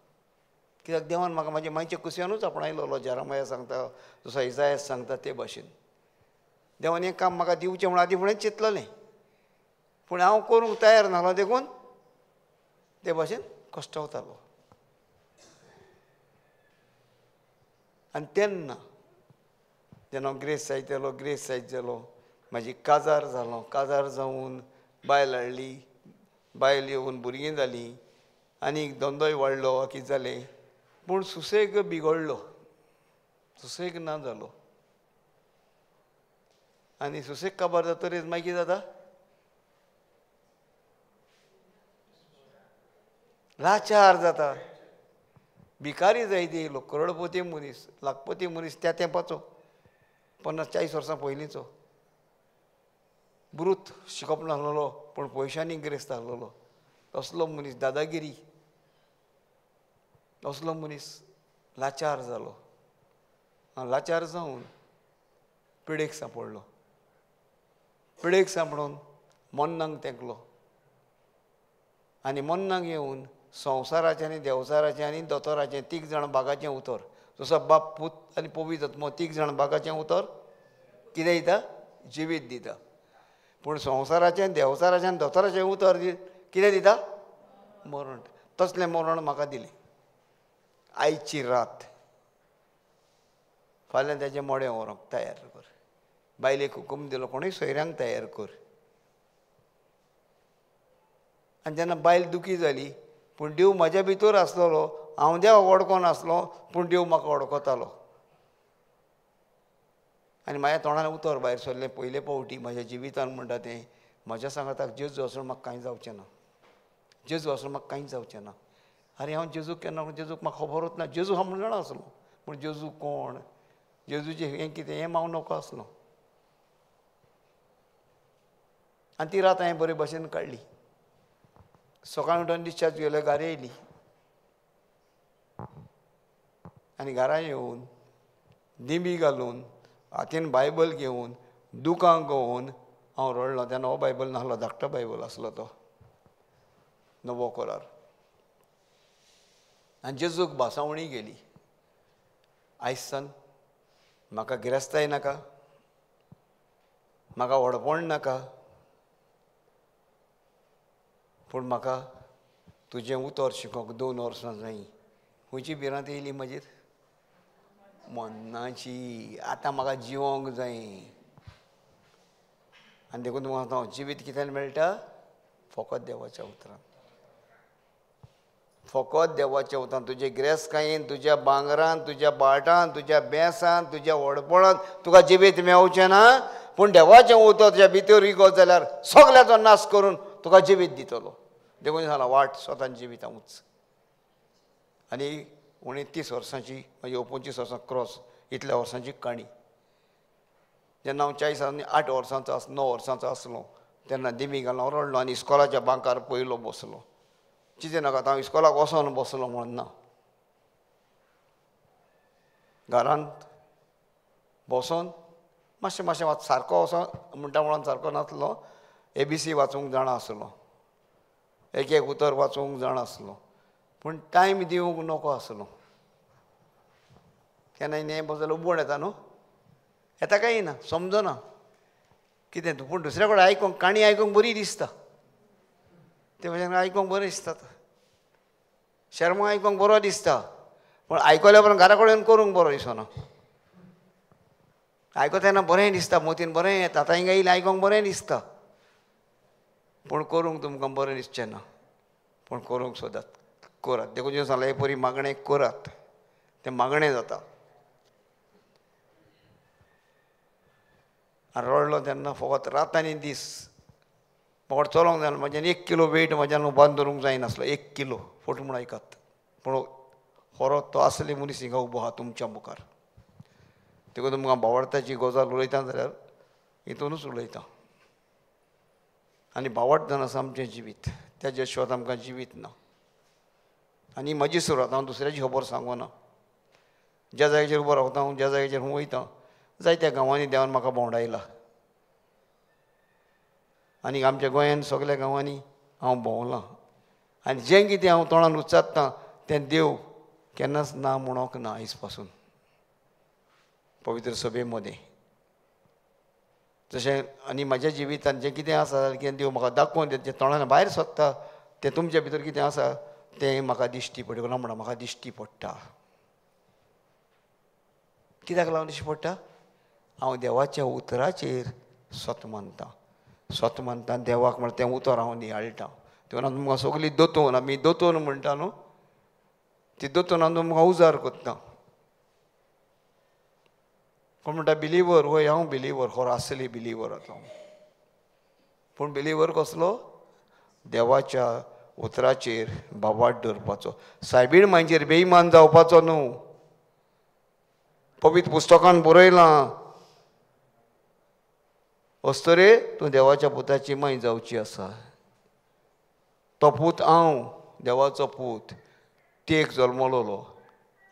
कित्याक देवान म्हाका म्हाजे मायच्या कुसयानूच आपणायलोलो. जेरामाया सांगता, जसो इजायस सांगता ते भाशेन देवान हें काम म्हाका दिवचें म्हूण आदीं फुडें चिंतलेलें, पूण हांव करूंक तयार नासलो, देखून ते भाशेन कश्टवतालो. आनी तेन्ना जेन्ना हांव ग्रेस सायज जालो, ग्रेस सायज जालो, म्हाजी काजार जालो, काजार जावन बायल हाडली, बायल येवन भुरगीं जालीं, आनी धंदोय वाडलो, कितें जालें, पूण सुसेग बिगडलो, सुसेग ना जालो. आनी सुसेग काबार जातरीच मागीर कितें जाता? लाचार जाता, भिकारी जायत येयलो. करोडपती मनीस, लाखपती मनीस त्या तेंपाचो, 50-40 वर्सां पयलींचो, ब्रूत शिकप नासलेलो, पूण पयशांनी गिरेस्त आसलेलो, तसलो मनीस, दादागिरी, तसलो मनीस लाचार जालो. लाचार जावन पिडेक सांपडलो. पिडेक सांपडून मन्नांक तेंकलो आनी मन्नांक येवन संवसाराचें आनी देवचाराचें आनी दोतोराचें तीग जाण बागाचें उतर, जसो बाप पूत आनी पवित्र आत्मो तीग जाण बागाचें उतर कितें दिता? जिवीत दिता. पूण संवसाराचें, देवचाराचें आनी दोतोराचें उतर कितें दिता? मरण. तसलें मरण म्हाका दिलें. आयची रात फाल्यां तेजें मडें व्हरूंक तयार कर, बायलेक हुकूम दिलो कोणूय सोयऱ्यांक तयार कर. आनी जेन्ना बायल दुखी जाली, पूण देव म्हाज्या भितर आसलेलो, हांव देवाक वळखोन आसलो, पूण देव म्हाका वळखतालो. आनी म्हाज्या तोंडान उतर भायर सरलें पयले फावटी म्हाज्या जिवितान म्हणटा तें, म्हाज्या सांगाताक जेजू आसून म्हाका कांय जावचें ना, जेजू आसून म्हाका कांयच जावचें ना. आरे हांव जेजूक केन्ना, जेजूक म्हाका खबरूच ना, जेजू हांव म्हण जाणा आसलो, पूण जेजू कोण, जेजूचें हें कितें हें हांव नको आसलो. आनी ती रात हांवें बरे भशेन काडली. सकाळीं उठून डिस्चार्ज गेलो, घरा येयली आनी घरा येवन दिंबी घालून हातीन बायबल घेवन दुकां गवोवन हांव रडलो. तेन्ना हो बायबल नासलो, धाकटो बायबल आसलो तो, नवो कोरार. आनी जेजूक भासावणी गेली, आयज सान म्हाका गिरेस्ताय नाका, म्हाका व्हडपण नाका, पूण म्हाका तुजें उतर शिकोवंक 2 वर्सां जाय. खंयची भिरांत येयली म्हजेर? मन्नाची. आतां म्हाका जिवोंक जाय. आनी देखून तुमकां सांगता, जिवीत कित्यान मेळटा? फकत देवाच्या उतरान. फकत देवाच्या उतरान, तुजे गिरेस्तकायेन, तुज्या भांगरान, तुज्या बाटान, तुज्या बेंसान, तुज्या व्हडपणान तुका जिवीत मेळचें ना, पूण देवाचें उतर तुज्या भितर रिगत जाल्यार सगळ्याचो नाश करून तुका जिवीत दितलो. देखून सांगलां वाट स्वतान जिवीत हांवूच. आनी उणे 30 वर्सांची, मागीर 25 वर्सां क्रॉस, इतल्या वर्सांची काणी. जेन्ना हांव 40 आनी 8 वर्सांचो आस 9 वर्सांचो आसलो तेन्ना दिमी घालून हांव रडलो आनी इस्कॉलाच्या बांकार पयलो बसलो. चितें नाका हांव इस्कॉलाक वचोन बसलो म्हणून ना, घरांत बसोन मातशें मातशें वाच, सारको वचोन म्हणटा म्हणून सारको नासलो, एबीसी वाचूंक जाणा आसलो, एक एक उतर वाचूंक जाणा आसलो, पूण टायम दिवंक नको आसलो. केन्ना न्हय बसलो उबण येता न्हू, येता काय ना समजना कितें, पूण दुसऱ्या कडेन आयकूंक काणी आयकूंक बरी दिसता, ते भशेन आयकूंक बरें दिसता, शर्मा आयकूंक बरो दिसता, पूण आयकल्या उपरांत घरा कडेन करूंक बरो दिसना. आयकता तेन्ना बरें दिसता, मोतीन बरें येता, आतां हिंगा येयलें आयकूंक बरें दिसता, पूण करूंक तुमकां बरें दिसचें ना. पूण करूंक सोदात, करात. देखून जें सांगलें परी मागणें करात, तें मागणें जाता. आनी रडलो तेन्ना फकत रात आनी दीस म्हाका चलोंक जायना, म्हज्यान 1 किलो वेट म्हज्यान उबारून दवरूंक जायनासलो, 1 किलो फोट म्हूण आयकात. पूण खरो तो आसले मनीस हिंगा उबो आहा तुमच्या मुखार. देखून तुमकां भावार्थाची गजाल उलयता जाल्यार हितूनच उलयता. आनी भावार्थ जावन आसा आमचें जिवीत, त्याच्या शिवाय आमकां जिवीत ना. आनी म्हजी सुरवात, हांव दुसऱ्याची खबर सांगना. ज्या जाग्याचेर उबो रावता हांव, ज्या जाग्याचेर हांव वयता, जायत्या गांवांनी देवान म्हाका भोंवडायला. आनी आमच्या गोंयान सगल्या गांवांनी हांव भोंवलां. आनी जें कितें हांव तोंडान उच्चारता तें देव केन्नाच ना म्हणोंक ना आयज पासून पवित्र सभे मदें. तशें आनी म्हज्या जिवितान जें कितें आसा कितें देव म्हाका दाखोवन दिता, जें तोंडान भायर सोदता तें तुमच्या भितर कितें आसा तें म्हाका दिश्टी पडटा. ना म्हणटा म्हाका दिश्टी पडटा. कित्याक लागून दिश्टी पडटा? हांव देवाच्या उतराचेर सत मानतां, सत मानता देवाक म्हळ्यार तें उतर हांव नियाळटा. तेन्ना तुमकां सगळीं दोतोन, आमी दोतोन म्हणटा न्हू, ती दोतोन हांव तुमकां उजार करता. कोण म्हणटा बिलीवर? वय हांव बिलीवर, खरो आसली बिलीवर आतां हांव. पूण बिलीवर कसलो? देवाच्या उतराचेर भावार्थ दवरपाचो, सायबीण मांयचेर बेईमान जावपाचो न्हू. पवित्र पुस्तकान बरयलां, अस्तरे तूं देवाच्या पुताची माय जावची आसा. तो पूत हांव, देवाचो पूत, तेक जल्मलोलो,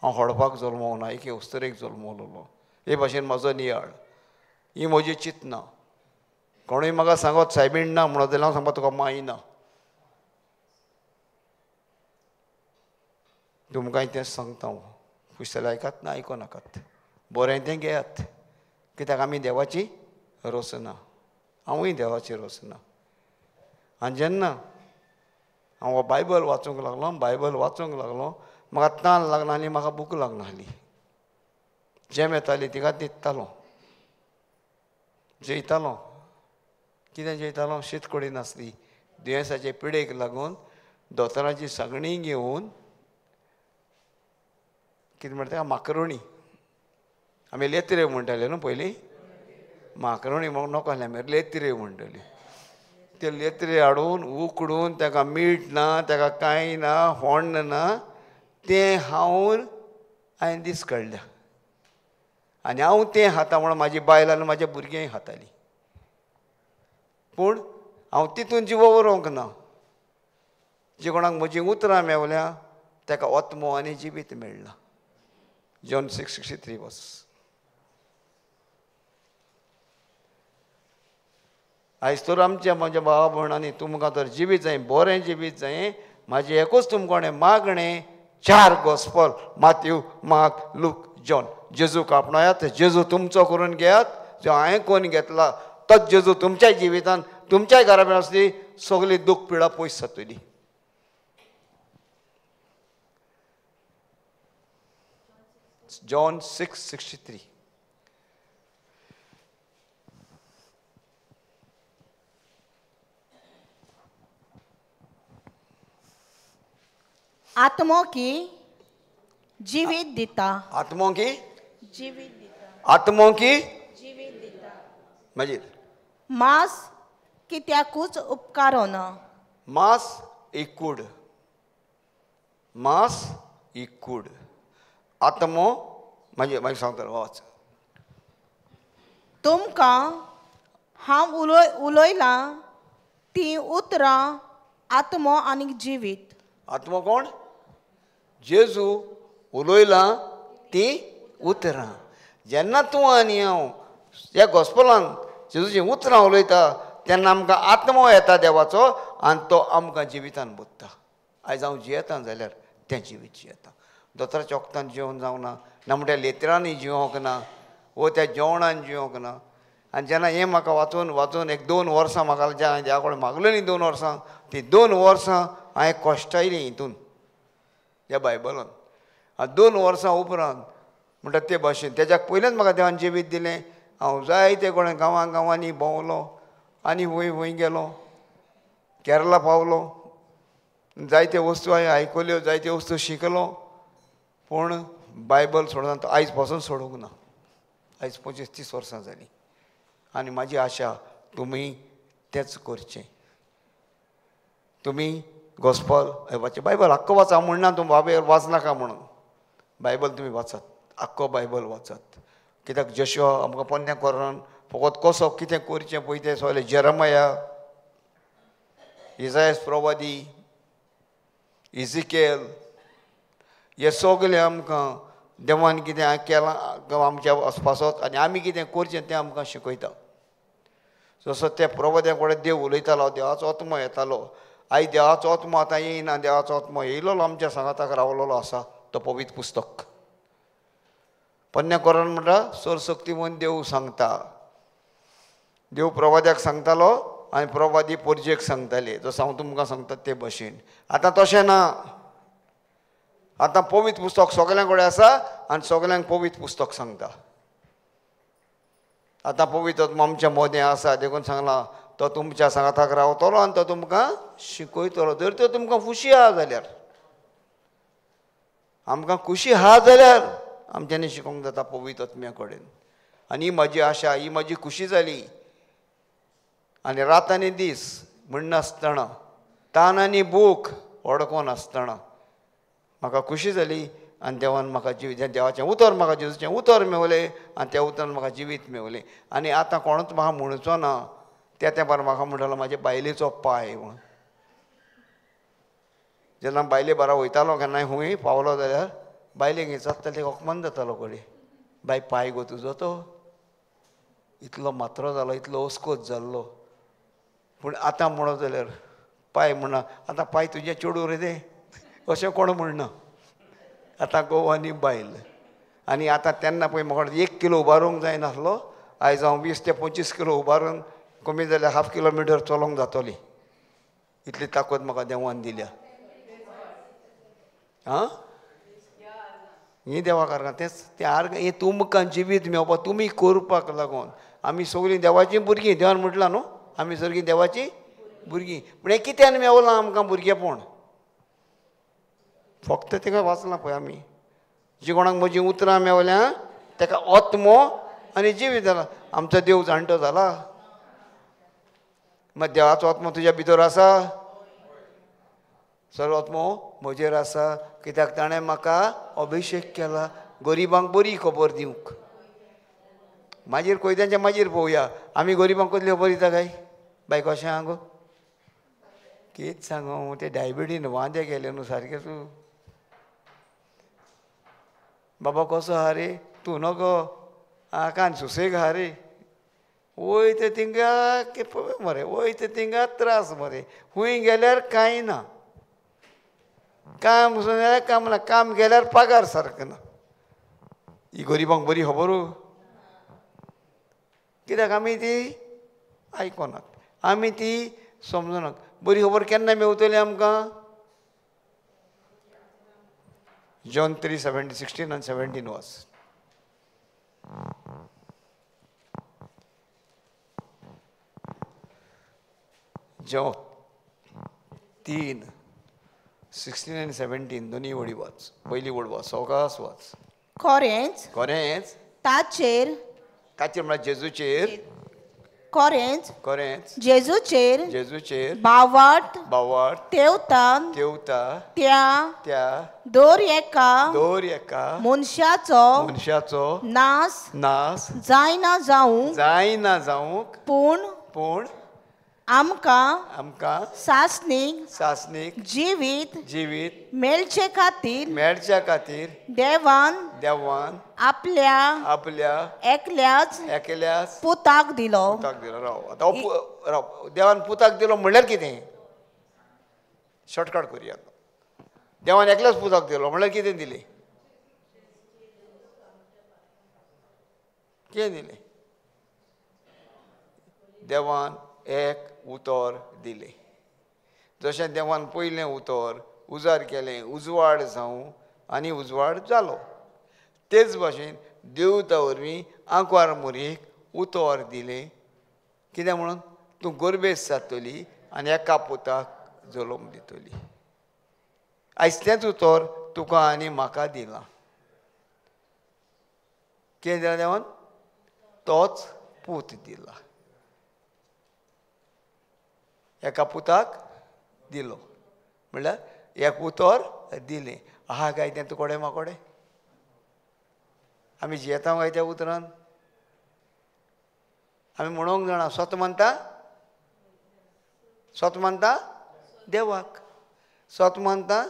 हांव हडपाक जल्मोंक ना, एके अस्तरेक जल्मलोलो. हे भाशेन म्हजो नियाळ, ही म्हजी चिंतना. कोणूय म्हाका सांगत सायबीण ना म्हणत जाल्यार हांव सांगपा तुका माय ना. तुमकांय तेंच सांगता हांव, खुश जाल्यार आयकात ना आयको नाकात, बरें तें घेयात, कित्याक आमी देवाची रचना, हांवूय देवाची रचना. आनी जेन्ना हांव बायबल वाचूंक लागलो, बायबल वाचूंक लागलो, म्हाका तान लागना आनी म्हाका भूक लागनासली. जेम येताली तिका न्हिदतालो, जेयतालो. कितें जेयतालो? शीत कडी नासली. दुयेंसाचे पिडेक लागून दोतोराची सांगणी घेवन कितें म्हणटा तेका माकरोणी, आमी लेत्रे म्हणटाले न्हू पयलीं, माकरोणी म्हणून नको आसलें, आमी लेत्रे म्हणटाली. ते लेत्रे हाडून उकडून ताका मीठ ना, ताका कांय ना, फोण्ण ना, तें खावन हांवें दीस काडल्या. आनी हांव तें खाता म्हणून म्हाजी बायल आनी म्हाज्या भुरग्यांय खातालीं. पूण हांव तितून जिवो उरोंक ना. जे कोणाक म्हजीं उतरां मेवल्या ताका आत्मो आनी जिवीत मेळ्ळां. जॉन 6:63 वर्स. आयज तर आमच्या म्हज्या भावा भयणांनी तुमकां तर जिवीत जाय, बरें जिवीत जाय. म्हाजें एकूच तुमकां मागणें, 4 gospel, Matthew, Mark, Luke, John. जेजूक आपणायात, जेजू तुमचो करून घेयात. जो हांवें कोण घेतला तोच जेजू तुमच्या जिवितान, तुमच्याय घरा बी आसली सगळी दूख पिडा पयस जातली. जॉन 6:63. आत्मो की जिवीत दिता. आत्मो की जिवीत दिता. आत्मो की जिवीत दिता. मागीर मांस कित्याकूच उपकारना. मांस एक कूड, मांस एक कूड. आत्मो मागीर मागीर सांगता वाच. तुमकां हांव उलयलां तीं उतरां आत्मो आनी जिवीत. आत्मो कोण? जेजू उलयलां तीं उतरां. जेन्ना तूं आनी हांव ह्या गॉस्पलान जेजूचीं उतरां उलयता तेन्ना आमकां आत्मो येता देवाचो आनी तो आमकां जिवितान बोत्ता. आयज हांव जियेता जाल्यार तें जिवीत जियेता. दोतोराच्या वखदान जिवोन जावना ना म्हणटा लेत्रांनी जिवोंक ना वो त्या जेवणान जिवोंक ना. आनी जेन्ना हें म्हाका वाचून वाचून एक 2 वर्सां म्हाका जेन्ना देवा कडेन मागलो न्ही 2 वर्सां, ती 2 वर्सां हांवें कश्टायलीं हितून ह्या बायबलान. आनी 2 वर्सां उपरांत म्हणटा ते भाशेन तेज्याक पयलेंच म्हाका देवान जिवीत दिलें. हांव जायते कडेन गांवां गांवांनी भोंवलो आनी वंय वंय गेलो, केरला पावलो, जायते वस्तू हांवें आयकल्यो, जायते वस्तू शिकलो, पूण बायबल सोडना तो आयज पासून सोडूंक ना. आयज 25-30 वर्सां जालीं. आनी म्हाजी आशा तुमी तेंच करचें. तुमी गॉस्पल वाचचें, बायबल आख्खो वाचा म्हणना तूं बाबे वाचनाका म्हणून. बायबल तुमी वाचात, आख्खो बायबल वाचात. कित्याक जशो आमकां पोन्न्या कोरान फकत कसो कितें करचें पळय तें सगळें जेरमया, इजायस प्रवादी, इजिकेल हे सगळें आमकां देवान कितें केलां आमच्या आसपासत आनी आमी कितें करचें तें आमकां शिकयता. जसो त्या प्रवाद्या कडेन देव उलयतालो, देवाचो आत्मो येतालो. आयज देवाचो आत्मो आतां येयना, देवाचो आत्मो येयलोलो आमच्या सांगाताक रावलेलो आसा तो पवित्र पुस्तक. पोन्न्या कोरान म्हणटा सरशक्तिमन देव सांगता. देव प्रवाद्याक सांगतालो आनी प्रवादी पोरजेक सांगताले, जसो हांव तुमकां सांगता ते भशेन. आतां तशें ना. आतां पवित्र पुस्तक सगळ्यां कडेन आसा आनी सगळ्यांक पवित्र पुस्तक सांगता. आतां पवित्र आत्मो आमच्या मदें आसा देखून सांगलां तो तुमच्या सांगाताक रावतलो आनी तो तुमकां शिकयतलो. जर तो तुमकां खुशी आहा जाल्यार, आमकां खुशी आहा जाल्यार आमच्यांनी शिकोवंक जाता पवित्र आत्म्या कडेन. आनी ही म्हजी आशा, ही म्हजी खुशी जाली. आनी रात आनी दीस म्हणनासतना, तान आनी भूक वडकोन आसतना म्हाका खुशी जाली. आनी देवान म्हाका जिवीत, देवाचें उतर म्हाका जेजूचें उतर मेवलें आनी त्या उतरान म्हाका जिवीत मेवलें. आनी आतां कोणूच म्हाका म्हणचो ना. त्या तेंपार म्हाका म्हणटालो म्हाजे बायलेचो पांय म्हणून. जेन्ना बायले बारा वयतालो केन्नाय हुंय पावलो जाल्यार बायलेक विचारताले, तेका अपमान जातालो कडेन, बाय पांय गो तुजो तो इतलो मात्रो जालो, इतलो अस्कोत जाल्लो. पूण आतां म्हणत जाल्यार पांय म्हणना, आतां पांय तुजें चेडूं रे तें अशें कोण म्हणना. आतां घोव आनी बायल. आनी आतां तेन्ना पळय म्हाका 1 किलो उबारूंक जायनासलो, आयज हांव 20 ते 25 किलो उबारून कमी जाल्यार 1/2 किलोमिटर चलोवंक जातली. इतली ताकद म्हाका देवान दिल्या. आं, ही देवाक आर्गां तेंच तें आर्गां हें तुमकां जिवीत मेळपाक तुमी करपाक लागून. आमी सगळीं देवाचीं भुरगीं, देवान म्हटलां न्हू आमी सगळीं देवाचीं भुरगीं. पूण हें कित्यान मेवलां आमकां भुरगेपण? फक्त तेका वाचलां पळय आमी, जी कोणाक म्हजीं उतरां मेवल्या तेका आत्मो आनी जिवीत जाला. आमचो देव जाणटो जाला. मागीर देवाचो आत्मो तुज्या भितर आसा, सर्व आत्मो म्हजेर आसा, कित्याक ताणें म्हाका अभिशेक केला गरिबांक बरी खबर दिवंक. मागीर कोयत्यांच्या मागीर पळोवया आमी गरिबांक कसली खबर दिता काय? बाय कशें आहा गो, कितें सांगू, ते डायबिटीन वांदे गेले न्हू सारकें. तूं बाबा कसो आहा रे, तूं नको आं कान सुसेग आहा रे, वयता थिंगा मरे, वयता थिंगा त्रास मरे, खूंय गेल्यार कांय ना, काम वचून जाल्यार काम ना, काम गेल्यार पगार सारको ना. ही गरिबांक बरी खबर कित्याक आमी ती आयकोनात, आमी ती समजनात. बरी खबर केन्ना मेवतली आमकां? जॉन 3:16 आनी 17 वाच. जॉन 3 16 आनी 17 दोनी वडी वाच. पयली वड वाच, सवकास वाच. खरेंच खरेंच ताचेर, ताचेर म्हळ्यार जेजूचेर, खरेंच खरेंच जेजूचेर जेजूचेर भावार्थ भावार्थ तेवता तेवता त्या त्या दर एका दर एका मनशाचो मनशाचो नास नास जायना जावंक जायना जावंक पूण पूण आमकां आमकां सासणीक सासणीक जिवीत जिवीत मेळचे खातीर मेळच्या खातीर देवान देवान आपल्या आपल्या एकल्याच एकल्याच पुताक दिलो. पुताक दिलो. राव आतां राव, देवान पुताक दिलो म्हणल्यार कितें? शॉर्टकट करुया. देवान एकल्याच पुताक दिलो म्हणल्यार कितें दिलें? कितें दिलें? देवान एक उतर दिलें. जशें देवान पयलें उतर उजार केलें, उजवाड जावं आनी उजवाड जालो, तेच भाशेन देवता वरवीं आंकवार मोरयेक उतर दिलें. कितें म्हणून? तूं गोरबेस जातली आनी एका पुताक जल्म दितली. आयज तेंच उतर तुका आनी म्हाका दिलां. कितें दिलां देवान? तोच पूत दिला. एका पुताक दिलो म्हणल्यार एक उतर दिलें. आहा काय तें तुकोडे माकोडे आमी जियेता काय त्या उतरान? आमी म्हणूंक जाणा सत मानता, सत मानता देवाक, सत मानता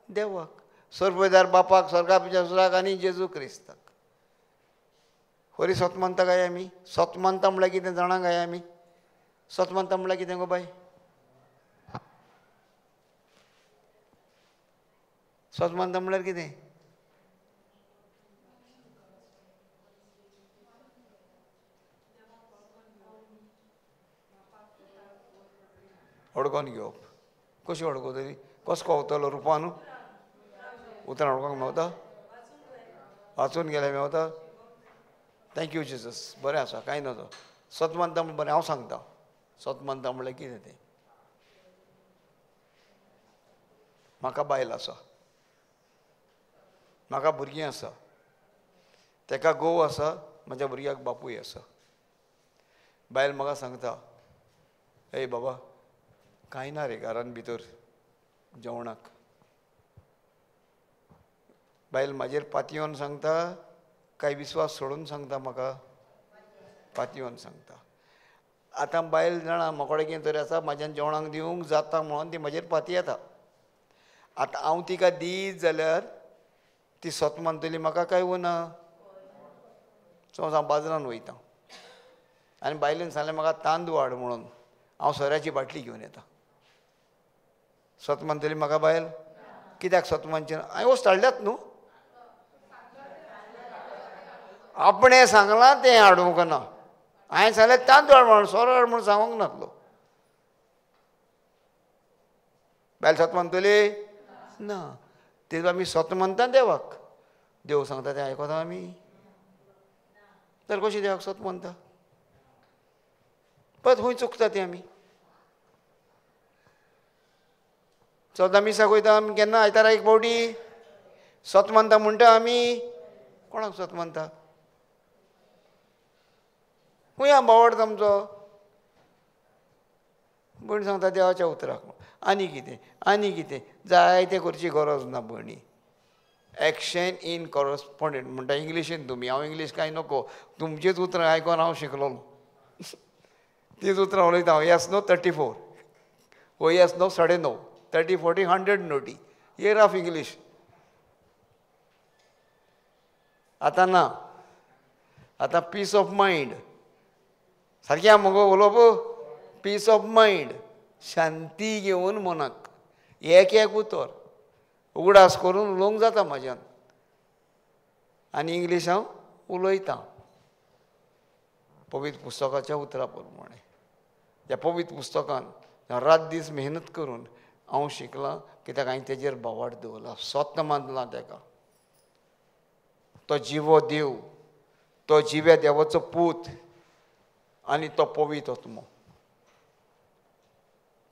देवाक, सर्वदार बापाक, स्वर्गा जेजूक आनी जेजू क्रिस्ताक. खरी सत मानता काय आमी? सत मानता म्हणल्यार कितें जाणा काय आमी? सत मानता म्हणल्यार कितें गो बाय? सत मानता म्हणल्यार कितें? अडकोन घेवप. कशी अडकतली? कसो कवतलो रुपान? उतरां अडकोंक मेवता? वाचून गेल्यार मेवता? Thank you Jesus. बरें आसा, कांय नजो. सत मानता म्हण बरें हांव सांगता सत मानता म्हणल्यार कितें तें. म्हाका बायल आसा, म्हाका भुरगीं आसा, तेका घोव आसा, म्हज्या भुरग्याक बापूय आसा. बायल म्हाका सांगता, ए बाबा कांय ना रे घरान भितर जेवणाक. बायल म्हाजेर पातयेवन सांगता काय विस्वास सोडून सांगता? म्हाका पातयेवन सांगता. आतां बायल जाणा म्हाका कितें तरी आसा, म्हाज्यान जेवणाक दिवंक जाता म्हणून ती म्हाजेर पातयेता. आतां हांव तिका दीत जाल्यार ती सत मानतली म्हाका काय ना? समज हांव बाजारान वयता आनी बायलेन सांगलें म्हाका तांदूळ हाड म्हणून, हांव सोऱ्याची बाटली घेवन येता. सत मानतली म्हाका बायल? कित्याक सत मानचें ना? हांवें वस्त हाडल्यात न्हू, आपणें सांगलां तें हाडूंक ना. हांवें सांगलें तांदूळ हाड म्हणून, सोरो हाड म्हणून सांगूंक नासलो. बायल सत मानतली ना. तेच आमी सत मानता देवाक. देव सांगता तें आयकता आमी? तर कशी देवाक सत मानता? परत खंय चुकता ती आमी? 14 मिसाक वयता आमी केन्ना? आयतारा एक फावटी सत मानता म्हणटा आमी. कोणाक सत मानता? खंय बावडता आमचो? भयण सांगता देवाच्या उतराक. आनी कितें आनी कितें जायतें करची गरज ना भयणी. एक्शन इन कॉरस्पोंडंट म्हणटा इंग्लिशीन तुमी. हांव इंग्लीश कांय नको, तुमचीच उतरां आयकोन हांव शिकलोलो. तीच उतरां उलयता हांव. येस नो 34, ओ येस नो 9.5, 30 40 100 नोटी इयर ऑफ इंग्लीश. आतां ना, आतां पीस ऑफ मायंड. सारकें मगो उलोवप? पीस ऑफ मायंड, शांती घेवन मनाक एक एक उतर उगडास करून उलोवंक जाता म्हाज्यान. आनी इंग्लीश हांव उलयतां पवित्र पुस्तकाच्या उतरा प्रमाणे. त्या पवित्र पुस्तकान रात दीस मेहनत करून हांव शिकलां, कित्याक हांवें तेजेर भावार्थ दवरला, सत मानलां तेका. तो जिवो देव, तो जिव्या देवाचो पूत आनी तो पवित्र आत्मो.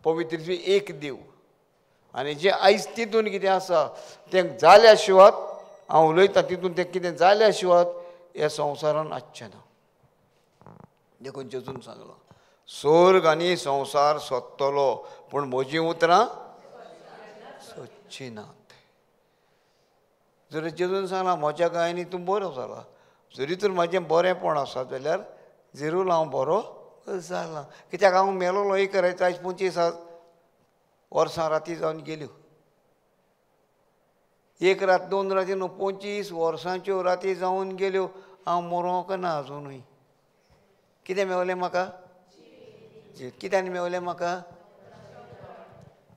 पवित्र एक देव आनी जें आयज तितून कितें आसा तें जाल्या शिवात हांव उलयतां तितून तें कितें जाल्या शिवात ह्या संवसारान आसचें ना. देखून जेजून सांगलां स्वर्ग आनी संवसार सोदतलो पूण म्हजीं उतरां सोदचीं नात. जर जेजून सांगलां म्हज्या गायांनी तूं बरो जाला, जरी तर म्हजें बरेंपण आसा जाल्यार जेरूल हांव बरो जाला, कित्याक हांव मेलोलो एक करायचो आयज 25 वर्सां राती जावन गेल्यो. एक रात 2 राती न्हू 25 वर्सांच्यो राती जावन गेल्यो, हांव मरोंक ना आजुनूय. कितें मेवलें म्हाका? कित्यान मेवलें म्हाका?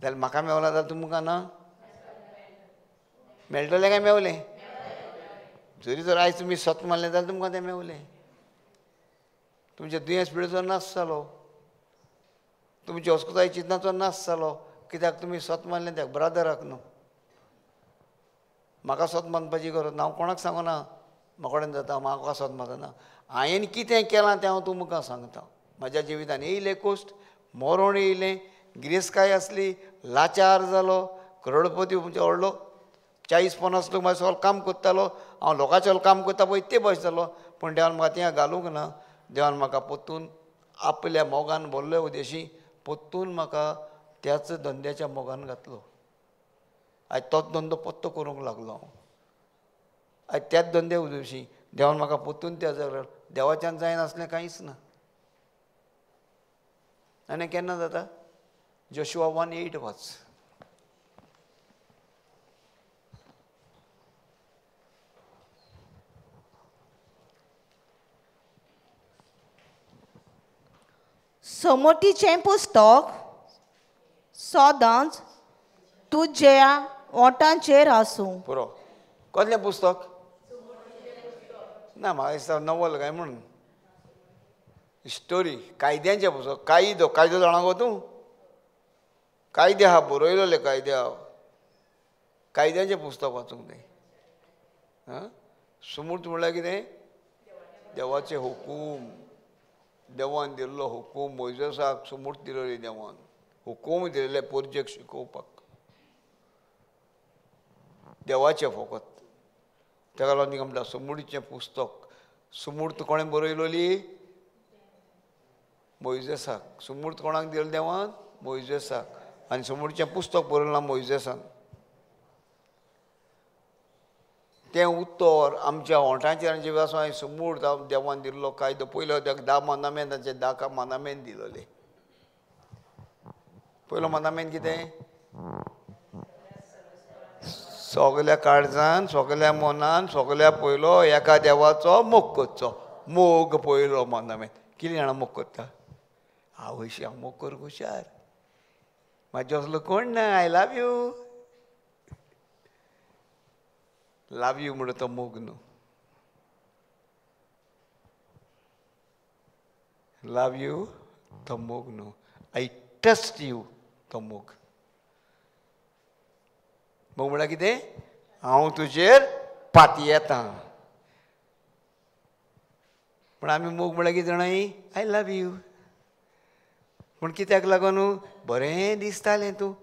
जाल्यार म्हाका मेवलां जाल्यार तुमकां ना मेळटलें काय मेवलें? जरी जर आयज तुमी सत मारलें जाल्यार तुमकां तें मेवलें. तुमच्या दुयेंस पिडेचो नाश जालो, तुमच्या अस्कुताय चिंतनाचो नाश जालो, कित्याक तुमी सत मारलें त्या ब्रादराक न्हू. म्हाका सत मानपाची गरज ना, हांव कोणाक सांगना म्हाका कडेन जाता म्हाका सत मानना. हांवें कितें केलां तें हांव तुमकां सांगता. म्हज्या जिवितान येयलें कोश्ट, मरण येयलें, गिरेस्तकाय आसली, लाचार जालो, करोडपती म्हणजे व्हडलो 40-50 लोक म्हाजे सगळो काम करतालो, हांव लोकांचें काम करता पळय ते बस जालो. पूण देवान म्हाका थिंगा घालूंक ना, देवान म्हाका परतून आपल्या मोगान भरले उदेशी परतून म्हाका त्याच धंद्याच्या मोगान घातलो. आयज तोच धंदो पत्तो करूंक लागलो हांव. आयज त्याच धंद्या उदेशी देवान म्हाका परतून त्या जाग्यार देवाच्यान जायनासलें कांयच ना. आनी केन्ना जाता? जोशुआ 1:8 वाच. समोटीचें पुस्तक सदांच तुज्या ओंठांचेर आसूं. पुरो. कसलें पुस्तक? ना म्हाका दिसता नवल काय म्हणून स्टोरी, कायद्यांचें पुस्तक. कायदो, कायदो जाणा गो तूं? कायदे आहा बरयलेले, कायदे आहा, कायद्यांचें पुस्तक वाचूंक जाय. आं, सुमूर्त म्हणल्यार कितें? देवाचे हुकूम, देवान दिल्लो हुकूम. मोयजेसाक सुमूर्त दिलेली देवान, हुकूम दिलेले पोरजेक शिकोवपाक देवाचें फकत. ताका लागून तिका म्हणटा सुमूर्तचें पुस्तक. सुमूर्त कोणें बरयलोली? मोयजेसाक. सुमूर्त कोणाक दिलें देवान? मोयजेसाक. आनी सुमूर्तचें पुस्तक बरयलां मोयजेसान. तें उत्तर आमच्या ओंठांचेर आनी जिवाचो हांवें सुमूर्त देवान दिल्लो कायदो पयलो ताका 10 मानामेन, तांचे 10 मानामेन दिलोले. पयलो मानामेन कितें? सगल्या काळजान, सगल्या मनान, सगल्या पयलो एका देवाचो मोग करचो. मोग पयलो मानामेन. कितें जाणा मोग करता? आवयशी हांव मोग करूंक हुशार, म्हाजे असलो कोण ना. I love you, love you म्हणटा तो मोग न्हू. लव you तो मोग न्हू, I trust you तो मोग. मोग म्हणल्यार कितें? हांव तुजेर पातयेता. पूण आमी मोग म्हणल्यार कितें जाणा? I love you. पूण कित्याक लागून? बरें दिसतालें तूं,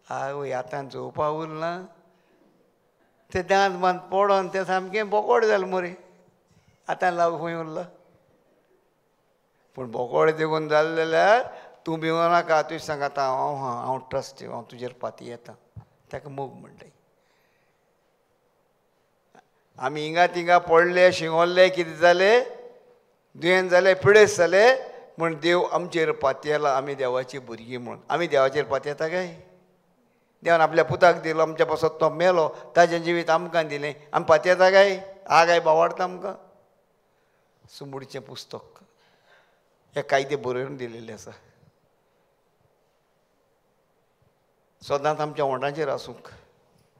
आवय आतां जेवपा उरलां, ते दांत बांद पडोन तें सामकें बोकोड जालें मरे, आतां लव खंय उरला? पूण बोकोड देखून जालें जाल्यार तूं भिवो नाका, तुवें सांग आतां हांव हांव ट्रस्ट you, हांव तुजेर पातयेता. ताका मोग म्हणटाय. आमी हिंगा थिंगा पडले, शिंगोल्ले, कितें जालें, दुयेंत जालें, पिडेस्त जाले, म्हण देव आमचेर पातयेला. आमी देवाची भुरगीं म्हूण आमी देवाचेर पातयेता काय? देवान आपल्या पुताक दिलो, आमच्या पासत तो मेलो, ताजें जिवीत आमकां दिलें, आमी पातयेता काय? आ काय बावाडटा आमकां? सुमूडचें पुस्तक हे कायदे बरोवन दिलेले आसा. सदांच आमच्या ओंठांचेर आसूंक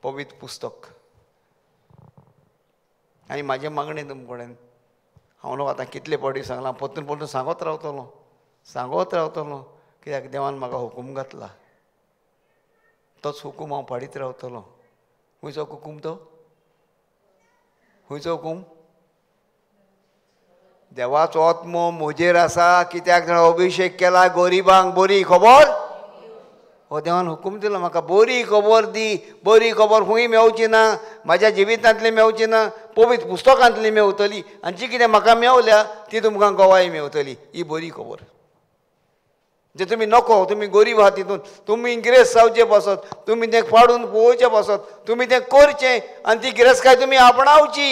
पवित्र पुस्तक. आनी म्हाजें मागणें तुमचे कडेन, हांव न्हू आतां कितले फावटी सांगलां, परतून परतून सांगत रावतलो, सांगत रावतलो, कित्याक देवान म्हाका हुकूम घातला, तोच हुकूम हांव पाडीत रावतलो. खंयचो हुकूम तो? खंयचो हुकूम? देवाचो आत्मो म्हजेर आसा, कित्याक जाणा अभिशेक केला गरिबांक बरी खबर. हो देवान हुकूम दिलो म्हाका, बरी खबर दी. बरी खबर खंय मेवची ना, म्हाज्या जिवितांतली मेवची ना, पवित्र पुस्तकांतली मेवतली, आनी जी कितें म्हाका मेवल्या ती तुमकां गवाय मेवतली. ही बरी खबर जे तुमी नको, तुमी गरीब आहा तितून तुमी गिरेस्त जावचे पासत, तुमी तें पाडून पळोवचें पासत, तुमी तें करचें आनी ती गिरेस्तकाय तुमी आपणावची.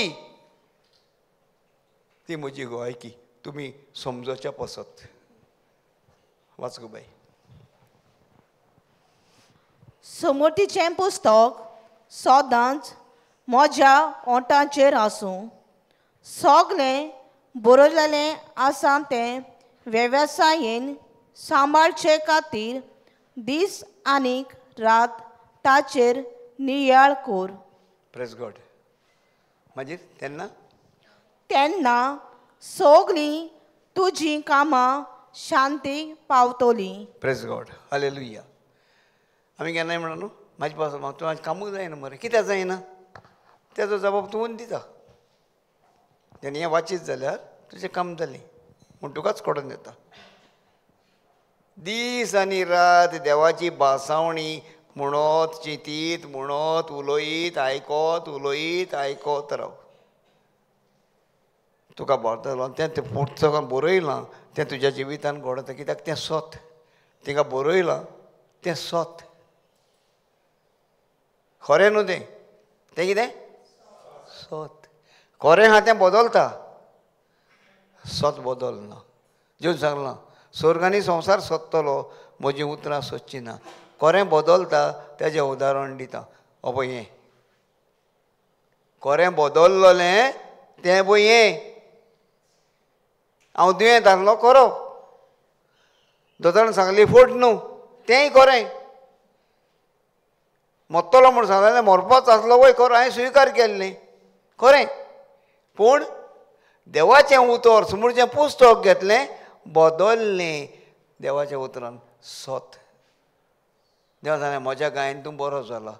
ती म्हजी गवायकी तुमी समजोच्या पासत. वाच गो बाय. समोरतीचें पुस्तक सदांच म्हज्या ओंठाचेर आसूं. सगळें बरयलेलें आसा तें वेवसायेन सांबाळचे खातीर दीस आनीक रात ताचेर नियाळ कर. Praise God. मागीर तेन्ना तेन्ना सगळीं तुजीं कामां शांती पावतली. Praise God. हालेलुया. आमी केन्नाय म्हणा न्हू म्हाजे पास तूं आज कामूच जायना मरे, कित्याक जायना, तेजो जबाब तूं दिता. तेन्ना हें वाचीत जाल्यार तुजें काम जालें म्हूण तुकाच कडून येता. दीस आनी रात देवाची भासावणी म्हणत चिंतीत, म्हणत उलयत, आयकत उलयत आयकत राव. तुका बरतलो तें तें पुस्तकान बरयलां तें तुज्या जिवितान घडता, कित्याक तें सत. तिका बरयलां तें सत, खरें न्हू तें, तें कितें सत. खरें आहा तें बदलता, सत बदलना. जेवन सांगलां स्वर्ग आनी संवसार सोदतलो, म्हजीं उतरां सोदचीं ना. खरें बदलता तेजें उदाहरण दिता. हो पळय हें खरें बदललें तें पळय हें. हांव दुयेंत आसलो खरो, दोतोरान सांगली फट न्हू, तेंय खरें. मरतलो म्हूण सांगलें, मरपाच आसलो वय खरो, हांवें स्विकार केल्लें खरें. पूण देवाचें उतर समोरचें पुस्तक घेतलें, बदललें देवाच्या उतरान सत. देवा सांगलें म्हज्या गायन तूं बरो जाला,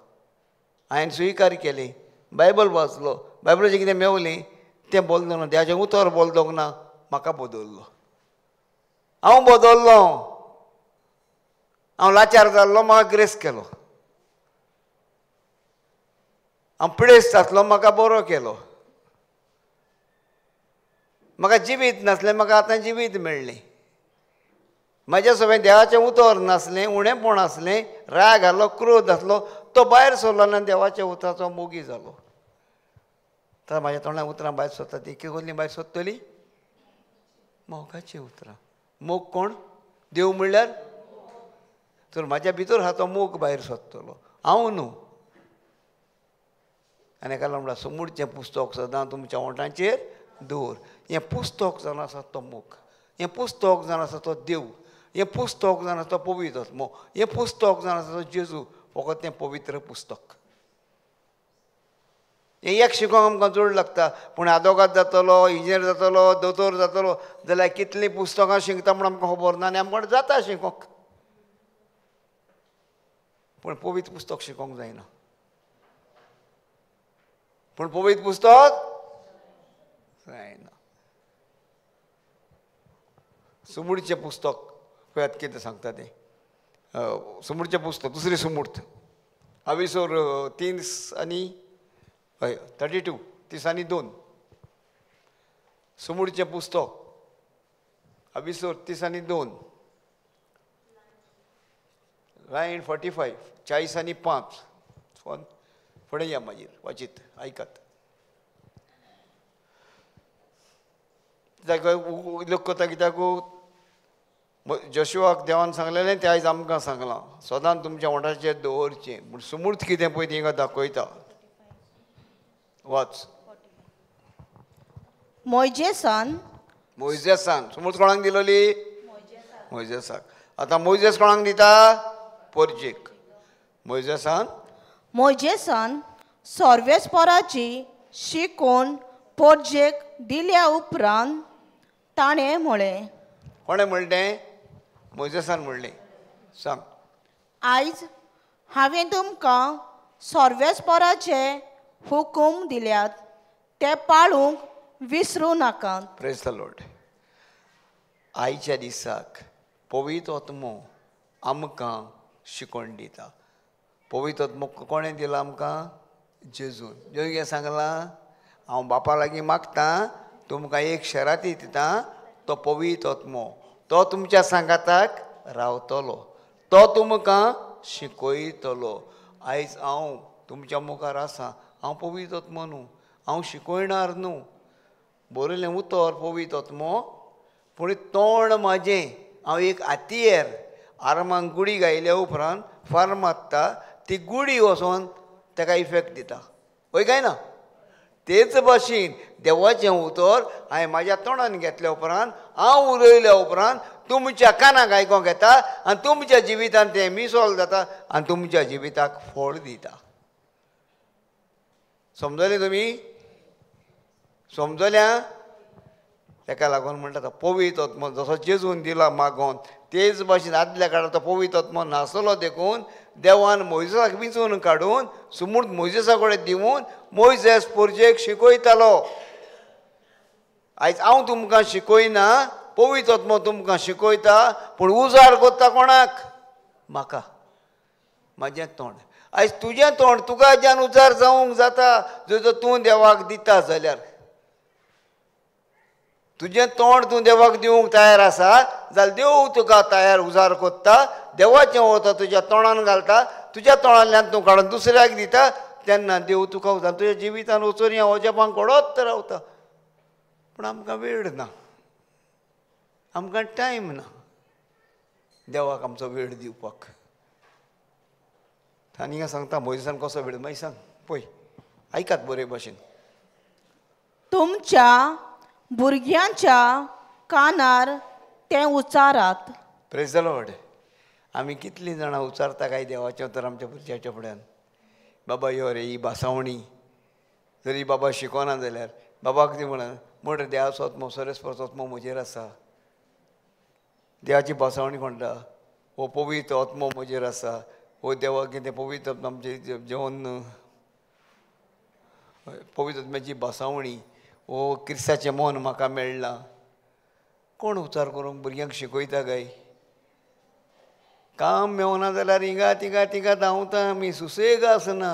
हांवें स्विकार केली, बायबल वाचलो, बायबलाचें कितें मेवलें तें बोलदोंक ना, देवाचें उतर बोलदोंक ना, म्हाका बदल्लो. हांव बदल्लो, हांव लाचार जाल्लो, म्हाका ग्रेस केलो. हांव पिडेस्त आसलो, म्हाका बरो केलो. म्हाका जिवीत नासलें, म्हाका आतां जिवीत मेळ्ळें. म्हाज्या सगळें देवाचें उतर नासलें, उणेपण आसलें, राग आसलो, क्रोध आसलो, तो भायर सरलो ना, देवाच्या उतराचो मोगी जालो. तर म्हाज्या तोंडां उतरां भायर सोदता ती कसलीं भायर सोदतली? मोगाचीं उतरां. मोग कोण? देव म्हणल्यार तर म्हाज्या भितर आहा तो मोग भायर सोदतलो, हांव न्हू. आनी एका म्हणल्यार समूरचें पुस्तक सदां तुमच्या ओंठांचेर दवर. हें पुस्तक जावन आसा तो मोग, हें पुस्तक जावन आसा तो देव, हें पुस्तक जावन आसा तो पवित्र आत्मो, हें पुस्तक जावन आसा तो जेजू. फकत तें पवित्र पुस्तक. हें एक शिकोंक आमकां जोड लागता, पूण आदोगाद जातलो, इंजिनियर जातलो, दोतोर जातलो जाल्यार कितलीं पुस्तकां शिकता म्हूण आमकां खबर ना, आनी आमकां जाता शिकोंक, पूण पवित्र पुस्तक शिकोंक जायना. पूण पवित्र पुस्तक जायना. सुमूरचें पुस्तक पळयात कितें सांगता तें. सुमूरचें पुस्तक दुसरी सुमूर्त आविसोर 3 आनी हय 32 30 आनी 2. सुमूरचें पुस्तक आविसोर 30 आनी 2, लायन 45 40 आनी 5. फुडें या मागीर वाचीत आयकात. कित्याक उल्लेख करता, कित्याक जोशुआक देवान सांगलेलें तें आयज आमकां सांगलां, सदांच तुमच्या ओंठाचेर दवरचें. पूण सुमूर्त कितें पळय तिंगा दाखयता. वाच. मोयजेसान, मोयजेसान सुमूर्त कोणाक दिलोली? मोयजेसाक. आतां मोयजेस कोणाक दिता? पोरजेक. मोयजेसान, मोयजेसान सर्वेस्पराची शिकोवन पोरजेक दिल्या उपरांत ताणें म्हळें. कोणें म्हणलें? मोयजेसान म्हणलें. सांग. आयज हांवें तुमकां सर्वेस्पराचे हुकूम दिल्यात, ते पाळूंक विसरूं नाकात. Praise the Lord. आयच्या दिसाक पवित्र आत्मो आमकां शिकोवन दिता. पवित्र आत्मो कोणें दिला आमकां? जेजून. जेजून कितें सांगलां? हांव बापा लागीं मागतां, तुमकां एक शराती दिता, तो पवित्र आत्मो, तो तुमच्या सांगाताक रावतलो, तो तुमकां शिकयतलो. आयज हांव तुमच्या मुखार आसा, हांव पवित्र आत्मो न्हू, हांव शिकयणार न्हू. बरयलें उतर पवित्र आत्मो, पूण तोंड म्हाजें, हांव एक आतियेर. आर्मांक गुडी गायल्या उपरांत फार मारता, ती गुडी वचोन ताका इफेक्ट दिता, हय काय ना? तेच भाशेन देवाचें उतर हांवें म्हाज्या तोंडान घेतल्या उपरांत, हांव उलयल्या उपरांत तुमच्या कानाक आयकोंक येता आनी तुमच्या जिवितान तें मिसोल जाता आनी तुमच्या जिविताक फळ दिता. समजलें तुमी? समजल्या? ताका लागून म्हणटा पवित्र आत्मो जसो जेजून दिला मागोन, तेच भाशेन आदल्या काळार तो पवित्र आत्मो नासलो, देखून देवान मोयजेसाक विंचून काडून सुमूर्त मोयजेसा कडेन दिवन मोयजेस पोरजेक शिकयतालो. आयज हांव तुमकां शिकयना, पवित्र आत्मो तुमकां शिकयता, पूण उजार करता कोणाक? म्हाका, म्हाजें तोंड. आयज तुजें तोंड तुका ज्यान उजार जावंक जाता जर तूं देवाक दिता जाल्यार. तुजें तोंड तूं देवाक दिवंक तयार आसा जाल्यार देव तुका तयार उजार कोत्ता, देवाचें वता तुज्या तोंडान घालता, तुज्या तोंडांतल्यान तूं काडून दुसऱ्याक दिता, तेन्ना देव तुका उजार तुज्या जिवितान वचून ह्या अजापांक घडत रावता. पूण आमकां वेळ ना, आमकां टायम ना देवाक आमचो वेळ दिवपाक. आनी सांगता मोयजेसान कसो वेळ, मागीर सांग पळय, आयकात बरे भाशेन. तुमच्या भुरग्यांच्या कानार तें उच्चारात. Praise the lord. आमी कितलीं जाणां उच्चारता काय देवाचें तर आमच्या भुरग्याच्या फुड्यान, बाबा यो रे ही भासावणी जरी बाबा शिकोना जाल्यार बाबाक ती म्हणा म्हण देवाचो आत्मो सरेस्परचो आत्मो म्हजेर आसा, देवाची भासावणी म्हणटा, हो पवित्र आत्मो म्हजेर आसा, हो देवाक कितें पवित्र आमचें जेवण पवित्र आत्म्याची भासावणी, हो क्रिस्ताचें मन म्हाका मेळ्ळां. कोण उच्चार करूंक भुरग्यांक शिकयता काय? काम मेवना जाल्यार हिंगा तिंगा तिंगा धांवता आमी, सुसेग आसना.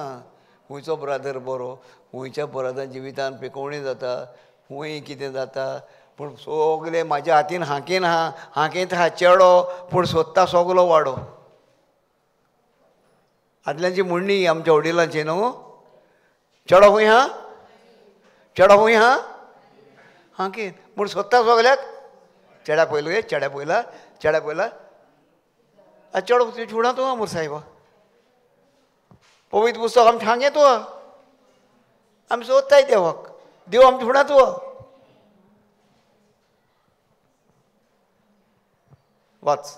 खंयचो ब्रादर बरो, खंयच्या ब्रादर जिवितान पिकोवणी जाता, खंय कितें जाता, पूण सगलें म्हाज्या हातीन हांकेन आहा, हांकेंत आहा चेडो, पूण सोदता सगलो वाडो. आदल्यांची म्हणणी आमच्या वडिलांची न्हू, चेडो खंय आहा, चेडो खंय आहा, हांकेन, पूण सोदता सगल्याक चेड्या पयलो गे, चेड्या पयला, चेड्या पयला, चेडो फुडां तूं मोर सायबा, पवित्र पुस्तक आमचें हांगें तूं, आमी सोदताय देवाक, देव आमच्या फुडां तूं. वाच.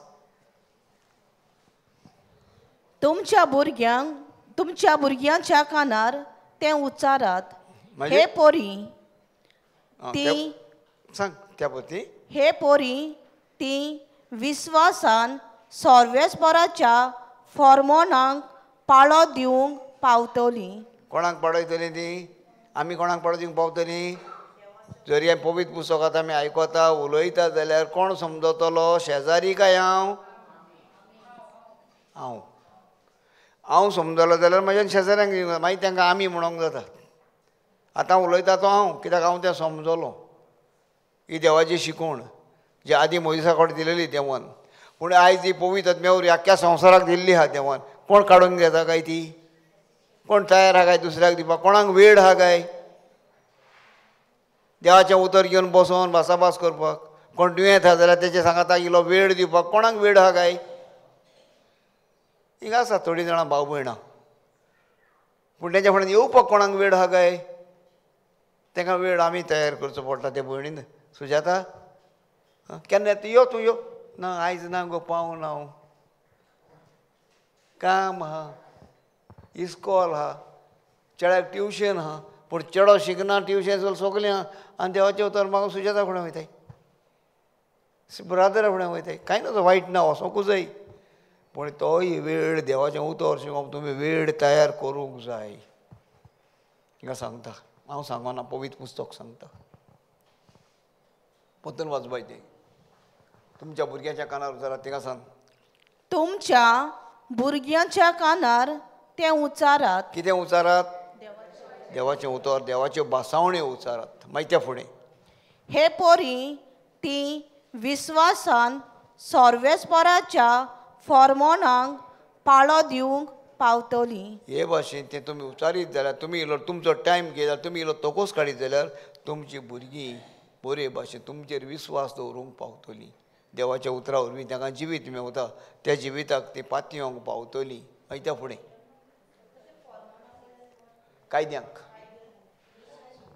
तुमच्या भुरग्यांक, तुमच्या भुरग्यांच्या कानार तें उच्चारात. हे पोरी ती सांग त्या पोती, हे पोरी ती विस्वासान सर्वेस्पराच्या फॉर्मोनाक पाळो दिवंक पावतली. कोणाक पाळो दितली ती? आमी कोणाक पाळो दिवंक पावतली? जरी हें पवित्र पुस्तकांत आमी आयकता उलयता जाल्यार कोण समजतलो? शेजारी काय हांव? हांव हांव समजलो जाल्यार म्हज्यान शेजाऱ्यांक दिवंक, मागीर तांकां आमी म्हणोंक जाता. आतां उलयता तो हांव, कित्याक हांव तें समजलो. ही देवाची शिकवण जी आदी मोयजेसा कडेन दिलेली देवान, पूण आयज ही पवित्र आत्म्या वरवीं आख्ख्या संवसाराक दिल्ली आहा देवान. कोण काडून घेता काय ती? कोण तयार आहा काय दुसऱ्याक दिवपाक? कोणाक वेळ आहा काय देवाचें उतर घेवन बसोन भासाभास करपाक? कोण दुयेंत आहा जाल्यार तेजे सांगाता इलो वेळ दिवपाक कोणाक वेळ आहा काय? हिंगा आसा थोडीं जाणां भाव भयणां, पूण तेंच्या फुड्यान येवपाक कोणाक वेळ आहा काय? तांकां वेळ आमी तयार करचो पडटा. ते भयणीन सुजाता केन्ना येता? यो तूं यो. ना आयज ना गो, पावना हांव, काम आहा, इस्कॉल आहा, चेड्याक ट्युशन आहा, पूण चेडो शिकना, ट्युशन सगलें आहा, आनी देवाचें उतर म्हाका सुजाता फुडें वयताय, ब्रादरा फुडें वयताय. कांय ना तो वायट ना, वचोंकूच जाय, पूण तोय वेळ देवाचें उतर शिकोवंक तुमी वेळ तयार करूंक जाय. हिंगा सांगता हांव, सांगना, पवित्र पुस्तक सांगता. परतून वाचपाय तें तुमच्या भुरग्यांच्या कानार उतरात. थिंगा सांग. तुमच्या भुरग्यांच्या कानार तें उचारात. कितें उचारात? देवाचें उतर, देवाच्यो भासावण्यो उचारात. मागीर त्या फुडें हे पोरी ती विस्वासान सर्वेस्पराच्या फॉर्मोनांक पाळो दिवंक पावतली. हे भाशेन तें तुमी उचारीत जाल्यार, तुमी इल्लो तुमचो टायम घेत जाल्यार, तुमी इल्लो तोकोस काडीत जाल्यार तुमची भुरगीं बरे भाशेन तुमचेर विस्वास दवरूंक पावतली. देवाच्या उतरा वरवीं तांकां जिवीत मेवता, त्या जिविताक ती पातयेवंक पावतली. मागीर त्या फुडें कायद्यांक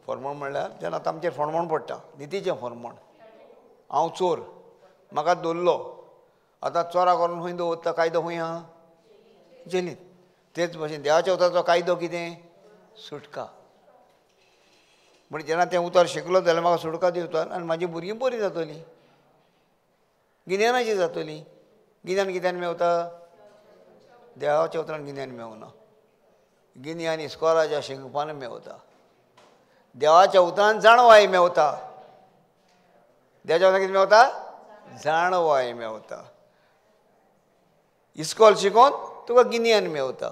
फॉर्मण म्हणल्यार जेन्ना आतां आमचेर फॉर्मण पडटा, नितीचें फॉर्मण. हांव चोर, म्हाका दवरलो, आतां चोरा करून खंय दवरता? कायदो खंय आहा? जेलींत. तेच भाशेन देवाच्या उतराचो कायदो कितें? सुटका. म्हणजे जेन्ना तें उतर शिकलो जाल्यार म्हाका सुटका दिवता आनी म्हाजी भुरगीं बरीं जातलीं, गिन्यानाची जातली. गिन्यान कित्यान मेवता? देवाच्या उतरान गिन्यान मेवना. गिन्यान इस्कोलाच्या शिकपान मेवता. देवाच्या उतरान जाणवाय मेवता. देवाच्या उतरान कितें मेवता? जाणवाय मेवता. इस्कोल शिकोवन तुका गिन्यान मेवता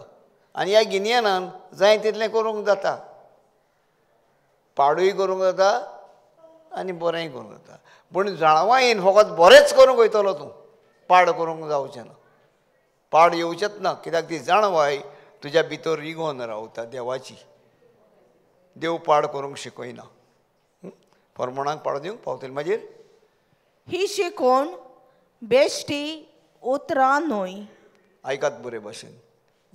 आनी ह्या गिन्यानान जाय तितलें करूंक जाता. पाडूय करूंक जाता आनी बरेंय करूंक जाता. पूण जाणवायेन फकत बरेंच करूंक वयतलो तूं, पाड करूंक जावचें ना, पाड येवचेंच ना. कित्याक ती जाणवाय तुज्या भितर रिगोन रावता देवाची. देव पाड करूंक शिकयना. फॉर्मणाक पाड दिवंक पावतली. मागीर ही शिकोवण बेश्टी उतरां न्हय. आयकात बरे भाशेन,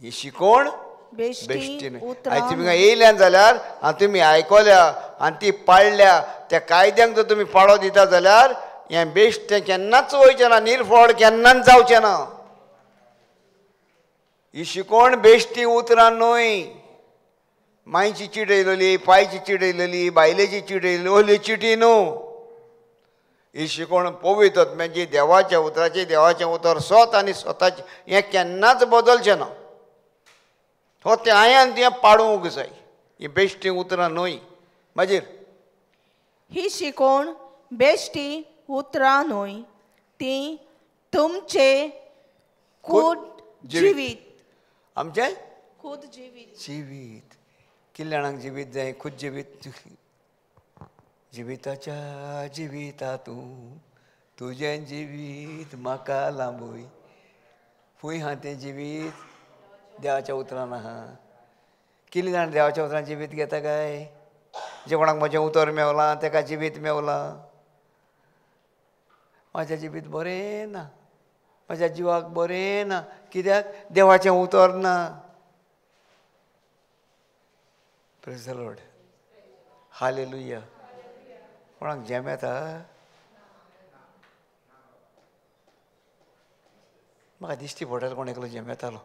ही शिकोवण बेश्टी न्हय. आयज तुमी येयल्यान जाल्यार आनी तुमी आयकल्या आनी ती पाळ्ळ्या, त्या कायद्यांक जर तुमी पाळो दिता जाल्यार हें बेश्टें केन्नाच वयचें ना, निर्फळ केन्नाच जावचें ना. ही शिकोवण बेश्टी उतरां न्हय. मांयची चीट येयलेली, पायची चीट येयलेली, बायलेची चीट येयलेली, ओली चिटी न्हू. ही शिकोवण पवित्र म्हणजे देवाच्या उतराची. देवाचें उतर स्वत आनी स्वताचें हें केन्नाच बदलचें ना. हो तें आयान तुवें पाडूंक जाय. ही बेश्टी उतरां न्हय. मागीर ही शिकोवण बेश्टी उतरां न्हय, ती तुमचें खूद जिवीत. आमचें खूद जिवीत. जिवीत कितल्या जाणांक जिवीत जाय? खूद जिवीत. जिविताच्या जिविता तूं तुजें जिवीत म्हाका लांबय. फूंय आहा तें जिवीत? देवाच्या उतरान आहा. कितलीं जाण देवाच्या उतरान जिवीत घेता काय? जे कोणाक म्हजें उतर मेवलां तेका जिवीत मेवलां. म्हाजें जिवीत बरें ना, म्हज्या जिवाक बरें ना. कित्याक? देवाचें उतर ना. Praise the Lord. Hallelujah. कोणाक जेम येता? म्हाका दिश्टी पडटालो कोण एकलो जेम येतालो.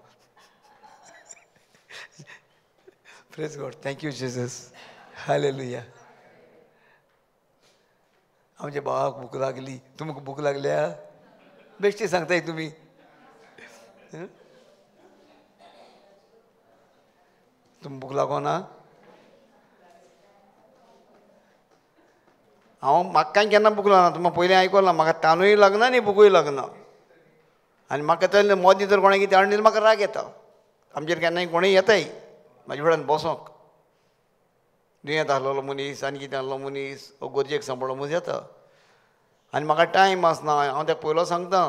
Praise God. Thank you Jesus. Hallelujah. आमच्या भावाक भूक लागली. तुमकां भूक लागल्या? बेश्टी सांगताय तुमी. तुमकां भूक लागोना? हांव म्हाका कांय केन्ना भूक लागना. तुमकां पयलीं आयकलां, म्हाका तानूय लागना आनी भुकूय लागना. आनी म्हाका तर मोदी जर कोणें कितें हाडून दिलें म्हाका राग येता. आमचेर केन्नाय कोणूय येताय म्हाजे फुड्यान बसोंक. दुयेंत आसलेलो मनीस आनी कितें आहलो मनीस वो गरजेक सांपडलो मनीस येता आनी म्हाका टायम आसना. हांव ताका पयलो सांगता,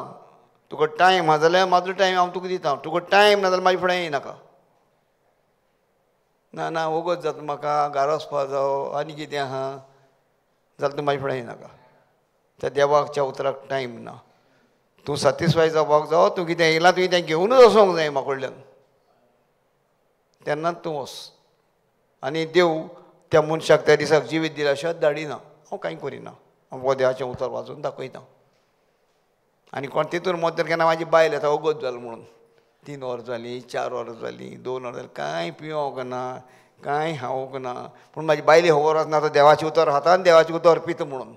तुका टायम आहा जाल्यार म्हाजो टायम हांव तुका दिता, तुका टायम ना जाल्यार म्हाजे फुडें येयनाका. ना ना वगत जाता म्हाका, घरा वचपा जावो आनी कितें आहा जाल्यार तूं म्हाजे फुडें येयनाका. त्या देवाच्या उतराक टायम ना. तूं सॅटिस्फाय जावपाक जावो. तूं कितें येयला तुवें तें घेवनूच वचोंक जाय म्हाका कडल्यान, तेन्नाच तूं वच. आनी देव त्या मनशाक त्या दिसाक जिवीत दिल्या शिवाय धाडिना. हांव कांय करिना, हांव देवाचें उतर वाचून दाखयता. आनी कोण तितून मदीं केन्ना म्हाजी बायल येता वगत जालो म्हणून, 3 वरां जालीं, 4 वरां जालीं, 2 वरां जालीं, कांय पिवंक ना, कांय खावंक ना, पूण म्हाजी बायली खबर आसना आतां देवाचें उतर खाता आनी देवाचें उतर पिता म्हणून.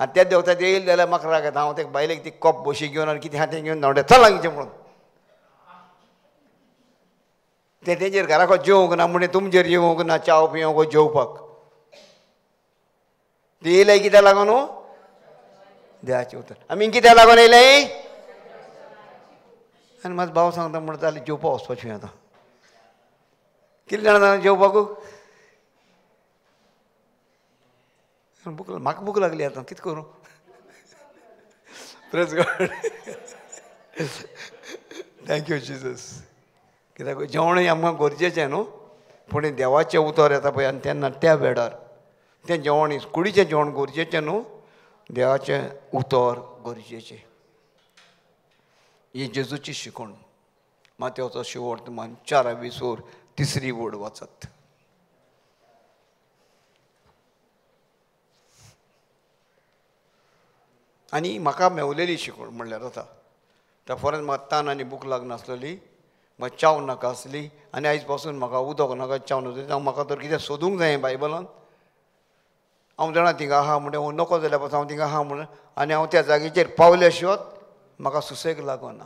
आनी त्या देवता येयलें जाल्यार म्हाका राग येता. हांव ते बायलेक ती कप बशी घेवन आनी कितें आहा तें घेवन धांवडे चल लागींचें म्हणून. तें तेंचेर घराक जेवंक ना म्हणजे तुमचेर येवंक ना, च्याव पिवंक जेवपाक. ती येयलें कित्याक लागून? देवाचें उतर. आमी कित्याक लागून येयलें? आनी म्हाजो भाव सांगता म्हणटा जाल्यार जेवपाक वचपाचें आतां. कितले जाणां जाणां जेवपाक? भूक, म्हाका भूक लागली आतां, कितें करूं? Praise God, thank you Jesus. कित्याक जेवणूय आमकां गरजेचें न्हू, पूण देवाचें उतर येता पळय आनी तेन्ना त्या वेळार तें जेवण, कुडीचें जेवण गरजेचें न्हू, देवाचें उतर गरजेचें. ही जेजूची शिकवण. मातेवचो शिवर्तमान 4:20 तिसरी वड वाचत. आनी म्हाका मेवलेली शिकवण म्हणल्यार जाता. त्या फॉरेन म्हाका तान आनी भूक लागनासलेली, म्हाका च्याव नाका आसली, आनी आयज पासून म्हाका उदक नाका, च्याव नाका. म्हाका तर कितें सोदूंक जाय बायबलान. हांव जाणा थिंगा आहा म्हणटा, हांव नको जाल्यार पासून हांव थिंगा आहा म्हणून, आनी हांव त्या जागेचेर पावल्या शिवाय म्हाका सुसेग लागना.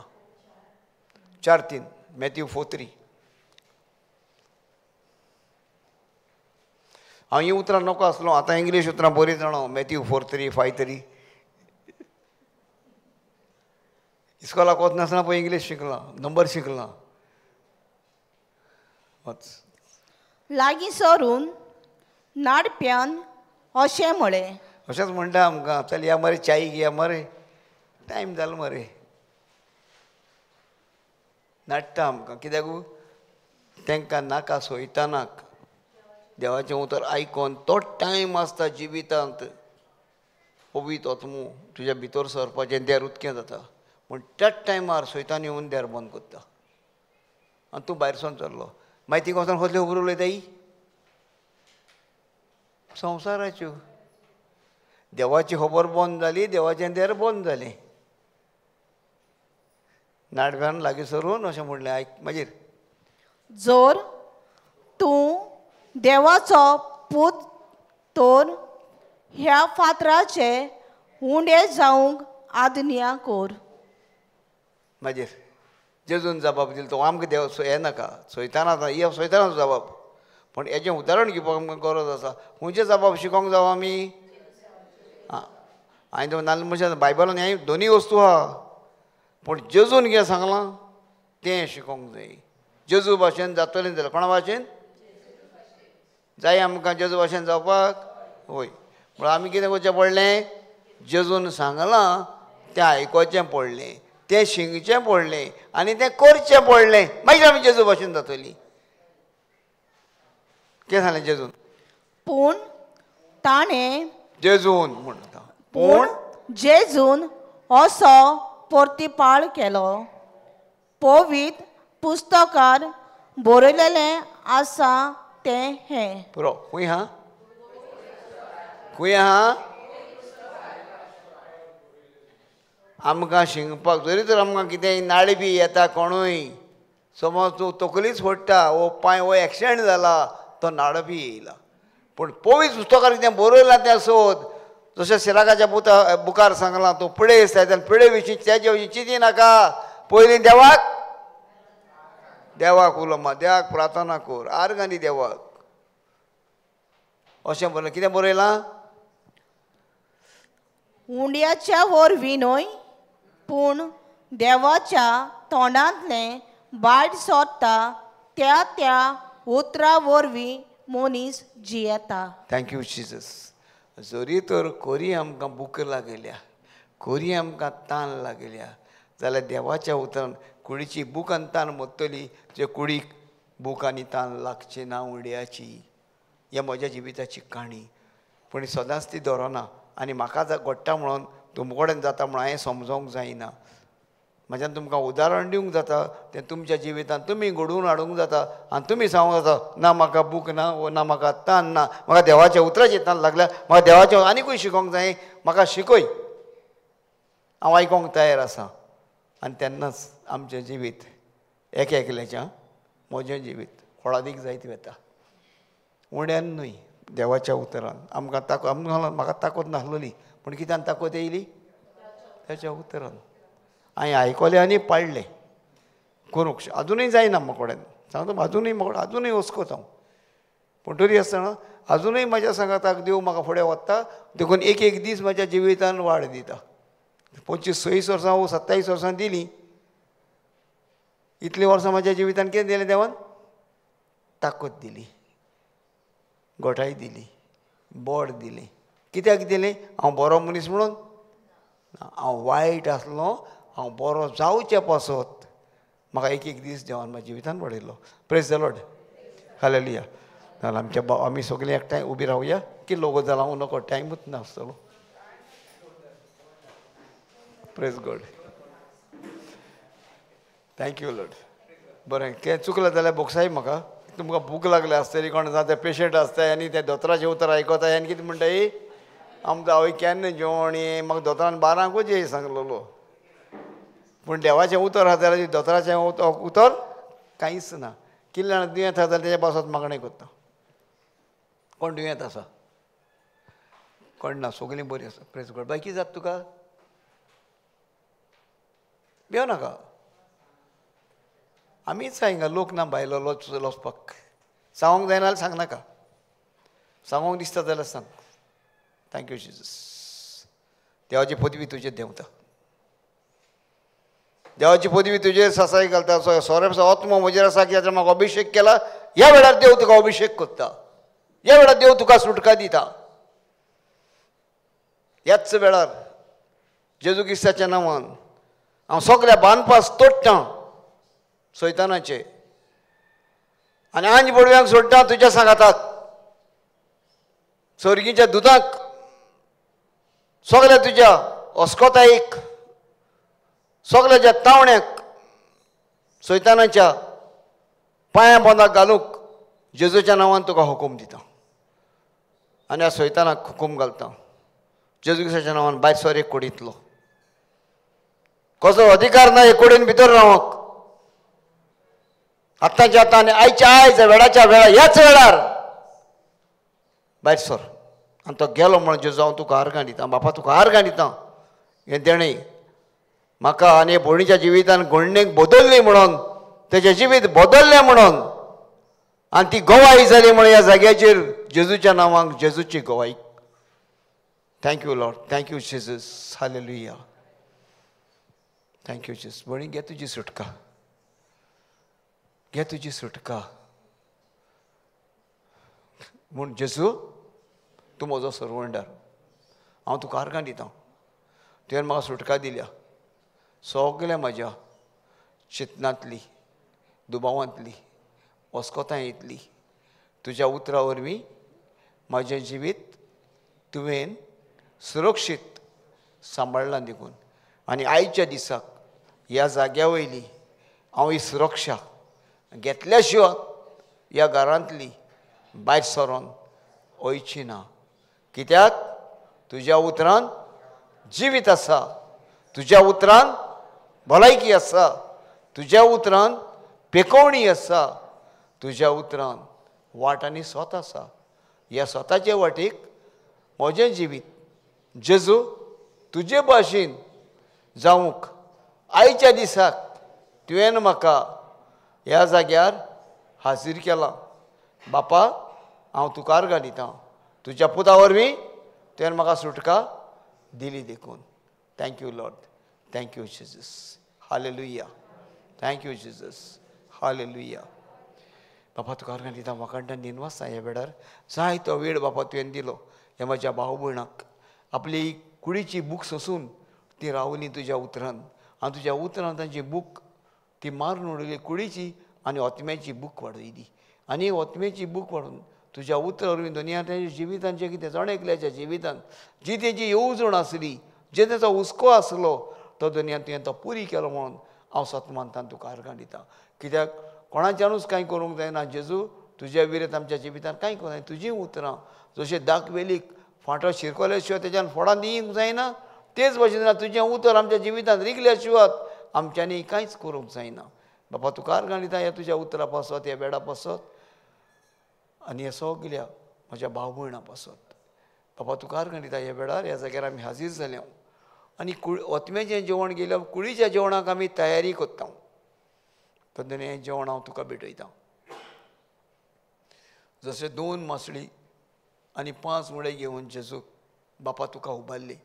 4:3, मॅथ्यू 4:3. हांव हीं उतरां नको आसलो, आतां इंग्लीश उतरां बरीं जाणा. मॅथ्यू 4:3 5:3. इस्कॉलाक वचनासतना पळय इंग्लीश शिकलां, नंबर शिकलां. लागीं सरून नाडप्यान अशें म्हळें. अशेंच म्हणटा आमकां, चल या मरे च्याय घेया मरे, टायम जालो मरे. नाडटा आमकां, कित्याक तांकां नाका सोयतानाक देवाचें उतर आयकोन तो टायम आसता जिवितांत पवित्र आत्मो तुज्या भितर सरपाचें देर उदकें जाता, पूण त्याच टायमार सोयतान येवन देर बंद करता आनी तूं भायर सरून चल्लो. मागीर थिंगा वचोन कसल्यो खबरो उलयताय? संवसाराच्यो. देवाची खबर बंद जाली, देवाचें देर बंद जालें. नाडव्यान लागीं सरून अशें म्हणलें, आयक मागीर, जर तूं देवाचो पूत तर ह्या फातराचे उंडे जावंक आज्ञा कर. मागीर जेजून जबाब दिलो, तो आमकां देव हें नाका, सोयताना हे सोयतानाचो जबाब, पूण हेजें उदाहरण घेवपाक आमकां गरज आसा. खंयचे जबाब शिकोंक जावं आमी? आं, हांवें तो नाल्ल मनशां बायबलान हें दोनूय वस्तू आहा, पूण जेजून कितें सांगलां तें शिकोंक जाय. जेजू भाशेन जातलें जाल्यार कोणा भाशेन जाय आमकां जेजू भाशेन जावपाक? वय, पूण आमी कितें करचें पडलें? जेजून सांगलां तें आयकोचें पडलें, तें शिंगचें पडलें आनी तें करचें पडलें, मागीर आमी जेजू भाशेन जातलीं. कितें सांगलें जेजून? पूण ताणें जेजून म्हणटा, पूण जेजून असो प्रतिपाळ केलो, पवित्र पुस्तकार बरयलेलें आसा तें हें. पुरो खंय हा? खंय आहा? आमकां शिंगपाक जरी तर आमकां कितेंय नाळी बी येता कोणूय, समज तूं तकलीच फोडटा वो पांय वो एक्सिडंट जाला, तो नाडो बी येयला, पूण पवित्र पुस्तकार कितें बरयलां तें सोद. जशें सिराकाच्या पुता बुकार सांगलां, तूं पिडे आसता तेन्ना पिडे विशीं तेजे विशीं चिंती नाका, पयलीं देवाक देवाक उलो मार, देवाक प्रार्थना कर, आर्गां दी देवाक. अशें बरयलां. कितें बरयलां? उंड्याच्या वरवीं न्हय, पूण देवाच्या तोंडांतलें भायर सोदता त्या त्या उतरा वरवीं मनीस जियेता. Thank you Jesus. जरी तर कोरी आमकां भूक लागल्या, कोरी आमकां तान लागल्या जाल्यार देवाच्या उतरान कुडीची भूक आनी तान मोडटली, जे कुडीक भूक आनी तान लागची ना उंड्याची. हे म्हज्या जिविताची काणी, पूण सदांच ती दवरना आनी म्हाका घडटा म्हणून तुमचे कडेन जाता म्हणून हांवें समजोंक जायना. म्हज्यान तुमकां उदाहरण दिवंक जाता, तें तुमच्या जिवितांत तुमी घडोवन हाडूंक जाता आनी तुमी सांगूंक जाता, ना म्हाका भूक ना, ना म्हाका तान ना, म्हाका देवाच्या उतराची तान लागल्या, म्हाका देवाचें आनीकूय शिकोंक जाय, म्हाका शिकय, हांव आयकोंक तयार आसा. आनी तेन्नाच आमचें जिवीत एक एकल्याचें, म्हजें जिवीत फळादीक जायत वता. उण्यान न्हय, देवाच्या उतरान आमकां ताको, आमकां म्हाका ताकद नासलेली, पूण कित्यान ताकद येयली? ताच्या उतरान. हांवें आयकलें आनी पाळ्ळें करूंक अजुनूय जायना म्हाका कडेन, सांगता अजुनूय म्हाका अजुनूय वस्कोत हांव, पूण तरी आसतना अजुनूय म्हज्या सांगाताक देव म्हाका फुडें वता, देखून एक एक दीस म्हज्या जिवितान वाड दिता. 25-26 वर्सां वो 27 वर्सां दिलीं, इतलीं वर्सां म्हज्या जिवितान कितें दिलें देवान? ताकद दिली, गोठाय दिली, बोड दिलें. कित्याक दिलें? हांव बरो मनीस म्हणून? हांव वायट आसलो, हांव बरो जावचे पासत म्हाका एक एक दीस देवान म्हज्या जिवितान वाडयलो. Praise the Lord, hallelujah. जाल्यार आमच्या आमी सगळीं एकठांय उबी रावया. कितलो लोक जाला हांव नको, टायमूच नासतलो. Praise God, thank you Lord. बरें, कितें चुकलें जाल्यार बोगसाय म्हाका. तुमकां भूक लागल्या आसतली, कोण जाता पेशंट आसता आनी ते दोतोराचें उतर आयकता आनी कितें म्हणटा, आमकां आवय केन्ना जेवण ये, म्हाका दोतोरान 12ंकूच ये सांगलेलो. पूण देवाचें उतर आसा जाल्यार दोतोराचें उतर कांयच ना. कितले जाणां दुयेंत आसा जाल्यार तेज्या पासत मागणें करता. कोण दुयेंत आसा? कोण ना, सगळीं बरीं आसा. प्रेज गॉड. बाय, कितें जाता तुका? भियो नाका, आमीच हिंगा लोक ना भायलो लोचपाक. सांगूंक जायना जाल्यार सांगनाका, सांगूंक दिसता जाल्यार सांग. Thank you Jesus. देवाची पदवी तुजेर देंवता, देवाची पदवी तुजेर सासाय घालता. सोरेपचो आत्मो म्हजेर आसा की म्हाका अभिशेक केला. ह्या वेळार देव तुका अभिशेक करता, ह्या वेळार देव तुका सुटका दिता. ह्याच वेळार जेजू क्रिस्ताच्या नांवान हांव सगळ्या बांदपास तोडटां सैतानाचे आनी आंज बोडव्यांक सोडटा तुज्या सांगाताक, सर्गीच्या दुदाक, सगळ्या तुज्या अस्कोतायेक, सगळ्याच्या तावण्याक सैतानाच्या पांया पोंदाक घालूंक जेजूच्या नांवान तुका हुकूम दिता. आनी ह्या सैतानाक हुकूम घालता जेजू क्रिस्ताच्या नांवान भायर सर एक कुडींतलो. कसो अधिकार ना हे कुडीन भितर रावंक. आतांच्या आतां आनी आयच्या आयज, वेळाच्या वेळा, ह्याच वेळार भायर सर. आनी तो गेलो म्हणून जेजू हांव तुका आर्गां दिता, बापा तुका आर्गां दिता. हें तेणें म्हाका आनी भयणीच्या जिवितान घडणेक बदल्ली म्हणून, तेजें जिवीत बदल्लें म्हणून, आनी ती गवाय जाली म्हणून ह्या जाग्याचेर जेजूच्या नांवांक जेजूची गवाय. Thank you Lord, thank you Jesus, hallelujah, thank you Jesus. भयणी, घे तुजी सुटका, घे तुजी सुटका. म्हूण जेजू तूं म्हजो सरवंडार, हांव तुका आर्गां दिता. तुवें म्हाका सुटका दिल्या सगळ्या म्हज्या चिंतनांतली, दुबावांतली, अस्कोतायेंतली. तुज्या उतरा वरवीं म्हजें जिवीत तुवें सुरक्षीत सांबाळ्ळां देखून. आनी आयच्या दिसाक ह्या जाग्या वयली हांव ही सुरक्षा घेतल्या शिवाय ह्या घरांतली भायर सरोन वयची ना. कित्याक? तुज्या उतरान जिवीत आसा, तुज्या उतरान भलायकी आसा, तुज्या उतरान पेकोवणी आसा, तुज्या उतरान वाट आनी स्वत आसा. ह्या स्वताचे वाटेक म्हजें जिवीत जेजू तुजे भाशेन जावंक आयच्या दिसाक तुवें म्हाका ह्या जाग्यार हाजीर केला. बापा, हांव तुका आर्गां दिता. तुज्या पुता वरवीं तुवें म्हाका सुटका दिली देखून. Thank you Lord, thank you Jesus, hallelujah, thank you Jesus, hallelujah. बापा तुका आर्गां दिता, वाखाणटां दिनवासता. ह्या वेळार जाय तो वेळ बापा तुवें दिलो ह्या म्हज्या भाव भयणाक. आपली कुडीची भूक सोंसून ती रावली तुज्या उतरान, आनी तुज्या उतरान तांची भूक ती मारून उडयली कुडीची, आनी ओतम्याची भूक वाडयली. आनी ओतम्याची भूक वाडून तुज्या उतरा वरवीं दुनिया तेंच्या जिवितान जें कितें जण एकल्याच्या जिवितान जी तेजी येवजण आसली, जे तेचो हुस्को आसलो, तो दुनियान तुवें तो पुरी केलो म्हणून हांव सतमानतान तुका आर्गां दिता. कित्याक कोणाच्यानूच कांय करूंक जायना जेजू, तुज्या विरेत आमच्या जिवितान कांय करूंक जायना. तुजीं उतरां जशें दाखवेलीक फांटो शिरकोल्या शिवाय तेज्यान फोडान दिवंक जायना, तेच भाशेन तुजें उतर आमच्या जिवितान रिगल्या शिवाय आमच्यांनी कांयच करूंक जायना. बापा तुका आर्गां दिता ह्या तुज्या उतरा पासत, ह्या वेळा पासत, आनी ह्या सगल्या म्हज्या भाव भयणां पासत. बापा तुका आर्गां दिता ह्या वेळार ह्या जाग्यार आमी हाजीर जाले आनी ओतम्याचें जेवण गेल्या कुडीच्या जेवणाक आमी तयारी करता. तेन्ना हें जेवण हांव तुका भेटयता. जशें 2 मासळी आनी 5 उडे घेवन जेजूक बापा तुका उबारली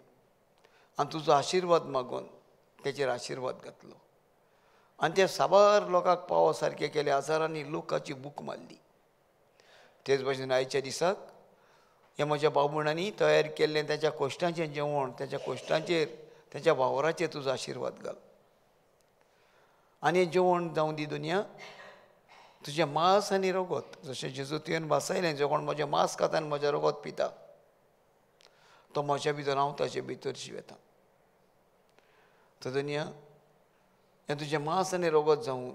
आनी तुजो आशिर्वाद मागून तेचेर आशिर्वाद घातलो आनी ते साबार लोकांक पावो सारकें केले, हजारांनी लोकांची बूक मारली. तेच भशेन आयच्या दिसाक ह्या म्हज्या बाबुणांनी तयार केल्लें ताच्या कोश्टांचें जेवण, ताच्या कोश्टांचेर ताच्या वावराचेर तुजो आशिर्वाद घाल आनी जेवण जावं दी दुनिया तुजें मांस आनी रगत. जशें जेजू तुवें भासायलें, जो कोण म्हजें मांस खाता आनी म्हजें रगत पिता तो म्हज्या भितर, हांव ताचे भितर जिवेता. तो दुनिया हें तुजें मांस आनी रगत जावं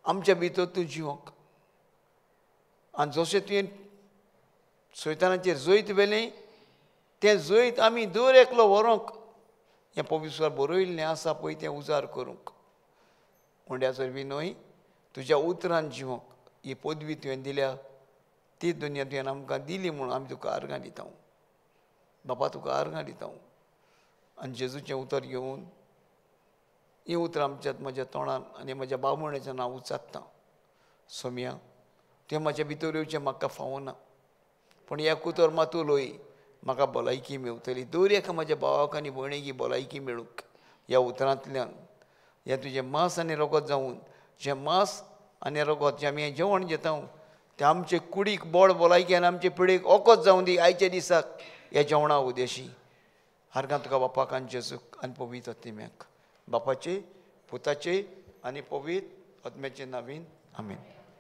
आमच्या भितर तूं जिवंक आनी जशें तुवें सैतानाचेर जैत व्हेलें तें जैत आमी दर एकलो व्हरूंक हें पवित्र बरयल्लें आसा पळय तें उजार करूंक. उंड्याचो वरवीं न्हय तुज्या उतरान जिवंक ही पदवी तुवें दिल्या, ती दुनिया तुवें आमकां दिली म्हूण आमी तुका आर्गां दिता. बापा तुका आर्गां दिता आनी जेजूचें उतर घेवन हीं उतरां आमच्या म्हज्या तोंडान आनी म्हज्या बामणाचें नांव उच्चारता. सोम्या तें म्हज्या भितर येवचें म्हाका फावना, पूण एक उतर मात उलय म्हाका भलायकी मेवतली. दर एका म्हज्या भावाक आनी भयणीक भलायकी मेळूंक ह्या उतरांतल्यान, ह्या तुजें मांस आनी रगत जावन, जें मांस आनी रगत जें आमी जेवण घेता तें आमचे कुडीक बळ भलायकी आनी आमचे पिडीक ओकत जावं दी आयच्या दिसाक ह्या जेवणा उदेशी. आर्गां तुका बापाक आनी जेजूक आनी पवित्र आत्म्याक, बापाचे पुताचे आनी पवित्र आत्म्याचे नांवान आमेन.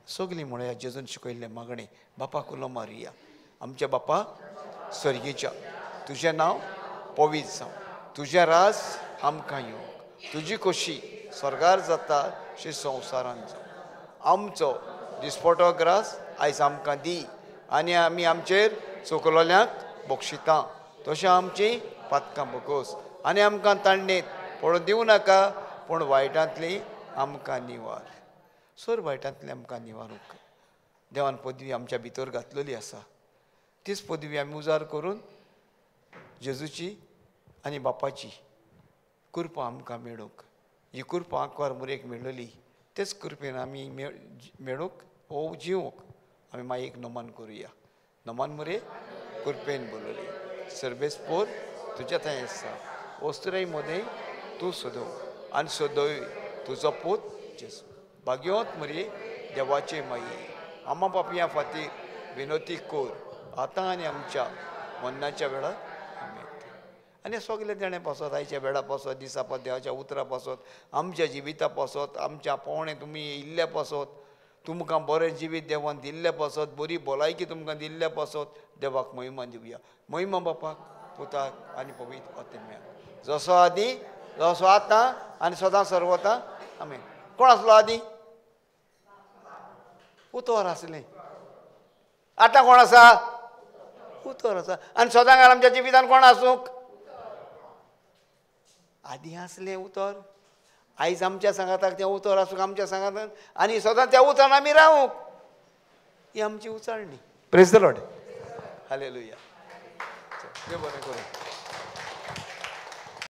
सगळीं म्हणया जेजून शिकयल्लें मागणें. बापाक उलो मारुया. आमच्या बापा स्वर्गीच्या, तुजें नांव पवित्र जावं, तुजें राज आमकां येवंक, तुजी खोशी स्वर्गार जाता शी संवसारान जावं. आमचो दिसपटो ग्रास आयज आमकां दी आनी आमी आमचेर चुकलोल्यांक बक्षिता तशें आमची पातकां बगोस आनी आमकां ताणणेत पडून दिवं नाका, पूण वायटांतली आमकां निवार. सर वायटांतली आमकां निवारूंक देवान पदवी आमच्या भितर घातलेली आसा, तीच पदवी आमी उजार करून जेजूची आनी बापाची कृपा आमकां मेळूंक. ही कृपा आंकवार मुरेक मेळ्ळली तेच कृपेन आमी मेळूंक वो जिवंक आमी मागीर एक नमन करुया. नमन मुरे कृपेन बोलली सर्वेस पोर तुज्या थंय आसा, वस्तुराय मदें तूं सोदो आनी सोदय तुजो पूत जेजू. भाग्यवंत मुरे देवाचे माये, आमा पापयां फातीर विनोती कोर आतां आनी आमच्या मन्नाच्या वेळार आमेन. आनी सगळें देणें पासत, आयच्या वेळा पासत, दिसा पासत, देवाच्या उतरा पासत, आमच्या जिविता पासत, आमच्या पोवणे तुमी येयल्ल्या पासत, तुमकां बरें जिवीत देवान दिल्ल्या पासत, बरी भलायकी तुमकां दिल्ल्या पासत देवाक महिमा दिवया. महिमा बापाक, पुताक आनी पवित्र आत्म्याक, जसो आदी जसो आतां आनी सदां सर्वता आमेन. कोण आसलो आदी? उतर आसलें. आतां कोण आसा? उतर आसा. आनी सदां आमच्या जिवितान कोण आसूंक? आदी आसलें उतर, आयज आमच्या सांगाताक तें उतर आसूंक आमच्या सांगातान आनी सदां त्या उतरान आमी रावूंक, ही आमची उचाळणी. Praise the Lord. Hallelujah. देव बरें करूं.